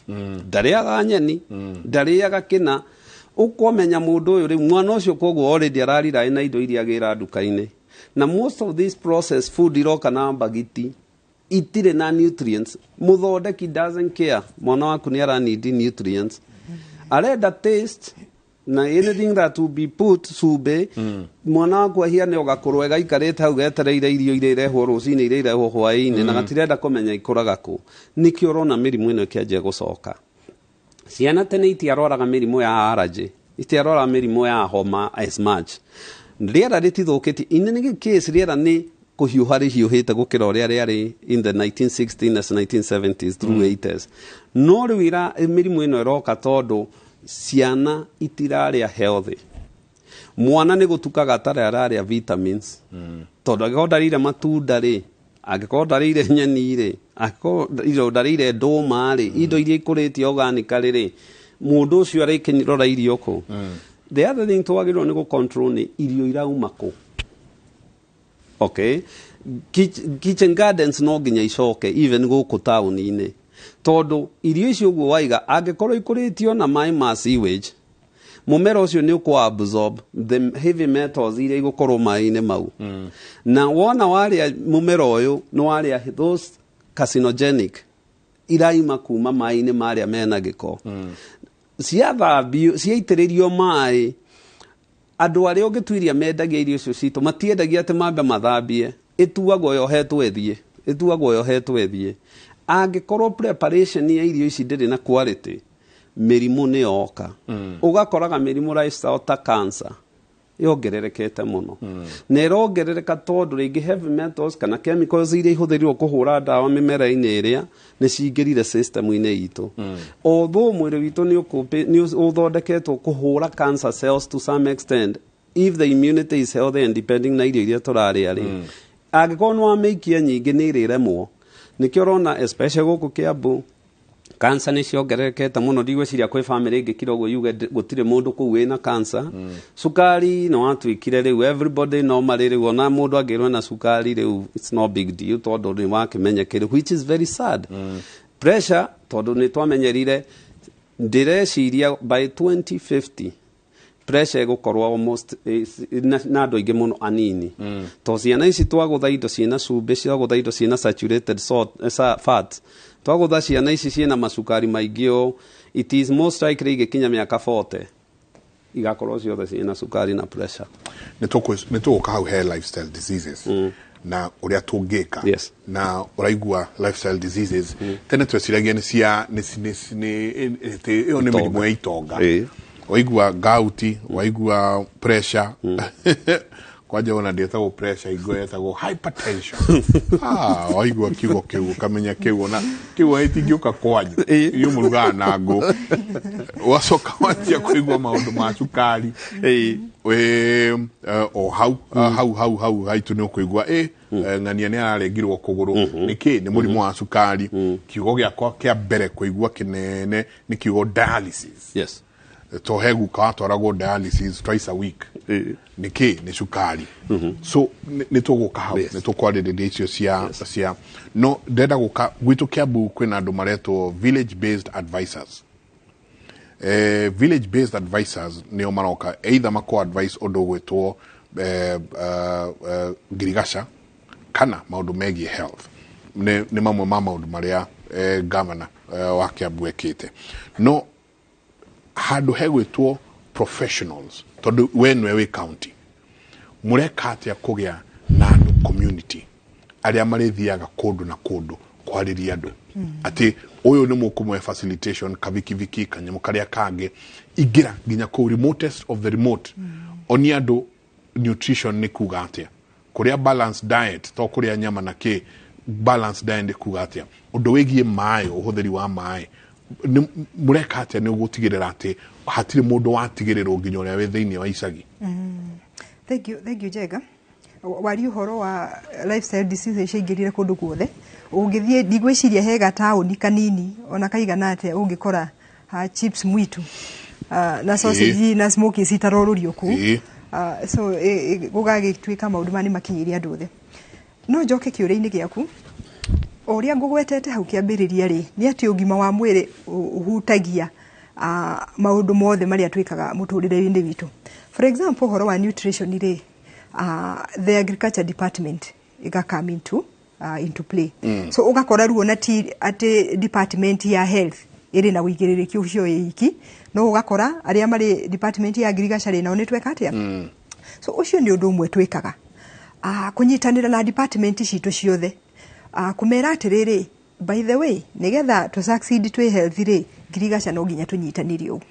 Speaker 19: ndarĩaga nyeni, ndarĩaga kĩna. Ũkomenya mũndũ ũyũ rĩu mwana ũcio koguo already ararira na indo iria agĩra nduka-inĩ. Na most of this processed food iroka na mbagiti itirĩ na nutrients. Mũthondeki doesn't care mwana waku nĩ ara need nutrients, arenda taste na anything that will be put cumbi. Mwana waku ahiane ũgakũrwo gaikarĩte hau getereire irio iria irehwo rũcinĩ, iria irehwo hwaĩ-inĩ, na gatirenda kũmenya ikũraga kũ. Nĩkĩo ũrona mĩrimũ ĩno ĩkĩanjia gũcoka. Ciana tene itiarwaraga mĩrimũ ya allergy, itiarwaraga mĩrimũ ya homa as much. Rĩera rĩtithũkĩtie. In any case, rĩera nĩ kũhiũha rĩhiũhĩte gũkĩra ũrĩa rĩarĩ in the 1960s, 1970s through 80s. No rĩu mĩrimũ ĩno ĩroka tondũ ciana itirarĩa healthy. Mwana nĩ gũtukaga atarĩ ararĩa vitamins, tondũ angĩkorwo ndarĩire matunda rĩ, angĩkorwo ndarĩire nyeni rĩ, angĩkorwo ndarĩire ndũma rĩ, indo iria ikũrĩtio organically rĩ, mũndũ ũcio arĩkĩrora irio kũ? The other thing twagĩrĩirwo nĩ gũ-control nĩ irio irauma kũ. Okay, kitchen gardens no nginya icoke even gũkũ taũni-inĩ, tondũ irio icio ũguo waiga angĩkorwo ikũrĩtio na maĩ ma sewage, mũmera ũcio nĩ ũkũ absorb the heavy metals iria igũkorwo maĩ-inĩ mau. Na wona warĩa mũmera ũyũ, nĩ warĩa those carcinogenic iraima kuma maĩ-inĩ marĩa mena gĩko. Ciathambio, ciaitĩrĩrio maĩ, andũ arĩa ũngĩtuiria mendagia irio icio citũ matiendagia atĩ mambe mathambie. Ĩtuagwo yohetwo ĩthiĩ, ĩtuagwo yohetwo ĩthiĩ. Angĩkorwo preparation ya irio ici ndĩrĩ na quality, mĩrimũ nĩ yoka. Ũgakoraga mĩrimũ lifestyle ta cancer yongererekete mũno, na ĩrongerereka tondũ rĩngĩ heavy metals kana chemicals iria ihũthĩrirwo kũhũra ndawa mĩmera-inĩ ĩrĩa nĩ cingĩrire system-inĩ itũ. Although mwĩrĩ witũ nĩ ũthondeketwo kũhũra cancer cells to some extent if the immunity is healthy and depending na irio iria tũrarĩa rĩ, angĩkorwo nĩ wamĩikia nyingĩ nĩ ĩrĩremwo. Nĩkĩo ũrona especially gũkũ Kiambu cancer nĩ ciongererekete mũno. Ndigwĩciria kwĩ family ĩngĩkira ũguo yuge gũtirĩ mũndũ kũu wĩna cancer. Cukari nĩ watuĩkire rĩu everybody normally, rĩu ona mũndũ angĩrwo na cukari rĩu it's no big deal, tondũ nĩ wakĩmenyekire, which is very sad. Pressure, tondũ nĩ twamenyerire, ndĩreciria by 2050 pressure ĩgũkorwo almost na andũ aingĩ mũno anini, to ciana ici twagũtha indo ciĩna cumbĩ, ciagũtha indo ciĩna saturated salt, fat, twagũtha ciana ici ciĩna macukari maingĩ ũũ, it is most likely igĩkinya mĩaka 40 igakorwo ciothe ciĩna cukari na pressure.
Speaker 4: Nĩ tũgũka hau he lifestyle diseases na ũrĩa tũngĩka. Na ũraigua lifestyle diseases, tene tweciragia nĩ cia nĩ nĩ nĩ ĩtĩ ĩyo nĩ
Speaker 19: Itonga.
Speaker 4: mĩrimũ ya itonga. Waigua gout, waigua pressure, kwanja ona ndĩetagwo pressure, hingo yetagwo hypertension. Ah, waigua kiugo kĩu ũkamenya kĩu ona kĩu gĩtingĩũka kwanyu, inyuĩ mũrugaga na ngũ. Wacoka wanjia kũigua maũndũ ma cukari wĩ o hau hau hau hau haitũ, nĩ ũkũigua ĩ ng'ania nĩ ararengirwo kũgũrũ nĩkĩ? Nĩ mũrimũ wa cukari. Kiugo gĩakwa kĩa mbere kũigua kĩnene nĩ kiugo dialysis. To he guka watwaragwo dialysis twice a week. Nĩkĩ? Nĩ cukari. So nĩ tũgũka hau, nĩ tũkwarĩrĩria icio cia no ndenda gũka gwitũ Kiambu kwĩna andũ maretwo village based advisors. Village based advisors nĩo maroka either mako advice ũndũ ũgwĩtwo ngirigaca kana maũndũ megiĩ health. Nĩ mamwe ma maũndũ marĩa governor wa Kiambu ekĩte. No handũ hegwĩtwo professionals, tondũ we nĩwe wĩ county, mũreka atĩa kũgĩa na andũ community arĩa marĩthiaga kũndũ na kũndũ kwarĩria andũ atĩ ũyũ nĩ mũkũmwe facilitation kavikiviki kanyamũ karĩa kangĩ ingĩra nginya kũu remotest of the remote, onia andũ nutrition nĩ kuga atĩa, kũrĩa balanced diet to kũrĩa nyama na kĩ, balanced diet nĩ kuga atĩa, ũndũ wĩgiĩ maĩ, ũhũthĩri wa maĩ. Nĩ mũreka atĩa nĩ gũtigĩrĩra atĩ hatirĩ mũndũ watigĩrĩrwo nginya ũrĩa wĩ thĩinĩ wa icagi?
Speaker 18: Thank you, thank you, Jenga. Wari ũhoro wa lifestyle diseases ciaingĩrire kũndũ guothe. Ũngĩthiĩ, ndigwĩciria he gataũni kanini ona kaigana atĩa ũngĩkora chips mwitu na sausage na smokies itarorũrio kũu. So gũgagĩtuĩka maũndũ maya nĩ makinyĩire andũ othe. No njoke kĩũria-inĩ gĩaku o ũrĩa ngũgwetete hau kĩambĩrĩria rĩ, nĩ atĩ ũgima wa mwĩrĩ ũhutagia maũndũ mothe marĩa twĩkaga mũtũrĩre-inĩ witũ. For example, ũhoro wa nutrition rĩ, The agriculture department iga come into play. So ũgakora rĩu ona ti atĩ department ya health ĩrĩ na ũigĩrĩrĩki ũcio ĩiki, no ũgakora arĩa marĩ department ya agriculture nao nĩ tweka atĩa. So ũcio nĩ ũndũ ũmwe twĩkaga, kũnyitanĩra na department citũ ciothe, kũmera atĩrĩrĩ, by the way, nĩgetha tũ succeed twĩ health rĩ, ngirigaca no nginya tũnyitanĩre ũguo.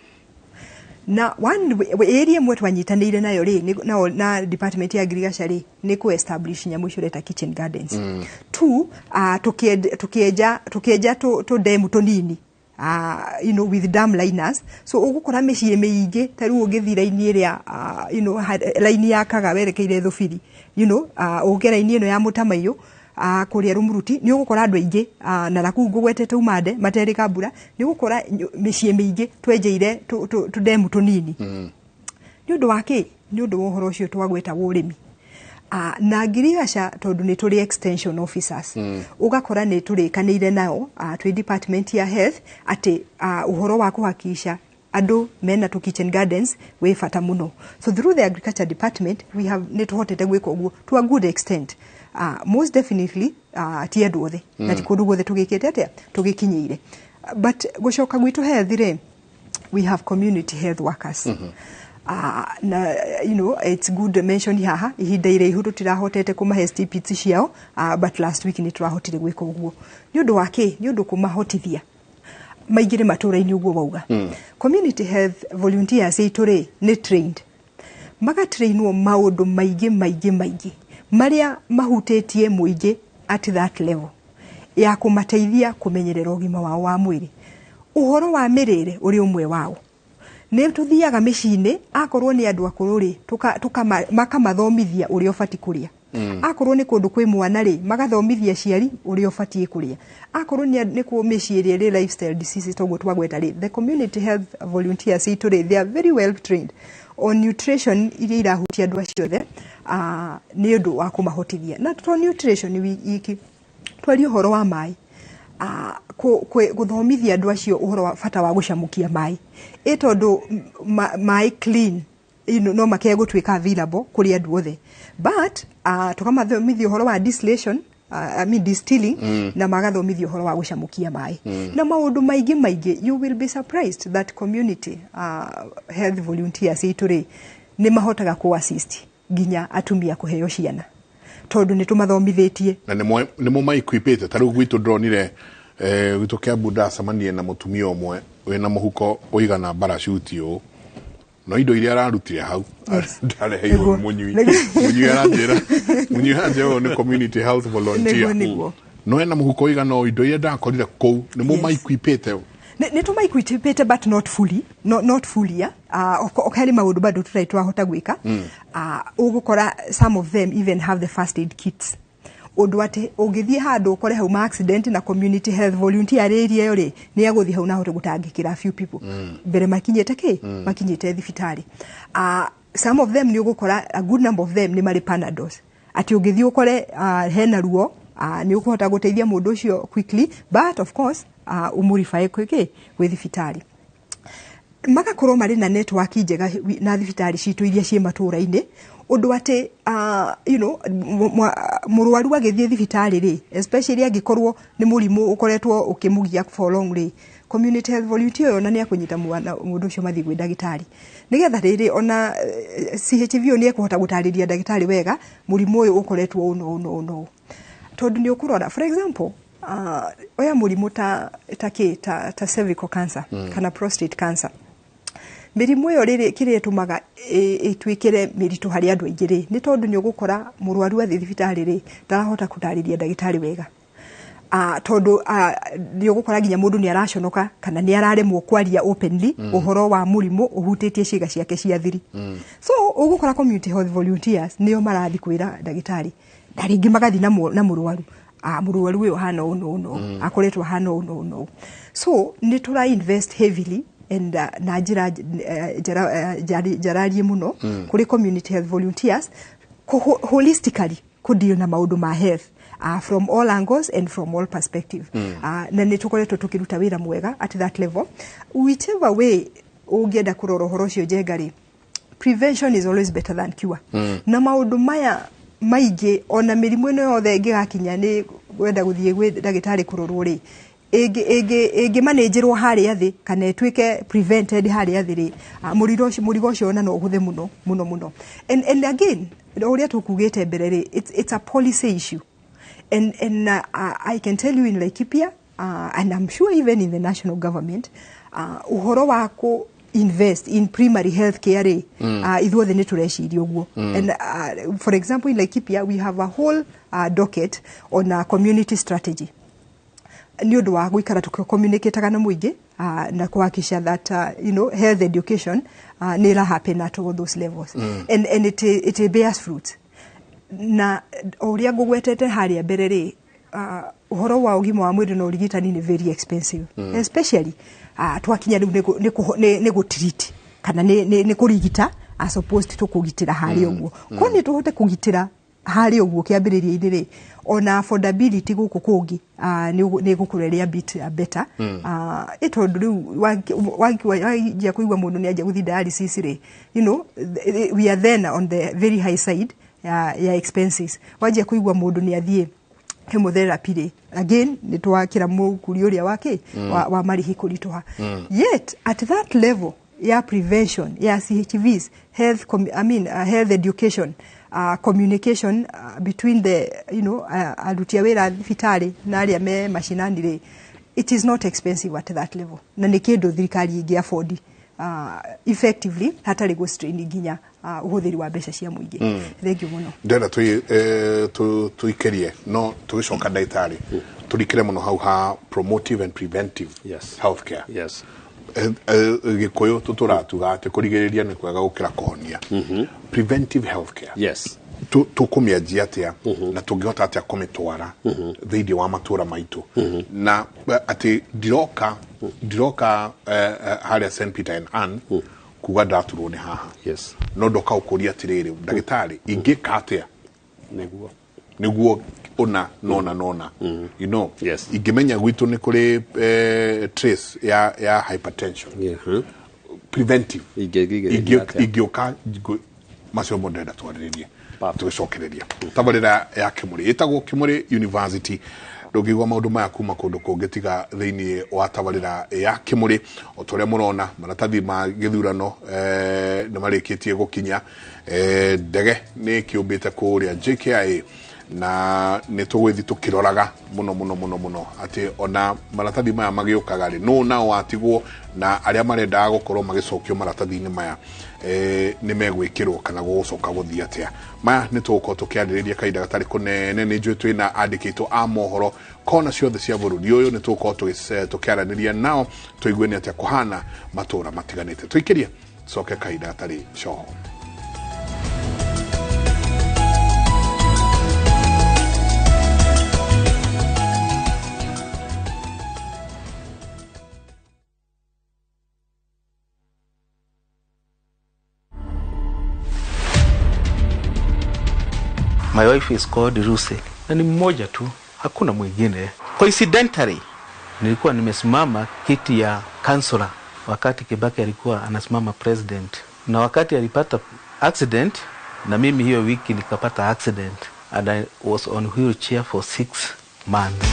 Speaker 18: Na one area ĩmwe twanyitanĩire nayo rĩ, na department ya ngirigaca rĩ, nĩ kũ establish nyamũ icio ũreta kitchen gardens. Two, tukienja tũ demu tũnini, with dam liners, so ũgũkora mĩciĩ mĩingĩ ta rĩu ũngĩthiĩ raini ĩrĩa, raini ya Kaga werekeire Thũbiri, ũke raini ĩno ya Mũtamaiyũ, kũrĩa Rũmuruti, nĩ ũgũkora andũ aingĩ, na nakũu ngũgwetete umande materĩka mbura, nĩ ũgũkora mĩciĩ mĩingĩ twenjeire tũdemu tũnini. Nĩ ũndũ wa kĩ? Nĩ ũndũ wa ũhoro ũcio twagweta wa ũrĩmi. Na ngirigaca, tondũ nĩ tũrĩ extension officers, ũgakora nĩ tũrĩkanĩire nao, twĩ department ya health, atĩ ũhoro wa kũhakikisha andũ mena tũ kitchen gardens wĩ bata mũno. So through the agriculture department we have, nĩ tũhotete gwĩka ũguo to a good extent. Most definitely, ti andũ othe na ti kũndũ guothe tũgĩkĩte atĩa, tũgĩkinyĩire. But gũcoka gwitũ health rĩ, we have community health workers. Na it's good mention haha, ihinda iraihu tũtirahotete kũmahe stipends ciao, but last week nĩ tũrahotire gwĩka ũguo. Nĩ ũndũ wa kĩ? Nĩ ũndũ kũmahotithia maingĩre matũra-inĩ ũguo wauga. Community health volunteers aitũ rĩ, nĩ trained, magatrainwo maũndũ maingĩ maingĩ maingĩ marĩa mahutĩtie mũingĩ at that level ya kũmateithia kũmenyerera ũgima wao wa mwĩrĩ. Ũhoro wa mĩrĩre ũrĩ ũmwe wao. Nĩ tũthiaga mĩciĩ-inĩ, akorwo nĩ andũ akũrũ rĩ, makamathomithia ũrĩa ũbatiĩ kũrĩa. Akorwo nĩ kũndũ kwĩ mwana rĩ, magathomithia aciari ũrĩa ũbatiĩ kũrĩa. Akorwo nĩ kũ mĩciĩ ĩrĩa ĩrĩ lifestyle diseases toguo twagweta rĩ, the community health volunteers aitũ rĩ, they are very well trained on nutrition iria irahutia andũ acio othe, nĩ ũndũ wa kũmahotithia. Na to nutrition iki, twarie ũhoro wa maĩ, gũthomithia andũ acio ũhoro wa bata wa gũcamũkia maĩ, ĩ tondũ maĩ clean no makĩage gũtuĩka available kũrĩ andũ othe, but tũkamathomithia ũhoro wa distillation, I mean distilling, na magathomithio ũhoro wa gũcamũkia maĩ na maũndũ maingĩ maingĩ. You will be surprised that community health volunteers itũ rĩ, nĩ mahotaga kũ assist nginya atumia kũheo ciana, tondũ nĩ tũmathomithĩtie.
Speaker 4: Na nĩmo maikwipĩte. Ta rĩu gwitũ ndronire, gwitũ Kiambu, ndacemanie na mũtumia ũmwe wĩna mũhuko ũigana parachuti ũũ, no indo iria ararutire hau ndareheirwo nĩ mũnyui. Mũnyui aranjĩra, mũnyui aranjĩra ũyũ nĩ community health volunteer.
Speaker 18: Nĩguo, nĩguo.
Speaker 4: No ena mũhuko ũigana ũũ, indo iria ndakorire kũu nĩmo maikwipĩte.
Speaker 18: Nĩ tũmaikwipĩte, but not fully, no, not fully, yeah? Harĩ maũndũ bado tũtarĩ twahota gwĩka. Ũgũkora some of them even have the first aid kits, ũndũ atĩ ũngĩthiĩ handũ ũkore hau ma accident na community health volunteer area ĩyo rĩ, nĩ egũthiĩ hau na ahote gũtangĩkĩra a few people mbere makinyĩte kĩ, makinyĩte thibitarĩ. Some of them, nĩ ũgũkora a good number of them nĩ marĩ Panados, atĩ ũngĩthiĩ ũkore hena ruo, nĩ ũkũhota gũteithia mũndũ ũcio quickly, but of course ũmũribae kwĩ kĩ, gwĩ thibitarĩ. Magakorwo marĩ na network njega na thibitarĩ citũ iria ciĩ matũra-inĩ, ũndũ atĩ mũrwaru agĩthiĩ thibitarĩ rĩ, especially angĩkorwo nĩ mũrimũ ũkoretwo ũkĩmũgia for long rĩ, community health volunteer ũyũ ona nĩ akũnyita mwana mũndũ ũcio mathiĩ gwĩ ndagĩtarĩ, nĩgetha rĩrĩ ona CHV ũyũ nĩ ekũhota gũtarĩria ndagĩtarĩ wega mũrimũ ũyũ ũkoretwo ũũ na ũũ na ũũ na ũũ. Tondũ nĩ ũkũrora, for example, oya mũrimũ ta kĩ, ta cervical cancer kana prostate cancer. Mĩrimũ ĩyo rĩrĩ, kĩrĩa ĩtũmaga ĩtuĩkĩre mĩritũ harĩ andũ aingĩ rĩ, nĩ tondũ nĩ ũgũkora mũrwaru athiĩ thibitarĩ rĩ, ndarahota gũtarĩria ndagĩtarĩ wega, tondũ nĩ ũgũkora nginya mũndũ nĩ araconoka kana nĩ araremwo kwaria openly ũhoro wa mũrimũ ũhutĩtie ciĩga ciake cia thiri. So ũgũkora community health volunteers nĩo marathiĩ kwĩra ndagĩtarĩ, na rĩngĩ magathiĩ na mũrwaru, mũrwaru ũyũ hana ũũ na ũũ na ũũ, akoretwo hana ũũ na ũũ na ũũ. So nĩ tũra invest heavily and na njĩra njararie mũno kũrĩ community health volunteers holistically kũdeal na maũndũ ma health from all angles and from all perspective. Na nĩ tũkoretwo tũkĩruta wĩra mwega at that level. Whichever way ũngĩenda kũrora ũhoro ũcio, Njenga rĩ, Prevention is always better than cure. Na maũndũ maya maingĩ, ona mĩrimũ ĩno yothe ĩngĩgakinya nĩ kwenda gũthiĩ gwĩ ndagĩtarĩ kũrorwo rĩ, ĩngĩmanĩnjĩrwo harĩa thĩ kana ĩtuĩke prevented harĩa thĩ rĩ, mũrigo ũcio ona no ũhũthe mũno mũno mũno. And again, ũrĩa tũkugĩte mbere rĩ, it's a policy issue, and I can tell you in Laikipia, and I'm sure even in the national government, ũhoro wa kũ invest in primary health care rĩ, ithuothe nĩ tũreciria ũguo. And for example, in Laikipia we have a whole docket on a community strategy nĩ ũndũ wa gũikara tũkĩcommunicataga na mũingĩ, na kuhakikisha that health education nĩ ĩra happen at all those levels. And it bears fruit. Na o ũrĩa ngũgwetete harĩa mbere rĩ, ũhoro wa ũgima wa mwĩrĩ na ũrigitani nĩ very expensive, especially twakinya rĩu nĩ gũtiriti kana nĩ kũrigita as opposed to kũgitĩra harĩa ũguo. Ko nĩ tũhote kũgitĩra harĩa ũguo kĩambĩrĩria-inĩ rĩ, ona affordability gũkũ kũngĩ nĩ ĩgũkorwo ĩrĩ a bit better. Ĩ tondũ rĩu wanjia kũigua mũndũ nĩ anjia gũthiĩ dialysis rĩ, we are then on the very high side ya expenses. Wanjia kũigua mũndũ nĩ athiĩ chemotherapy rĩ, again nĩ twakĩra mũkuri ũrĩa wake wa marĩhi kũritũha. Yet at that level ya prevention ya CHVs, health I mean, health education, communication between the aruti a wĩra thibitarĩ na arĩa me macinani rĩ, it is not expensive at that level, na nĩ kĩndũ thirikari ĩngĩ afford effectively hatarĩ gũ strain nginya ũhũthĩri wa mbeca cia mũingĩ. Thank you mũno.
Speaker 4: Ndĩrenda tũikĩrie no tũgĩcoka, ndagĩtarĩ, tũrikĩre mũno hau ha promotive and preventive healthcare. Gĩkũyũ tũtũratuga atĩ kũrigĩrĩria nĩ kwega gũkĩra kũhonia. Preventive healthcare, tũkũmĩanjia atĩa na tũngĩhota atĩa kũmĩtwara thĩinĩ wa matũra maitũ, na atĩ ndiroka harĩa St Peter and Ann kuga ndaturwo nĩ haha, no ndoka ũkũria atĩrĩrĩ, ndagĩtarĩ, ingĩka atĩa nĩguo ũna nona nona ingĩmenya gwitũ nĩ kũrĩ trace ya hypertension, preventive ingĩũka macio mo ndĩrenda twarĩrĩrie tũgĩcokereria tabarĩra ya Kĩmũrĩ ĩtagwo Kĩmũrĩ University. Ndũngĩigua maũndũ maya kuma kũndũ kũngĩ tiga thĩinĩ wa tabarĩra ya Kĩmũrĩ. O ta ũrĩa mũrona, maratathi ma gĩthurano nĩ marĩkĩtie gũkinya, ndege nĩ kĩũmbĩte kũrĩa JKIA, na nĩ tũgũgĩthiĩ tũkĩroraga mũno mũno mũno mũno atĩ ona maratathi maya magĩũkaga rĩ, nũ nao watigwo, na arĩa marendaga gũkorwo magĩcokio maratathi-inĩ maya nĩ megwĩkĩrwo kana gũgũcoka gũthiĩ atĩa. Maya nĩ tũgũkorwo tũkĩarĩrĩria kahinda gatarĩ kũnene. Nĩ njũĩ twĩna andĩki aitũ a mohoro kona ciothe cia bũrũri ũyũ, nĩ tũgũkorwo tũkĩaranĩria nao tũigue nĩ atĩa kũhana matũra matiganĩte. Tũikĩrie coke kahinda gatarĩ coho.
Speaker 14: My wife is called Lucy, na ni mmoja tu, hakuna mwingine. Coincidentally, nilikuwa nimesimama kiti ya councillor wakati Kibaki alikuwa anasimama president, na wakati alipata accident, na mimi hiyo wiki nikapata accident, and I was on wheelchair for 6 months.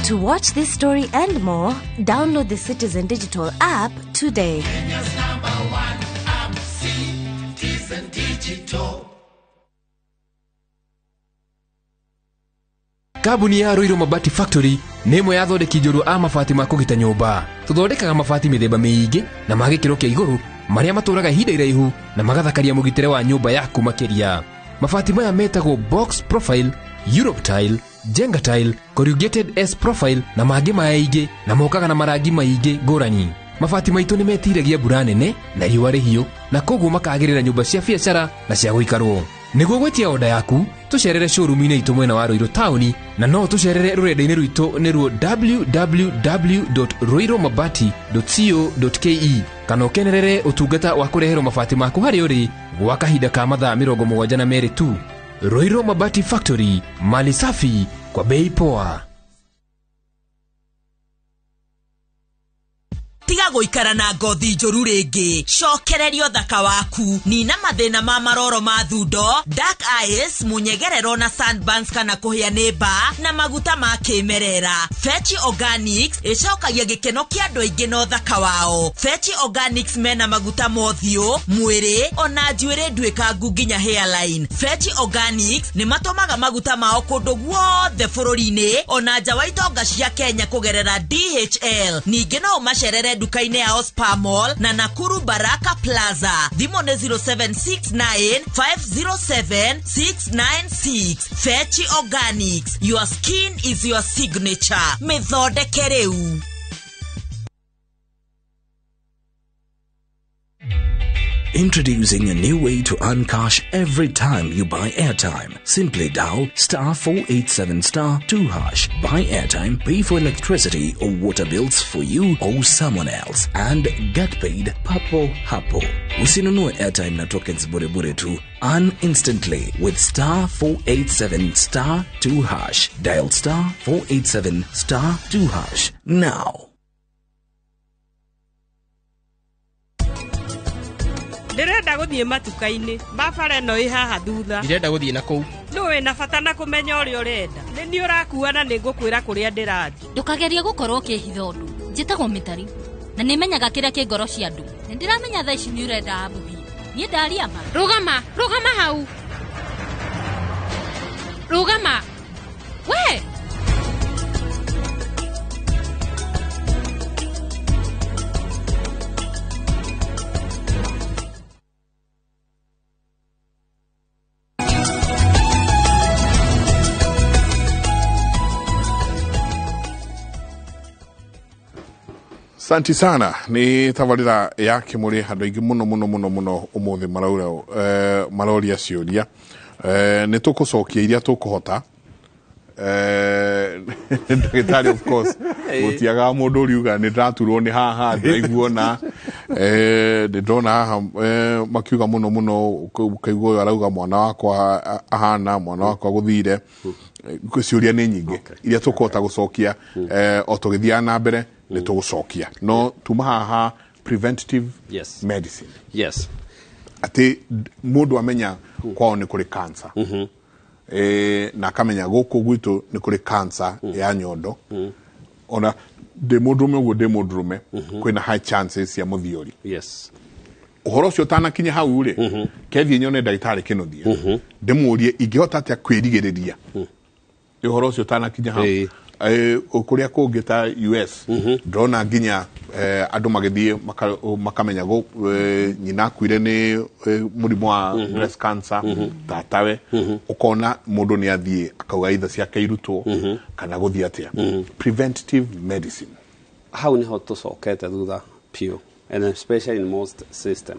Speaker 15: To watch this story and more, download the Citizen Digital app today.
Speaker 13: Kenya's number one app, Citizen Digital.
Speaker 9: Kambuni ya Ruiru Mabati Factory nĩ ĩmwe ya athondeki njorua a mabati ma kũgita nyũmba. Tũthondekaga mabati mĩthemba mĩingĩ na ma gĩkĩro kĩa igũrũ marĩa matũraga ihinda iraihu na magathakaria mũgitĩre wa nyũmba yaku makĩria. Mabati maya metagwo box profile, Europe tile, Jenga tile, corrugated S profile na mangĩ maingĩ, na mokaga na marangi maingĩ ngũrani. Mabati maitũ nĩ metiragia mbura nene na riũa rĩhiũ, na koguo makagĩrĩra nyũmba cia biacara na cia gũikarwo. Nĩguo gwĩtia oda yaku, tũcerere showroom-inĩ itũ mwena wa Ruiru taũni, na no tũcerere rũrenda-inĩ rwitũ nĩruo www.ruirumabati.co.ke, kana ũkenerere ũtungata wa kũreherwo mabati maku harĩa ũrĩ gwa kahinda ka mathaa 72 tu. Ruiru Mabati Factory, mali safi kwa bei poa.
Speaker 20: Tiga gũikara na ngothi njũru rĩngĩ, cokereria ũthaka waku. Nina mathĩna ma maroro ma thundo, dark eyes, mũnyegerero na sunburns kana kũhĩa nĩ mbaa na maguta ma kĩmerera. Fechi Organics ĩcokagia gĩkeno kĩa andũ aingĩ na ũthaka wao. Fechi Organics mena maguta ma ũthiũ, mwĩrĩ ona njuĩrĩ nduĩkangu nginya hairline. Fechi Organics nĩ matũmaga maguta mao kũndũ guothe bũrũri-inĩ ona nja wa itonga cia Kenya kũgerera DHL. Ningĩ no ũmacerere nduka-inĩ yao Spa Mall na Nakuru Baraka Plaza. Thimũ nĩ 0769 507 696. Fechi Organics, your skin is your signature. Mĩthondeke rĩu.
Speaker 21: Introducing a new way to earn cash every time you buy airtime. Simply dial star 487 star 2 hash. Buy airtime, pay for electricity or water bills for you or someone else, and get paid papo hapo. Usinunue airtime na tokens bure bure tu. Earn instantly with star 487 star 2 hash. Dial star 487 star 2 hash now.
Speaker 22: Ndĩrenda gũthiĩ matuka-inĩ barabara ĩno ĩ haha thutha.
Speaker 23: Ndirenda gũthiĩ na kũu.
Speaker 22: Nũ wĩna bata na kũmenya ũrĩa ũrenda? Nĩ niĩ ũrakua na nĩngũkwĩra kũrĩa ndĩrathiĩ.
Speaker 24: Ndũkagerie gũkorwo ũkĩhitha ũndũ. Njĩtagwo Mĩtari na nĩmenyaga kĩrĩa kĩ ngoro cia andũ. Nĩndĩramenya thaa ici nĩ ũrenda Abuhi. Niĩ ndaria ma.
Speaker 25: Rũgama, rũgama hau. Rũgama. We!
Speaker 4: Santi sana ni tabarira ya Kimuri andũ aingĩ mũno mũno mũno mũno ũmũthĩ maraura maroria ciũria nĩ tũkũcokia iria tũkũhota ndagĩtarĩ of course gũtiagaga mũndũ ũriuga nĩ ndĩraturwo nĩ haha ndĩraiguona ndĩndona haha makiuga mũno mũno ũkaigua ũyũ arauga mwana wakwa ahana mwana wakwa gũthire ciũria nĩ nyingĩ iria tũkũhota gũcokia o tũgĩthiaga na mbere nĩ tũgũcokia no tuma haha preventative medicine.
Speaker 19: Yes,
Speaker 4: atĩ mũndũ amenya kwao nĩ kũrĩ cancer na akamenya gũkũ gwitũ nĩ kũrĩ cancer ya nyondo ona ndĩ mũndũrũme ũguo ndĩ mũndũrũme kwĩna high chances cia mũthiori.
Speaker 19: Yes,
Speaker 4: ũhoro ũcio ũtanakinya hau rĩ kethiĩ nyone ndagĩtarĩ Kĩnuthia ndĩmũrie ingĩhota atĩa kwĩrigĩrĩria ũhoro ũcio ũtanakinya hau. Kũrĩa kũngĩ ta US ndĩrona nginya andũ magĩthiĩ makamenya nyina akuire nĩ mũrimũ wa breast cancer tatawe ũkona mũndũ nĩ athiĩ akauga itha ciake irutwo kana gũthiĩ atĩa. Preventative medicine
Speaker 19: hau niho tũcokete thutha piũ, and especially in most system.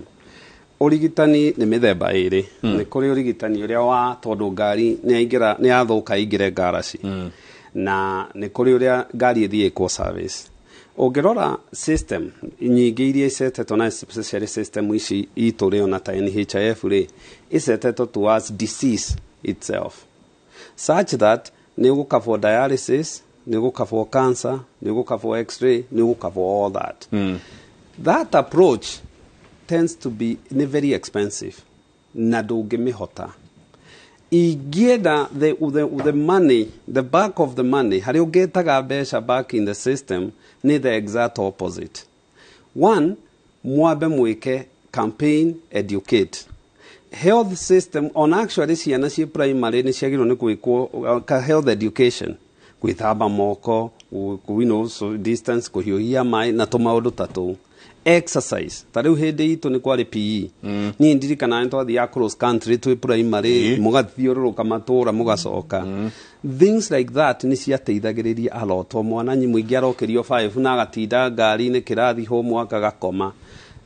Speaker 19: Ũrigitani nĩ mĩthemba ĩrĩ. Nĩ kũrĩ ũrigitani ũrĩa wa tondũ ngari nĩ yathũka ĩingĩre ngaraci na nĩ kũrĩ ũrĩa ngari ĩthiĩ ĩkwo service. Ũngĩrora system nyingĩ iria icetetwo na especially system ici itũ rĩ ona ta NHIF rĩ icetetwo towards disease itself such that nĩ ũgũcover dialysis, nĩ ũgũcover cancer, nĩ ũgũcover x-ray, nĩ ũgũcover all that. That approach tends to be nĩ very expensive na ndũngĩmĩhota. Ingĩenda the money, the back of the money, harĩa ũngĩtaga mbeca back in the system nĩ the exact opposite. One, mwambe mwĩke campaign educate. Health system, on actually ciana ciĩ primary nĩ ciagĩrĩirwo nĩ gwĩkwo health education, gwĩthamba moko, you know, so distance, kũhiũhia maĩ na tũmaũndũ ta tũu. Exercise ta rĩu hĩndĩ itũ nĩ kwarĩ PE. Niĩ ndirikanaga nĩ twathiaga cross country twĩ primary mũgathiũrũrũka matũra mũgacoka. Things like that nĩ ciateithagĩrĩria a lot. O mwana mũingĩ arokĩrio 5 na agatinda ngari-inĩ kĩrathi homework agakoma.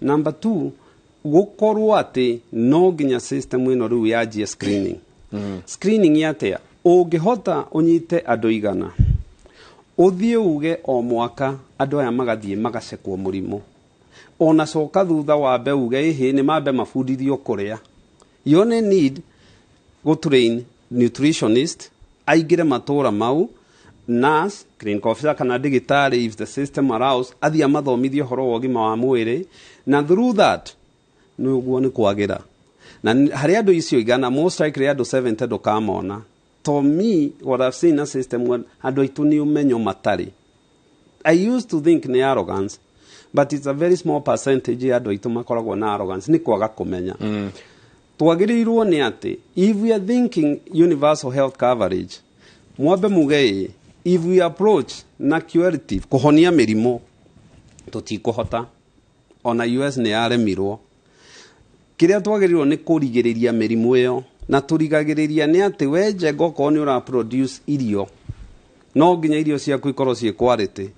Speaker 19: Number 2, gũkorwo atĩ no nginya system ĩno rĩu yanjie screening. Screening atĩa? Ũngĩhota ũnyite andũ 100 ũthiĩ uge o mwaka andũ aya magathiĩ magacekwo mũrimũ ona coka thutha wambe uge ĩhĩ nĩ mambe mabundithio kũrĩa. You only need go train nutritionist aingĩre matũra mau Nurse, clinical officer kana ndagĩtarĩ, if the system allows, athiĩ amathomithie ũhoro wa ũgima wa mwĩrĩ, na through that nĩ ũguo nĩ kwagĩra na harĩ andũ icio 100, most likely andũ 70 ndũkamona. To me, what I've seen na system when andũ aitũ nĩ ũmenyo matarĩ. I used to think nĩ arrogance, but it's a very small percentage ya andũ aitũ makoragwo na arrogance, nĩ kwaga kũmenya. Twagĩrĩirwo nĩ atĩ if we are thinking universal health coverage, mwambe muge ĩ if we approach na curative kũhonia mĩrimũ, tũtikũhota. Ona US nĩ yaremirwo. Kĩrĩa twagĩrĩirwo nĩ kũrigĩrĩria mĩrimũ ĩyo, na tũrigagĩrĩria nĩ atĩ we Njenga, okorwo nĩ ũra produce irio, no nginya irio ciaku ikorwo ciĩ quality.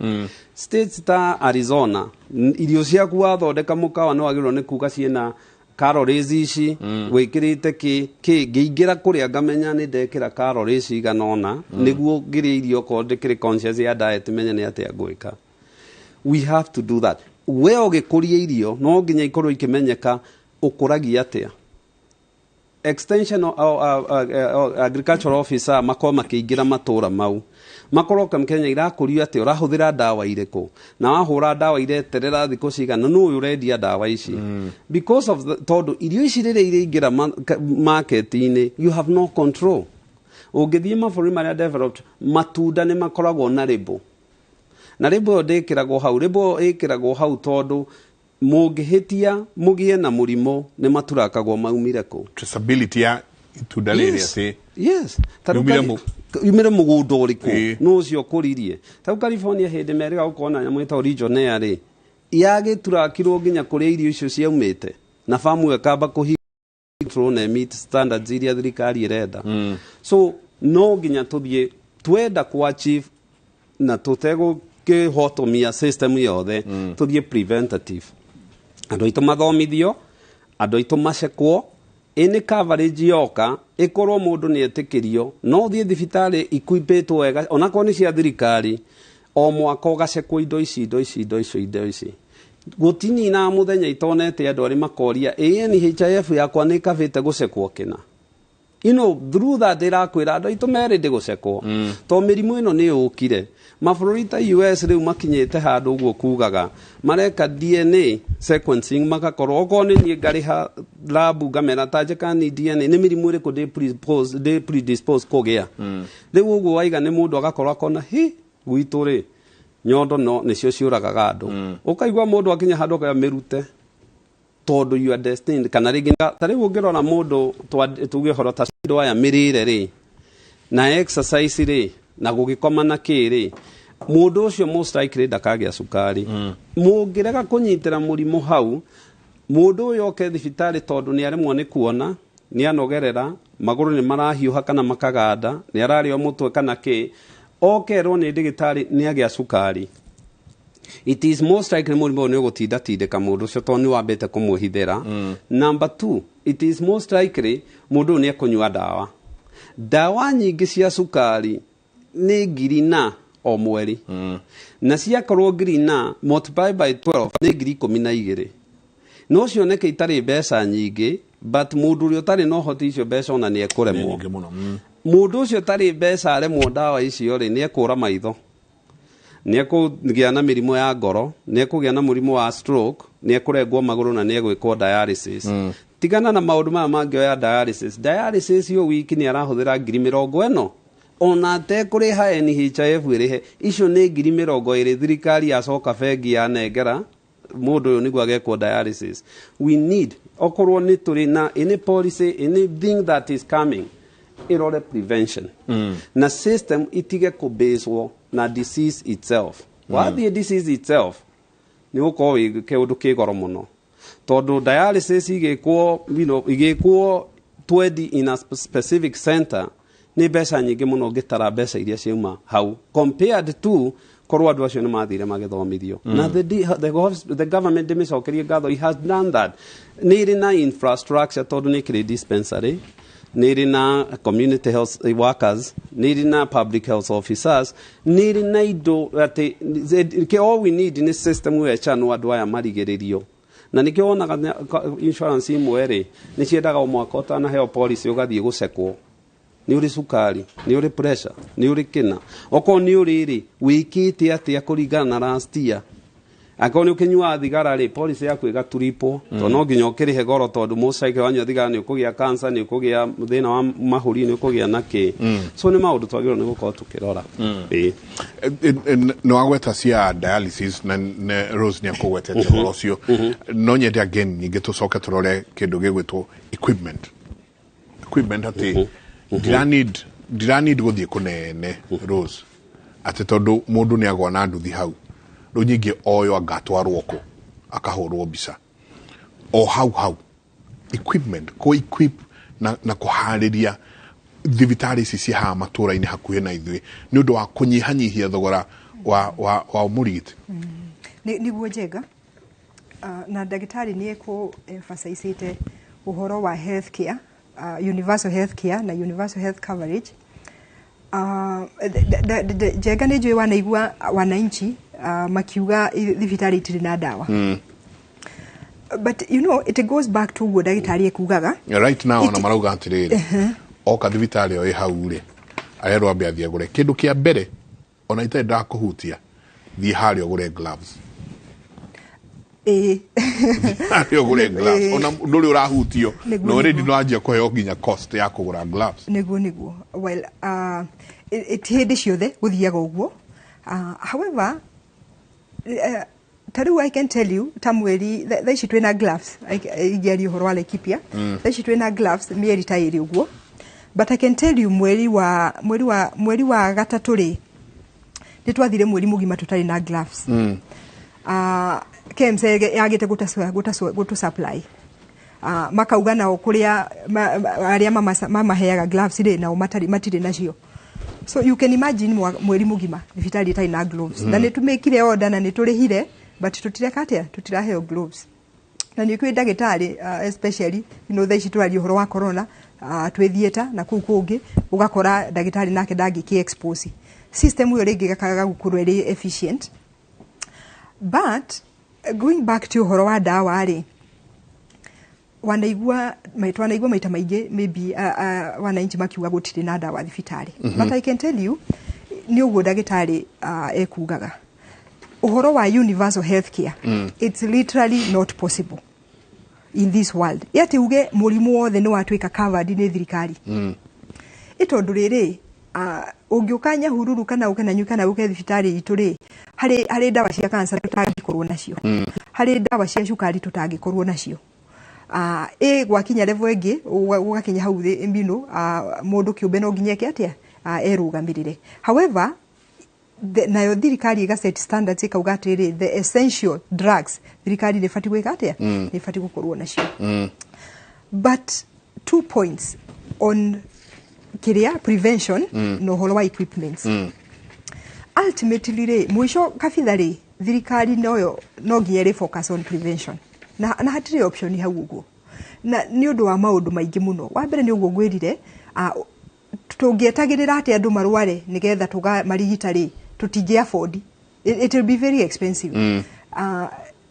Speaker 19: States ta Arizona, irio ciaku wathondeka mũkawa nĩ wagĩrĩirwo nĩ kuga ciĩna calories ici, wĩkĩrĩte kĩ kĩ, ngĩingĩra kũrĩa ngamenya nĩ ndekĩra calories igana ũna, nĩguo ngĩrĩa irio okorwo ndĩkĩrĩ conscious ya diet, menye nĩ atĩa ngwĩka. We have to do that. We ũgĩkũria irio no nginya ikorwo ikĩmenyeka ũkũragia atĩa. Extension agricultural officer makorwo makĩingĩra matũra mau, makorwo Kenya irakũrio atĩa, ũrahũthĩra ndawa irĩkũ, na wahũra ndawa ireterera thikũ cigana, nũ ũyũ ũrendia ndawa ici, because of the, tondũ irio ici rĩrĩa iraingĩra market-inĩ, you have no control. Ũngĩthiĩ mabũrũri marĩa developed, matunda nĩ makoragwo na label, na label ĩyo ndĩkĩragwo hau, label ĩyo ĩkĩragwo hau tondũ mũngĩhĩtia mũgĩe na mũrimũ, nĩ maturakagwo maumire kũ.
Speaker 4: Traceability ya itunda rĩrĩ.
Speaker 19: Yes.
Speaker 4: Atĩ
Speaker 19: Yes. Ta rĩu
Speaker 4: Yumire
Speaker 19: yumire mũgũnda ũrĩkũ, nũ ũcio ũkũririe. Ta rĩu California, hĩndĩ merĩga gũkorwo na nyamũ ĩtagwo Legionnaire rĩ, yagĩturakirwo nginya kũrĩa irio icio ciaumĩte, na famu ĩyo ĩkamba kũhingwo na meet standards iria thirikari ĩrenda. So no nginya tũthiĩ twenda ku achieve na tũtegũkĩhotomia system yothe, tũthiĩ preventative, andũ aitũ mathomithio, andũ aitũ macekwo. Ĩnĩ coverage yoka ĩkorwo mũndũ nĩ etĩkĩrio no ũthiĩ thibitarĩ equipĩtwo wega, onakorwo nĩ cia thirikari, o mwaka ũgacekwo indo ici, indo ici, indo icio, indo ici. Gũtininaga mũthenya itonete andũ arĩ makoria ĩ NHIF yakwa nĩ ĩkabĩte gũcekwo kĩna. Through that ĩrakwĩra andũ aitũ merĩ ndĩ gũcekwo, to mĩrimũ ĩno nĩ yũkire. Mabũrũri ta US rĩu makinyĩte handũ ũguo kugaga mareka DNA sequencing, magakorwo okorwo nĩ niĩ ngarĩha labu, ngamera ta njĩkani DNA nĩ mĩrimũ ĩrĩkũ ndĩ predispose kũgĩa. Rĩu ũguo waiga nĩ mũndũ agakorwo akona hi gwitũ rĩ nyondo no nĩcio ciũragaga andũ, ũkaigua mũndũ akinya handũ akauga mĩrute tondũ you are destined. Kana rĩngĩ ta rĩu ũngĩrora mũndũ tuge ũhoro ta andũ aya mĩrĩre rĩ na exercise rĩ na gũgĩkoma na kĩ rĩ, mũndũ ũcio most likely ndakagĩa cukari. Mũngĩrega kũnyitĩra mũrimũ hau, mũndũ ũyũ oke thibitarĩ tondũ nĩ aremwo nĩ kuona, nĩ anogerera, magũrũ nĩ marahiũha kana makaganda, nĩ ararĩo mũtwe kana kĩ, okerwo nĩ ndagĩtarĩ nĩ agĩa cukari, it is most likely mũrimũ ũyũ nĩ ũgũtindatindĩka mũndũ ũcio tondũ nĩ wambĩte kũmwĩhithĩra. Number two, it is most likely mũndũ ũyũ nĩ ekũnyua ndawa. Ndawa nyingĩ cia cukari nĩ 1,000 na o mweri, na ciakorwo 1,000 na multiply by 12 nĩ 12,000. No cioneke itarĩ mbeca nyingĩ, but mũndũ ũrĩa ũtarĩ na ũhoti icio mbeca ona nĩ ekũremwo.
Speaker 4: Nyingĩ mũno.
Speaker 19: Mũndũ ũcio ũtarĩ mbeca aremwo ndawa icio rĩ, nĩ ekũra maitho, nĩ ekũgĩa na mĩrimũ ya ngoro, nĩ ekũgĩa na mũrimũ wa stroke, nĩ ekũrengwo magũrũ na nĩ egwĩkwo dialysis. Tigana na maũndũ maya mangĩoya dialysis, dialysis yo wiki nĩ arahũthĩra 40,000 ona atekũrĩha NHIF ĩrĩhe. Icio nĩ 20,000 thirikari yacoka bengi yanengera mũndũ ũyũ nĩguo agekwo dialysis. We need, okorwo nĩ tũrĩ na any policy, anything that is coming, ĩrore prevention na system itige kũbaswo na disease itself. Wathiĩ disease itself nĩ gũkorwo wĩ kĩũndũ kĩ goro mũno, tondũ dialysis igĩkwo igĩkwo 20 in a specific center nĩ mbeca nyingĩ mũno ũngĩtara mbeca iria ciauma hau compared to korwo andũ acio nĩ mathire magĩthomithio. Na the government, ndĩmĩcokerie ngatho, it has done that. Nĩ ĩrĩ na infrastructure tondũ nĩ ĩkĩrĩ dispensary, nĩ ĩrĩ na community health workers, nĩ ĩrĩ na public health officers, nĩ ĩrĩ na indo atĩ all we need nĩ system ĩchanwo andũ aya marigĩrĩrio. Na nĩkĩo wonaga insurance imwe rĩ nĩ ciendaga o mwaka ũtanaheo policy ũgathiĩ gũcekwo. Nĩ ũrĩ cukari? Nĩ ũrĩ pressure? Nĩ ũrĩ kĩna? Okorwo nĩ ũrĩ rĩ, wĩkĩte atĩa kũringana na last year? Angĩkorwo nĩ ũkĩnyuaga thigara rĩ, policy yaku ĩgaturipwo, tondũ no nginya ũkĩrĩhe goro, tondũ most likely wanyua thigara nĩ ũkũgĩa cancer, nĩ ũkũgĩa thĩna wa mahũri, nĩ ũkũgĩa na kĩ. So nĩ maũndũ twagĩrĩirwo nĩ gũkorwo tũkĩrora. Ĩĩ.
Speaker 4: Nĩ wagweta cia dialysis na Rose nĩ akũgwetete ũhoro ũcio. No nyende again ningĩ tũcoke tũrore kĩndũ gĩgwĩtwo equipment, atĩ ndira need gũthiĩ kũnene, Rose, atĩ tondũ mũndũ nĩ agwa na nduthi hau rĩu nyingĩ oyo angatwarwo kũ akahũrwo mbica o hau hau. Equipment, kũ equip na kũharĩria thibitarĩ ici ci haha matũra-inĩ hakuhĩ na ithuĩ nĩ ũndũ wa kũnyihanyihia thogora wa mũrigiti.
Speaker 18: Nĩguo Njenga, na ndagĩtarĩ nĩ ekũ emphasizĩte ũhoro wa health care, universal health care na universal health coverage. Njenga, nĩ njũĩ wanaigua wananchi makiuga thibitarĩ itirĩ na ndawa, but you know it goes back to ũguo ndagĩtarĩ ekugaga.
Speaker 4: Right now ona marauga atĩrĩrĩ, oka thibitarĩ o ĩ hau rĩ, arerwo ambe athiĩ agũre kĩndũ kĩa mbere, ona itarĩ ndakũhutia, thiĩ harĩa ũgũre gloves. Harĩa ũgũre gloves, ona ndũrĩ ũrahutio, na already nĩ wanjia kũheo nginya cost ya kũgũra gloves.
Speaker 18: Nĩguo. Well, ti hĩndĩ ciothe gũthiaga ũguo. However, ta rĩu I can tell you, ta mweri thaa ici twĩna gloves, ingĩaria ũhoro wa Laikipia, thaa ici twĩna gloves mĩeri ta 2 ũguo, but I can tell you mweri wa gatatũ rĩ, nĩ twathire mweri mũgima tũtarĩ na gloves. KEMSA yagĩte gũtũ supply. Makauga nao kũrĩa arĩa mamaheaga gloves rĩ, nao matirĩ nacio. So you can imagine mweri mũgima thibitarĩ ĩtarĩ na gloves. Na nĩ tũmĩkire order na nĩ tũrĩhire, but tũtireka atĩa, tũtiraheo gloves. Na nĩ kwĩ ndagĩtarĩ, especially thaa ici tũraria ũhoro wa corona, twĩ theatre na kũu kũngĩ ũgakora ndagĩtarĩ nake ndangĩkĩ expose system ĩyo rĩngĩ ĩgakaga gũkorwo ĩrĩ efficient. But going back to ũhoro wa ndawa rĩ, wanaigua twanaigua maita maingĩ maybe wananchi makiuga gũtirĩ na ndawa thibitarĩ. But I can tell you, nĩ ũguo ndagĩtarĩ ekugaga ũhoro wa universal health care, it's literally not possible in this world ĩ atĩ uge mũrimũ wothe nĩ watuĩka covered nĩ thirikari. Ĩ tondũ rĩrĩ, ũngĩũka Nyahururu kana ũke Nanyuki kana ũke thibitarĩ itũ rĩ, harĩ ndawa cia cancer tũtangĩkorwo nacio, harĩ ndawa cia cukari tũtangĩkorwo nacio. Ĩ gwakinya level ĩngĩ, gũgakinya hau thĩ mbinu, mũndũ kĩũmbe no nginya eke atĩa, erũgamĩrĩre. However, nayo thirikari ĩga set standards, ĩkauga atĩrĩrĩ, the essential drugs thirikari nĩ ĩbatiĩ gwĩka atĩa, nĩ ĩbatiĩ gũkorwo nacio. But two points on kĩrĩa prevention na ũhoro wa equipments. Ultimately rĩ, mũico kabitha rĩ, thirikari noyo no nginya ĩrĩ focus on prevention, na hatirĩ option hau ũguo, na nĩ ũndũ wa maũndũ maingĩ mũno. Wa mbere nĩ ũguo ngwĩrire, tũngĩetagĩrĩra atĩ andũ marware nĩgetha tũkamarigita rĩ, tũtingĩ afford it, will be very expensive.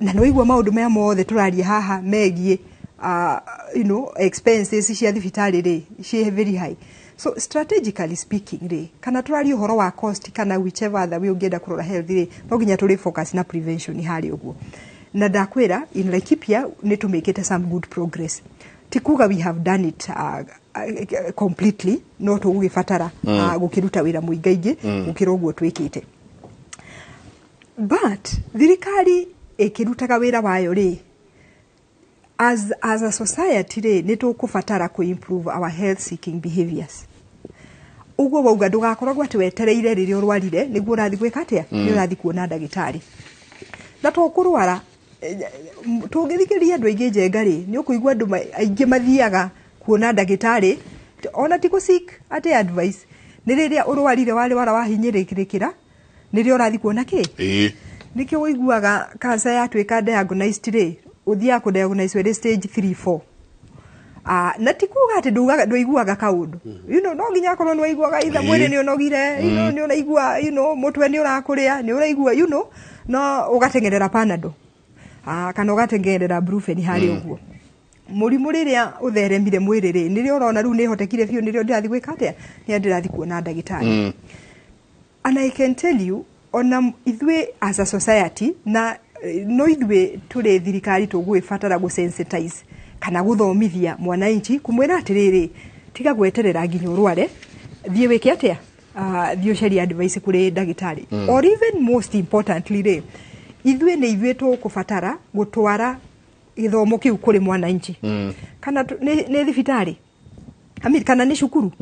Speaker 18: Na nĩ waigua maũndũ maya mothe tũraria haha megiĩ expenses cia thibitarĩ rĩ, ciĩ very high. So strategically speaking rĩ, kana tũraria ũhoro wa cost kana whichever other way ũngĩenda kũrora health rĩ, no nginya tũrĩ focus na prevention harĩ ũguo. Na ndakwĩra, in Laikipia nĩ tũmĩkĩte some good progress. Ti kuga we have done it completely, no tũgũgĩbatara gũkĩruta wĩra mũingaingĩ gũkĩra ũguo twĩkĩte. But thirikari ĩkĩrutaga wĩra wayo rĩ, as a society rĩ, nĩ tũkũbatara kũ improve our health seeking behaviors. Ũguo wauga ndũgakoragwo atĩ wetereire rĩrĩa ũrwarire nĩguo ũrathiĩ gwĩka atĩa, nĩ ũrathiĩ kuona ndagĩtarĩ. Na to kũrwara, tũngĩthikĩrĩria andũ aingĩ, Njenga rĩ, nĩ ũkũigua andũ aingĩ mathiaga kuona ndagĩtarĩ ona ti kũ seek atĩ advice, nĩ rĩrĩa ũrwarire, warwara, wahinyĩrĩrĩkĩra, nĩrĩo ũrathiĩ kuona kĩ. Nĩkĩo ũiguaga cancer yatuĩka diagnosed rĩ, ũthiaga kũ diagnose ĩrĩ stage 3 4. Na ti kuga atĩ ndũiguaga kaũndũ, no nginya akorwo nĩ waiguaga itha mwĩrĩ nĩ ũnogire, nĩ ũraigua mũtwe nĩ ũrakũrĩa, nĩ ũraigua no ũgateng'erera Panadol, kana ũgateng'erera Brufen harĩ ũguo. Mũrimũ rĩrĩa ũtheremire mwĩrĩ rĩ, nĩrĩo ũrona rĩu nĩhotekire biũ, nĩrĩo ndĩrathiĩ gwĩka atĩa, nĩrĩo ndĩrathiĩ kuona ndagĩtarĩ. And I can tell you, ona ithuĩ as a society na no ithuĩ tũrĩ thirikari tũgũgĩbatara gũ-sensitize kana gũthomithia mwananchi, kũmwĩra atĩrĩrĩ, tiga gweterera nginya ũrware, thiĩ wĩke atĩa, thiĩ ũcarie advice kũrĩ ndagĩtarĩ. Or even most importantly rĩ, ithuĩ nĩ ithuĩ tũkũbatara gũtwara gĩthomo kĩu kũrĩ mwananchi. Kana nĩ thibitarĩ, I mean, kana nĩ cukuru,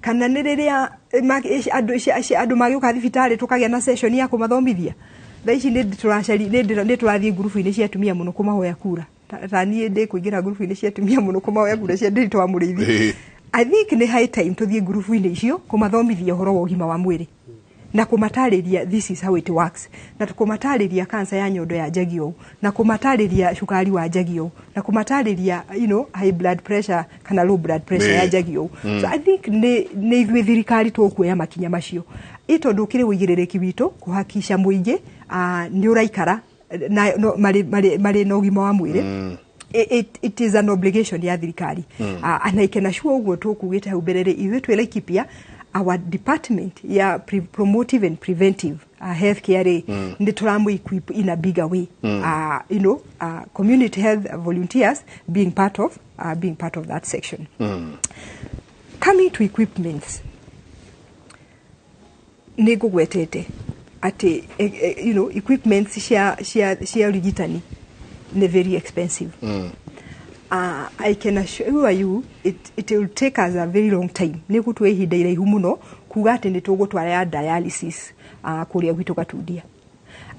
Speaker 18: kana nĩ rĩrĩa andũ magĩũka thibitarĩ tũkagĩa na session ya kũmathomithia. Thaa ici nĩ tũracari nĩ tũrathiĩ ngurubu-inĩ cia atumia mũno kũmahoya kura. Ta niĩ ndĩ kũingĩra ngurubu-inĩ cia atumia mũno kũmahoya kura cia Ndiritu wa Mũrĩithi. I think nĩ high time tũthiĩ ngurubu-inĩ icio kũmathomithia ũhoro wa ũgima wa mwĩrĩ na kũmatarĩria this is how it works, na kũmatarĩria cancer ya nyondo yanjagia ũũ, na kũmatarĩria cukari wanjagia ũũ, na kũmatarĩria high blood pressure kana low blood pressure yanjagia ũũ. So I think nĩ ithuĩ thirikari tũkuoya makinya macio, ĩ tondũ ũkĩrĩ ũigĩrĩrĩki witũ kũhakisha mũingĩ nĩ ũraikara na no, marĩ na ũgima wa mwĩrĩ. It is an obligation ya thirikari. And I can assure, ũguo tũkugĩte hau mbere rĩ, ithuĩ twĩ Laikipia, our department ya promotive and preventive health care rĩ, nĩ tũramũ equip in a bigger way. Community health volunteers being part of that section. Coming to equipments, nĩ ngũgwetete atĩ equipments cia ũrigitani nĩ very expensive. I can assure you it will take us a very long time, nĩ gũtua ihinda iraihu mũno kuga atĩ nĩ tũgũtwara ya dialysis kũrĩa gwitũ Gatundia,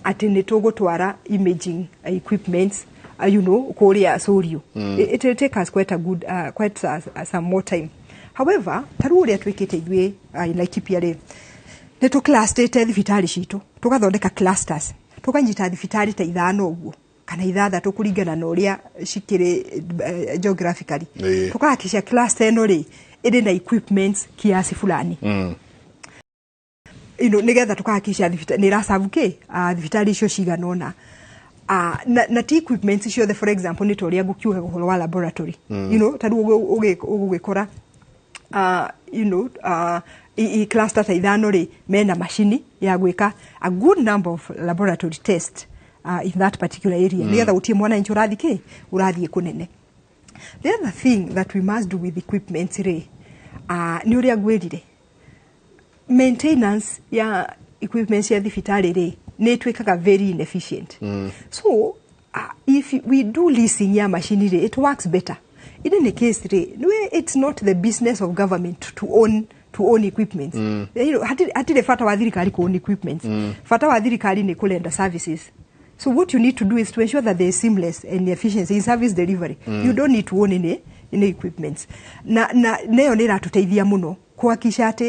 Speaker 18: atĩ nĩ tũgũtwara imaging equipments kũrĩa Sorio. It will take us quite a good quite some more time. However, ta rĩu ũrĩa twĩkĩte ithuĩ in Laikipia rĩ, nĩ tũclustĩte thibitarĩ citũ, tũgathondeka clusters, tũkanyita thibitarĩ ta 5 ũguo kana 6 kũringana na ũrĩa cikĩrĩ geographically. Tũkahakikisha cluster ĩno rĩ, ĩrĩ na equipments kiasi fulani, nĩgetha tũkahakikisha nĩ ĩracabu kĩ thibitarĩ icio cigana ũna. Na ti equipments ciothe. For example, nĩ ta ũrĩa ngũkiuga ũhoro wa laboratory. Ta rĩu ũgũgĩkora i cluster ta 5 rĩ, mena macini ya gwĩka a good number of laboratory test in that particular area, nĩgetha gũtirĩ mwananchi ũrathiĩ kĩ ũrathiĩ kũnene. The other thing that we must do with equipment rĩ, nĩ ũrĩa ngwĩrire, maintenance ya equipment cia thibitarĩ rĩ, nĩ ĩtuĩkaga very inefficient. So if we do leasing ya machine rĩ, it works better. In any case rĩ, it's not the business of government to own equipment. Hatirĩ bata wa thirikari ku own equipment. Bata wa thirikari nĩ kũrenda services. So what you need to do is to ensure that there is seamless and efficiency in service delivery. You don't need to own any equipment. Na neyo nĩ ĩratũteithia mũno kuhakikisha atĩ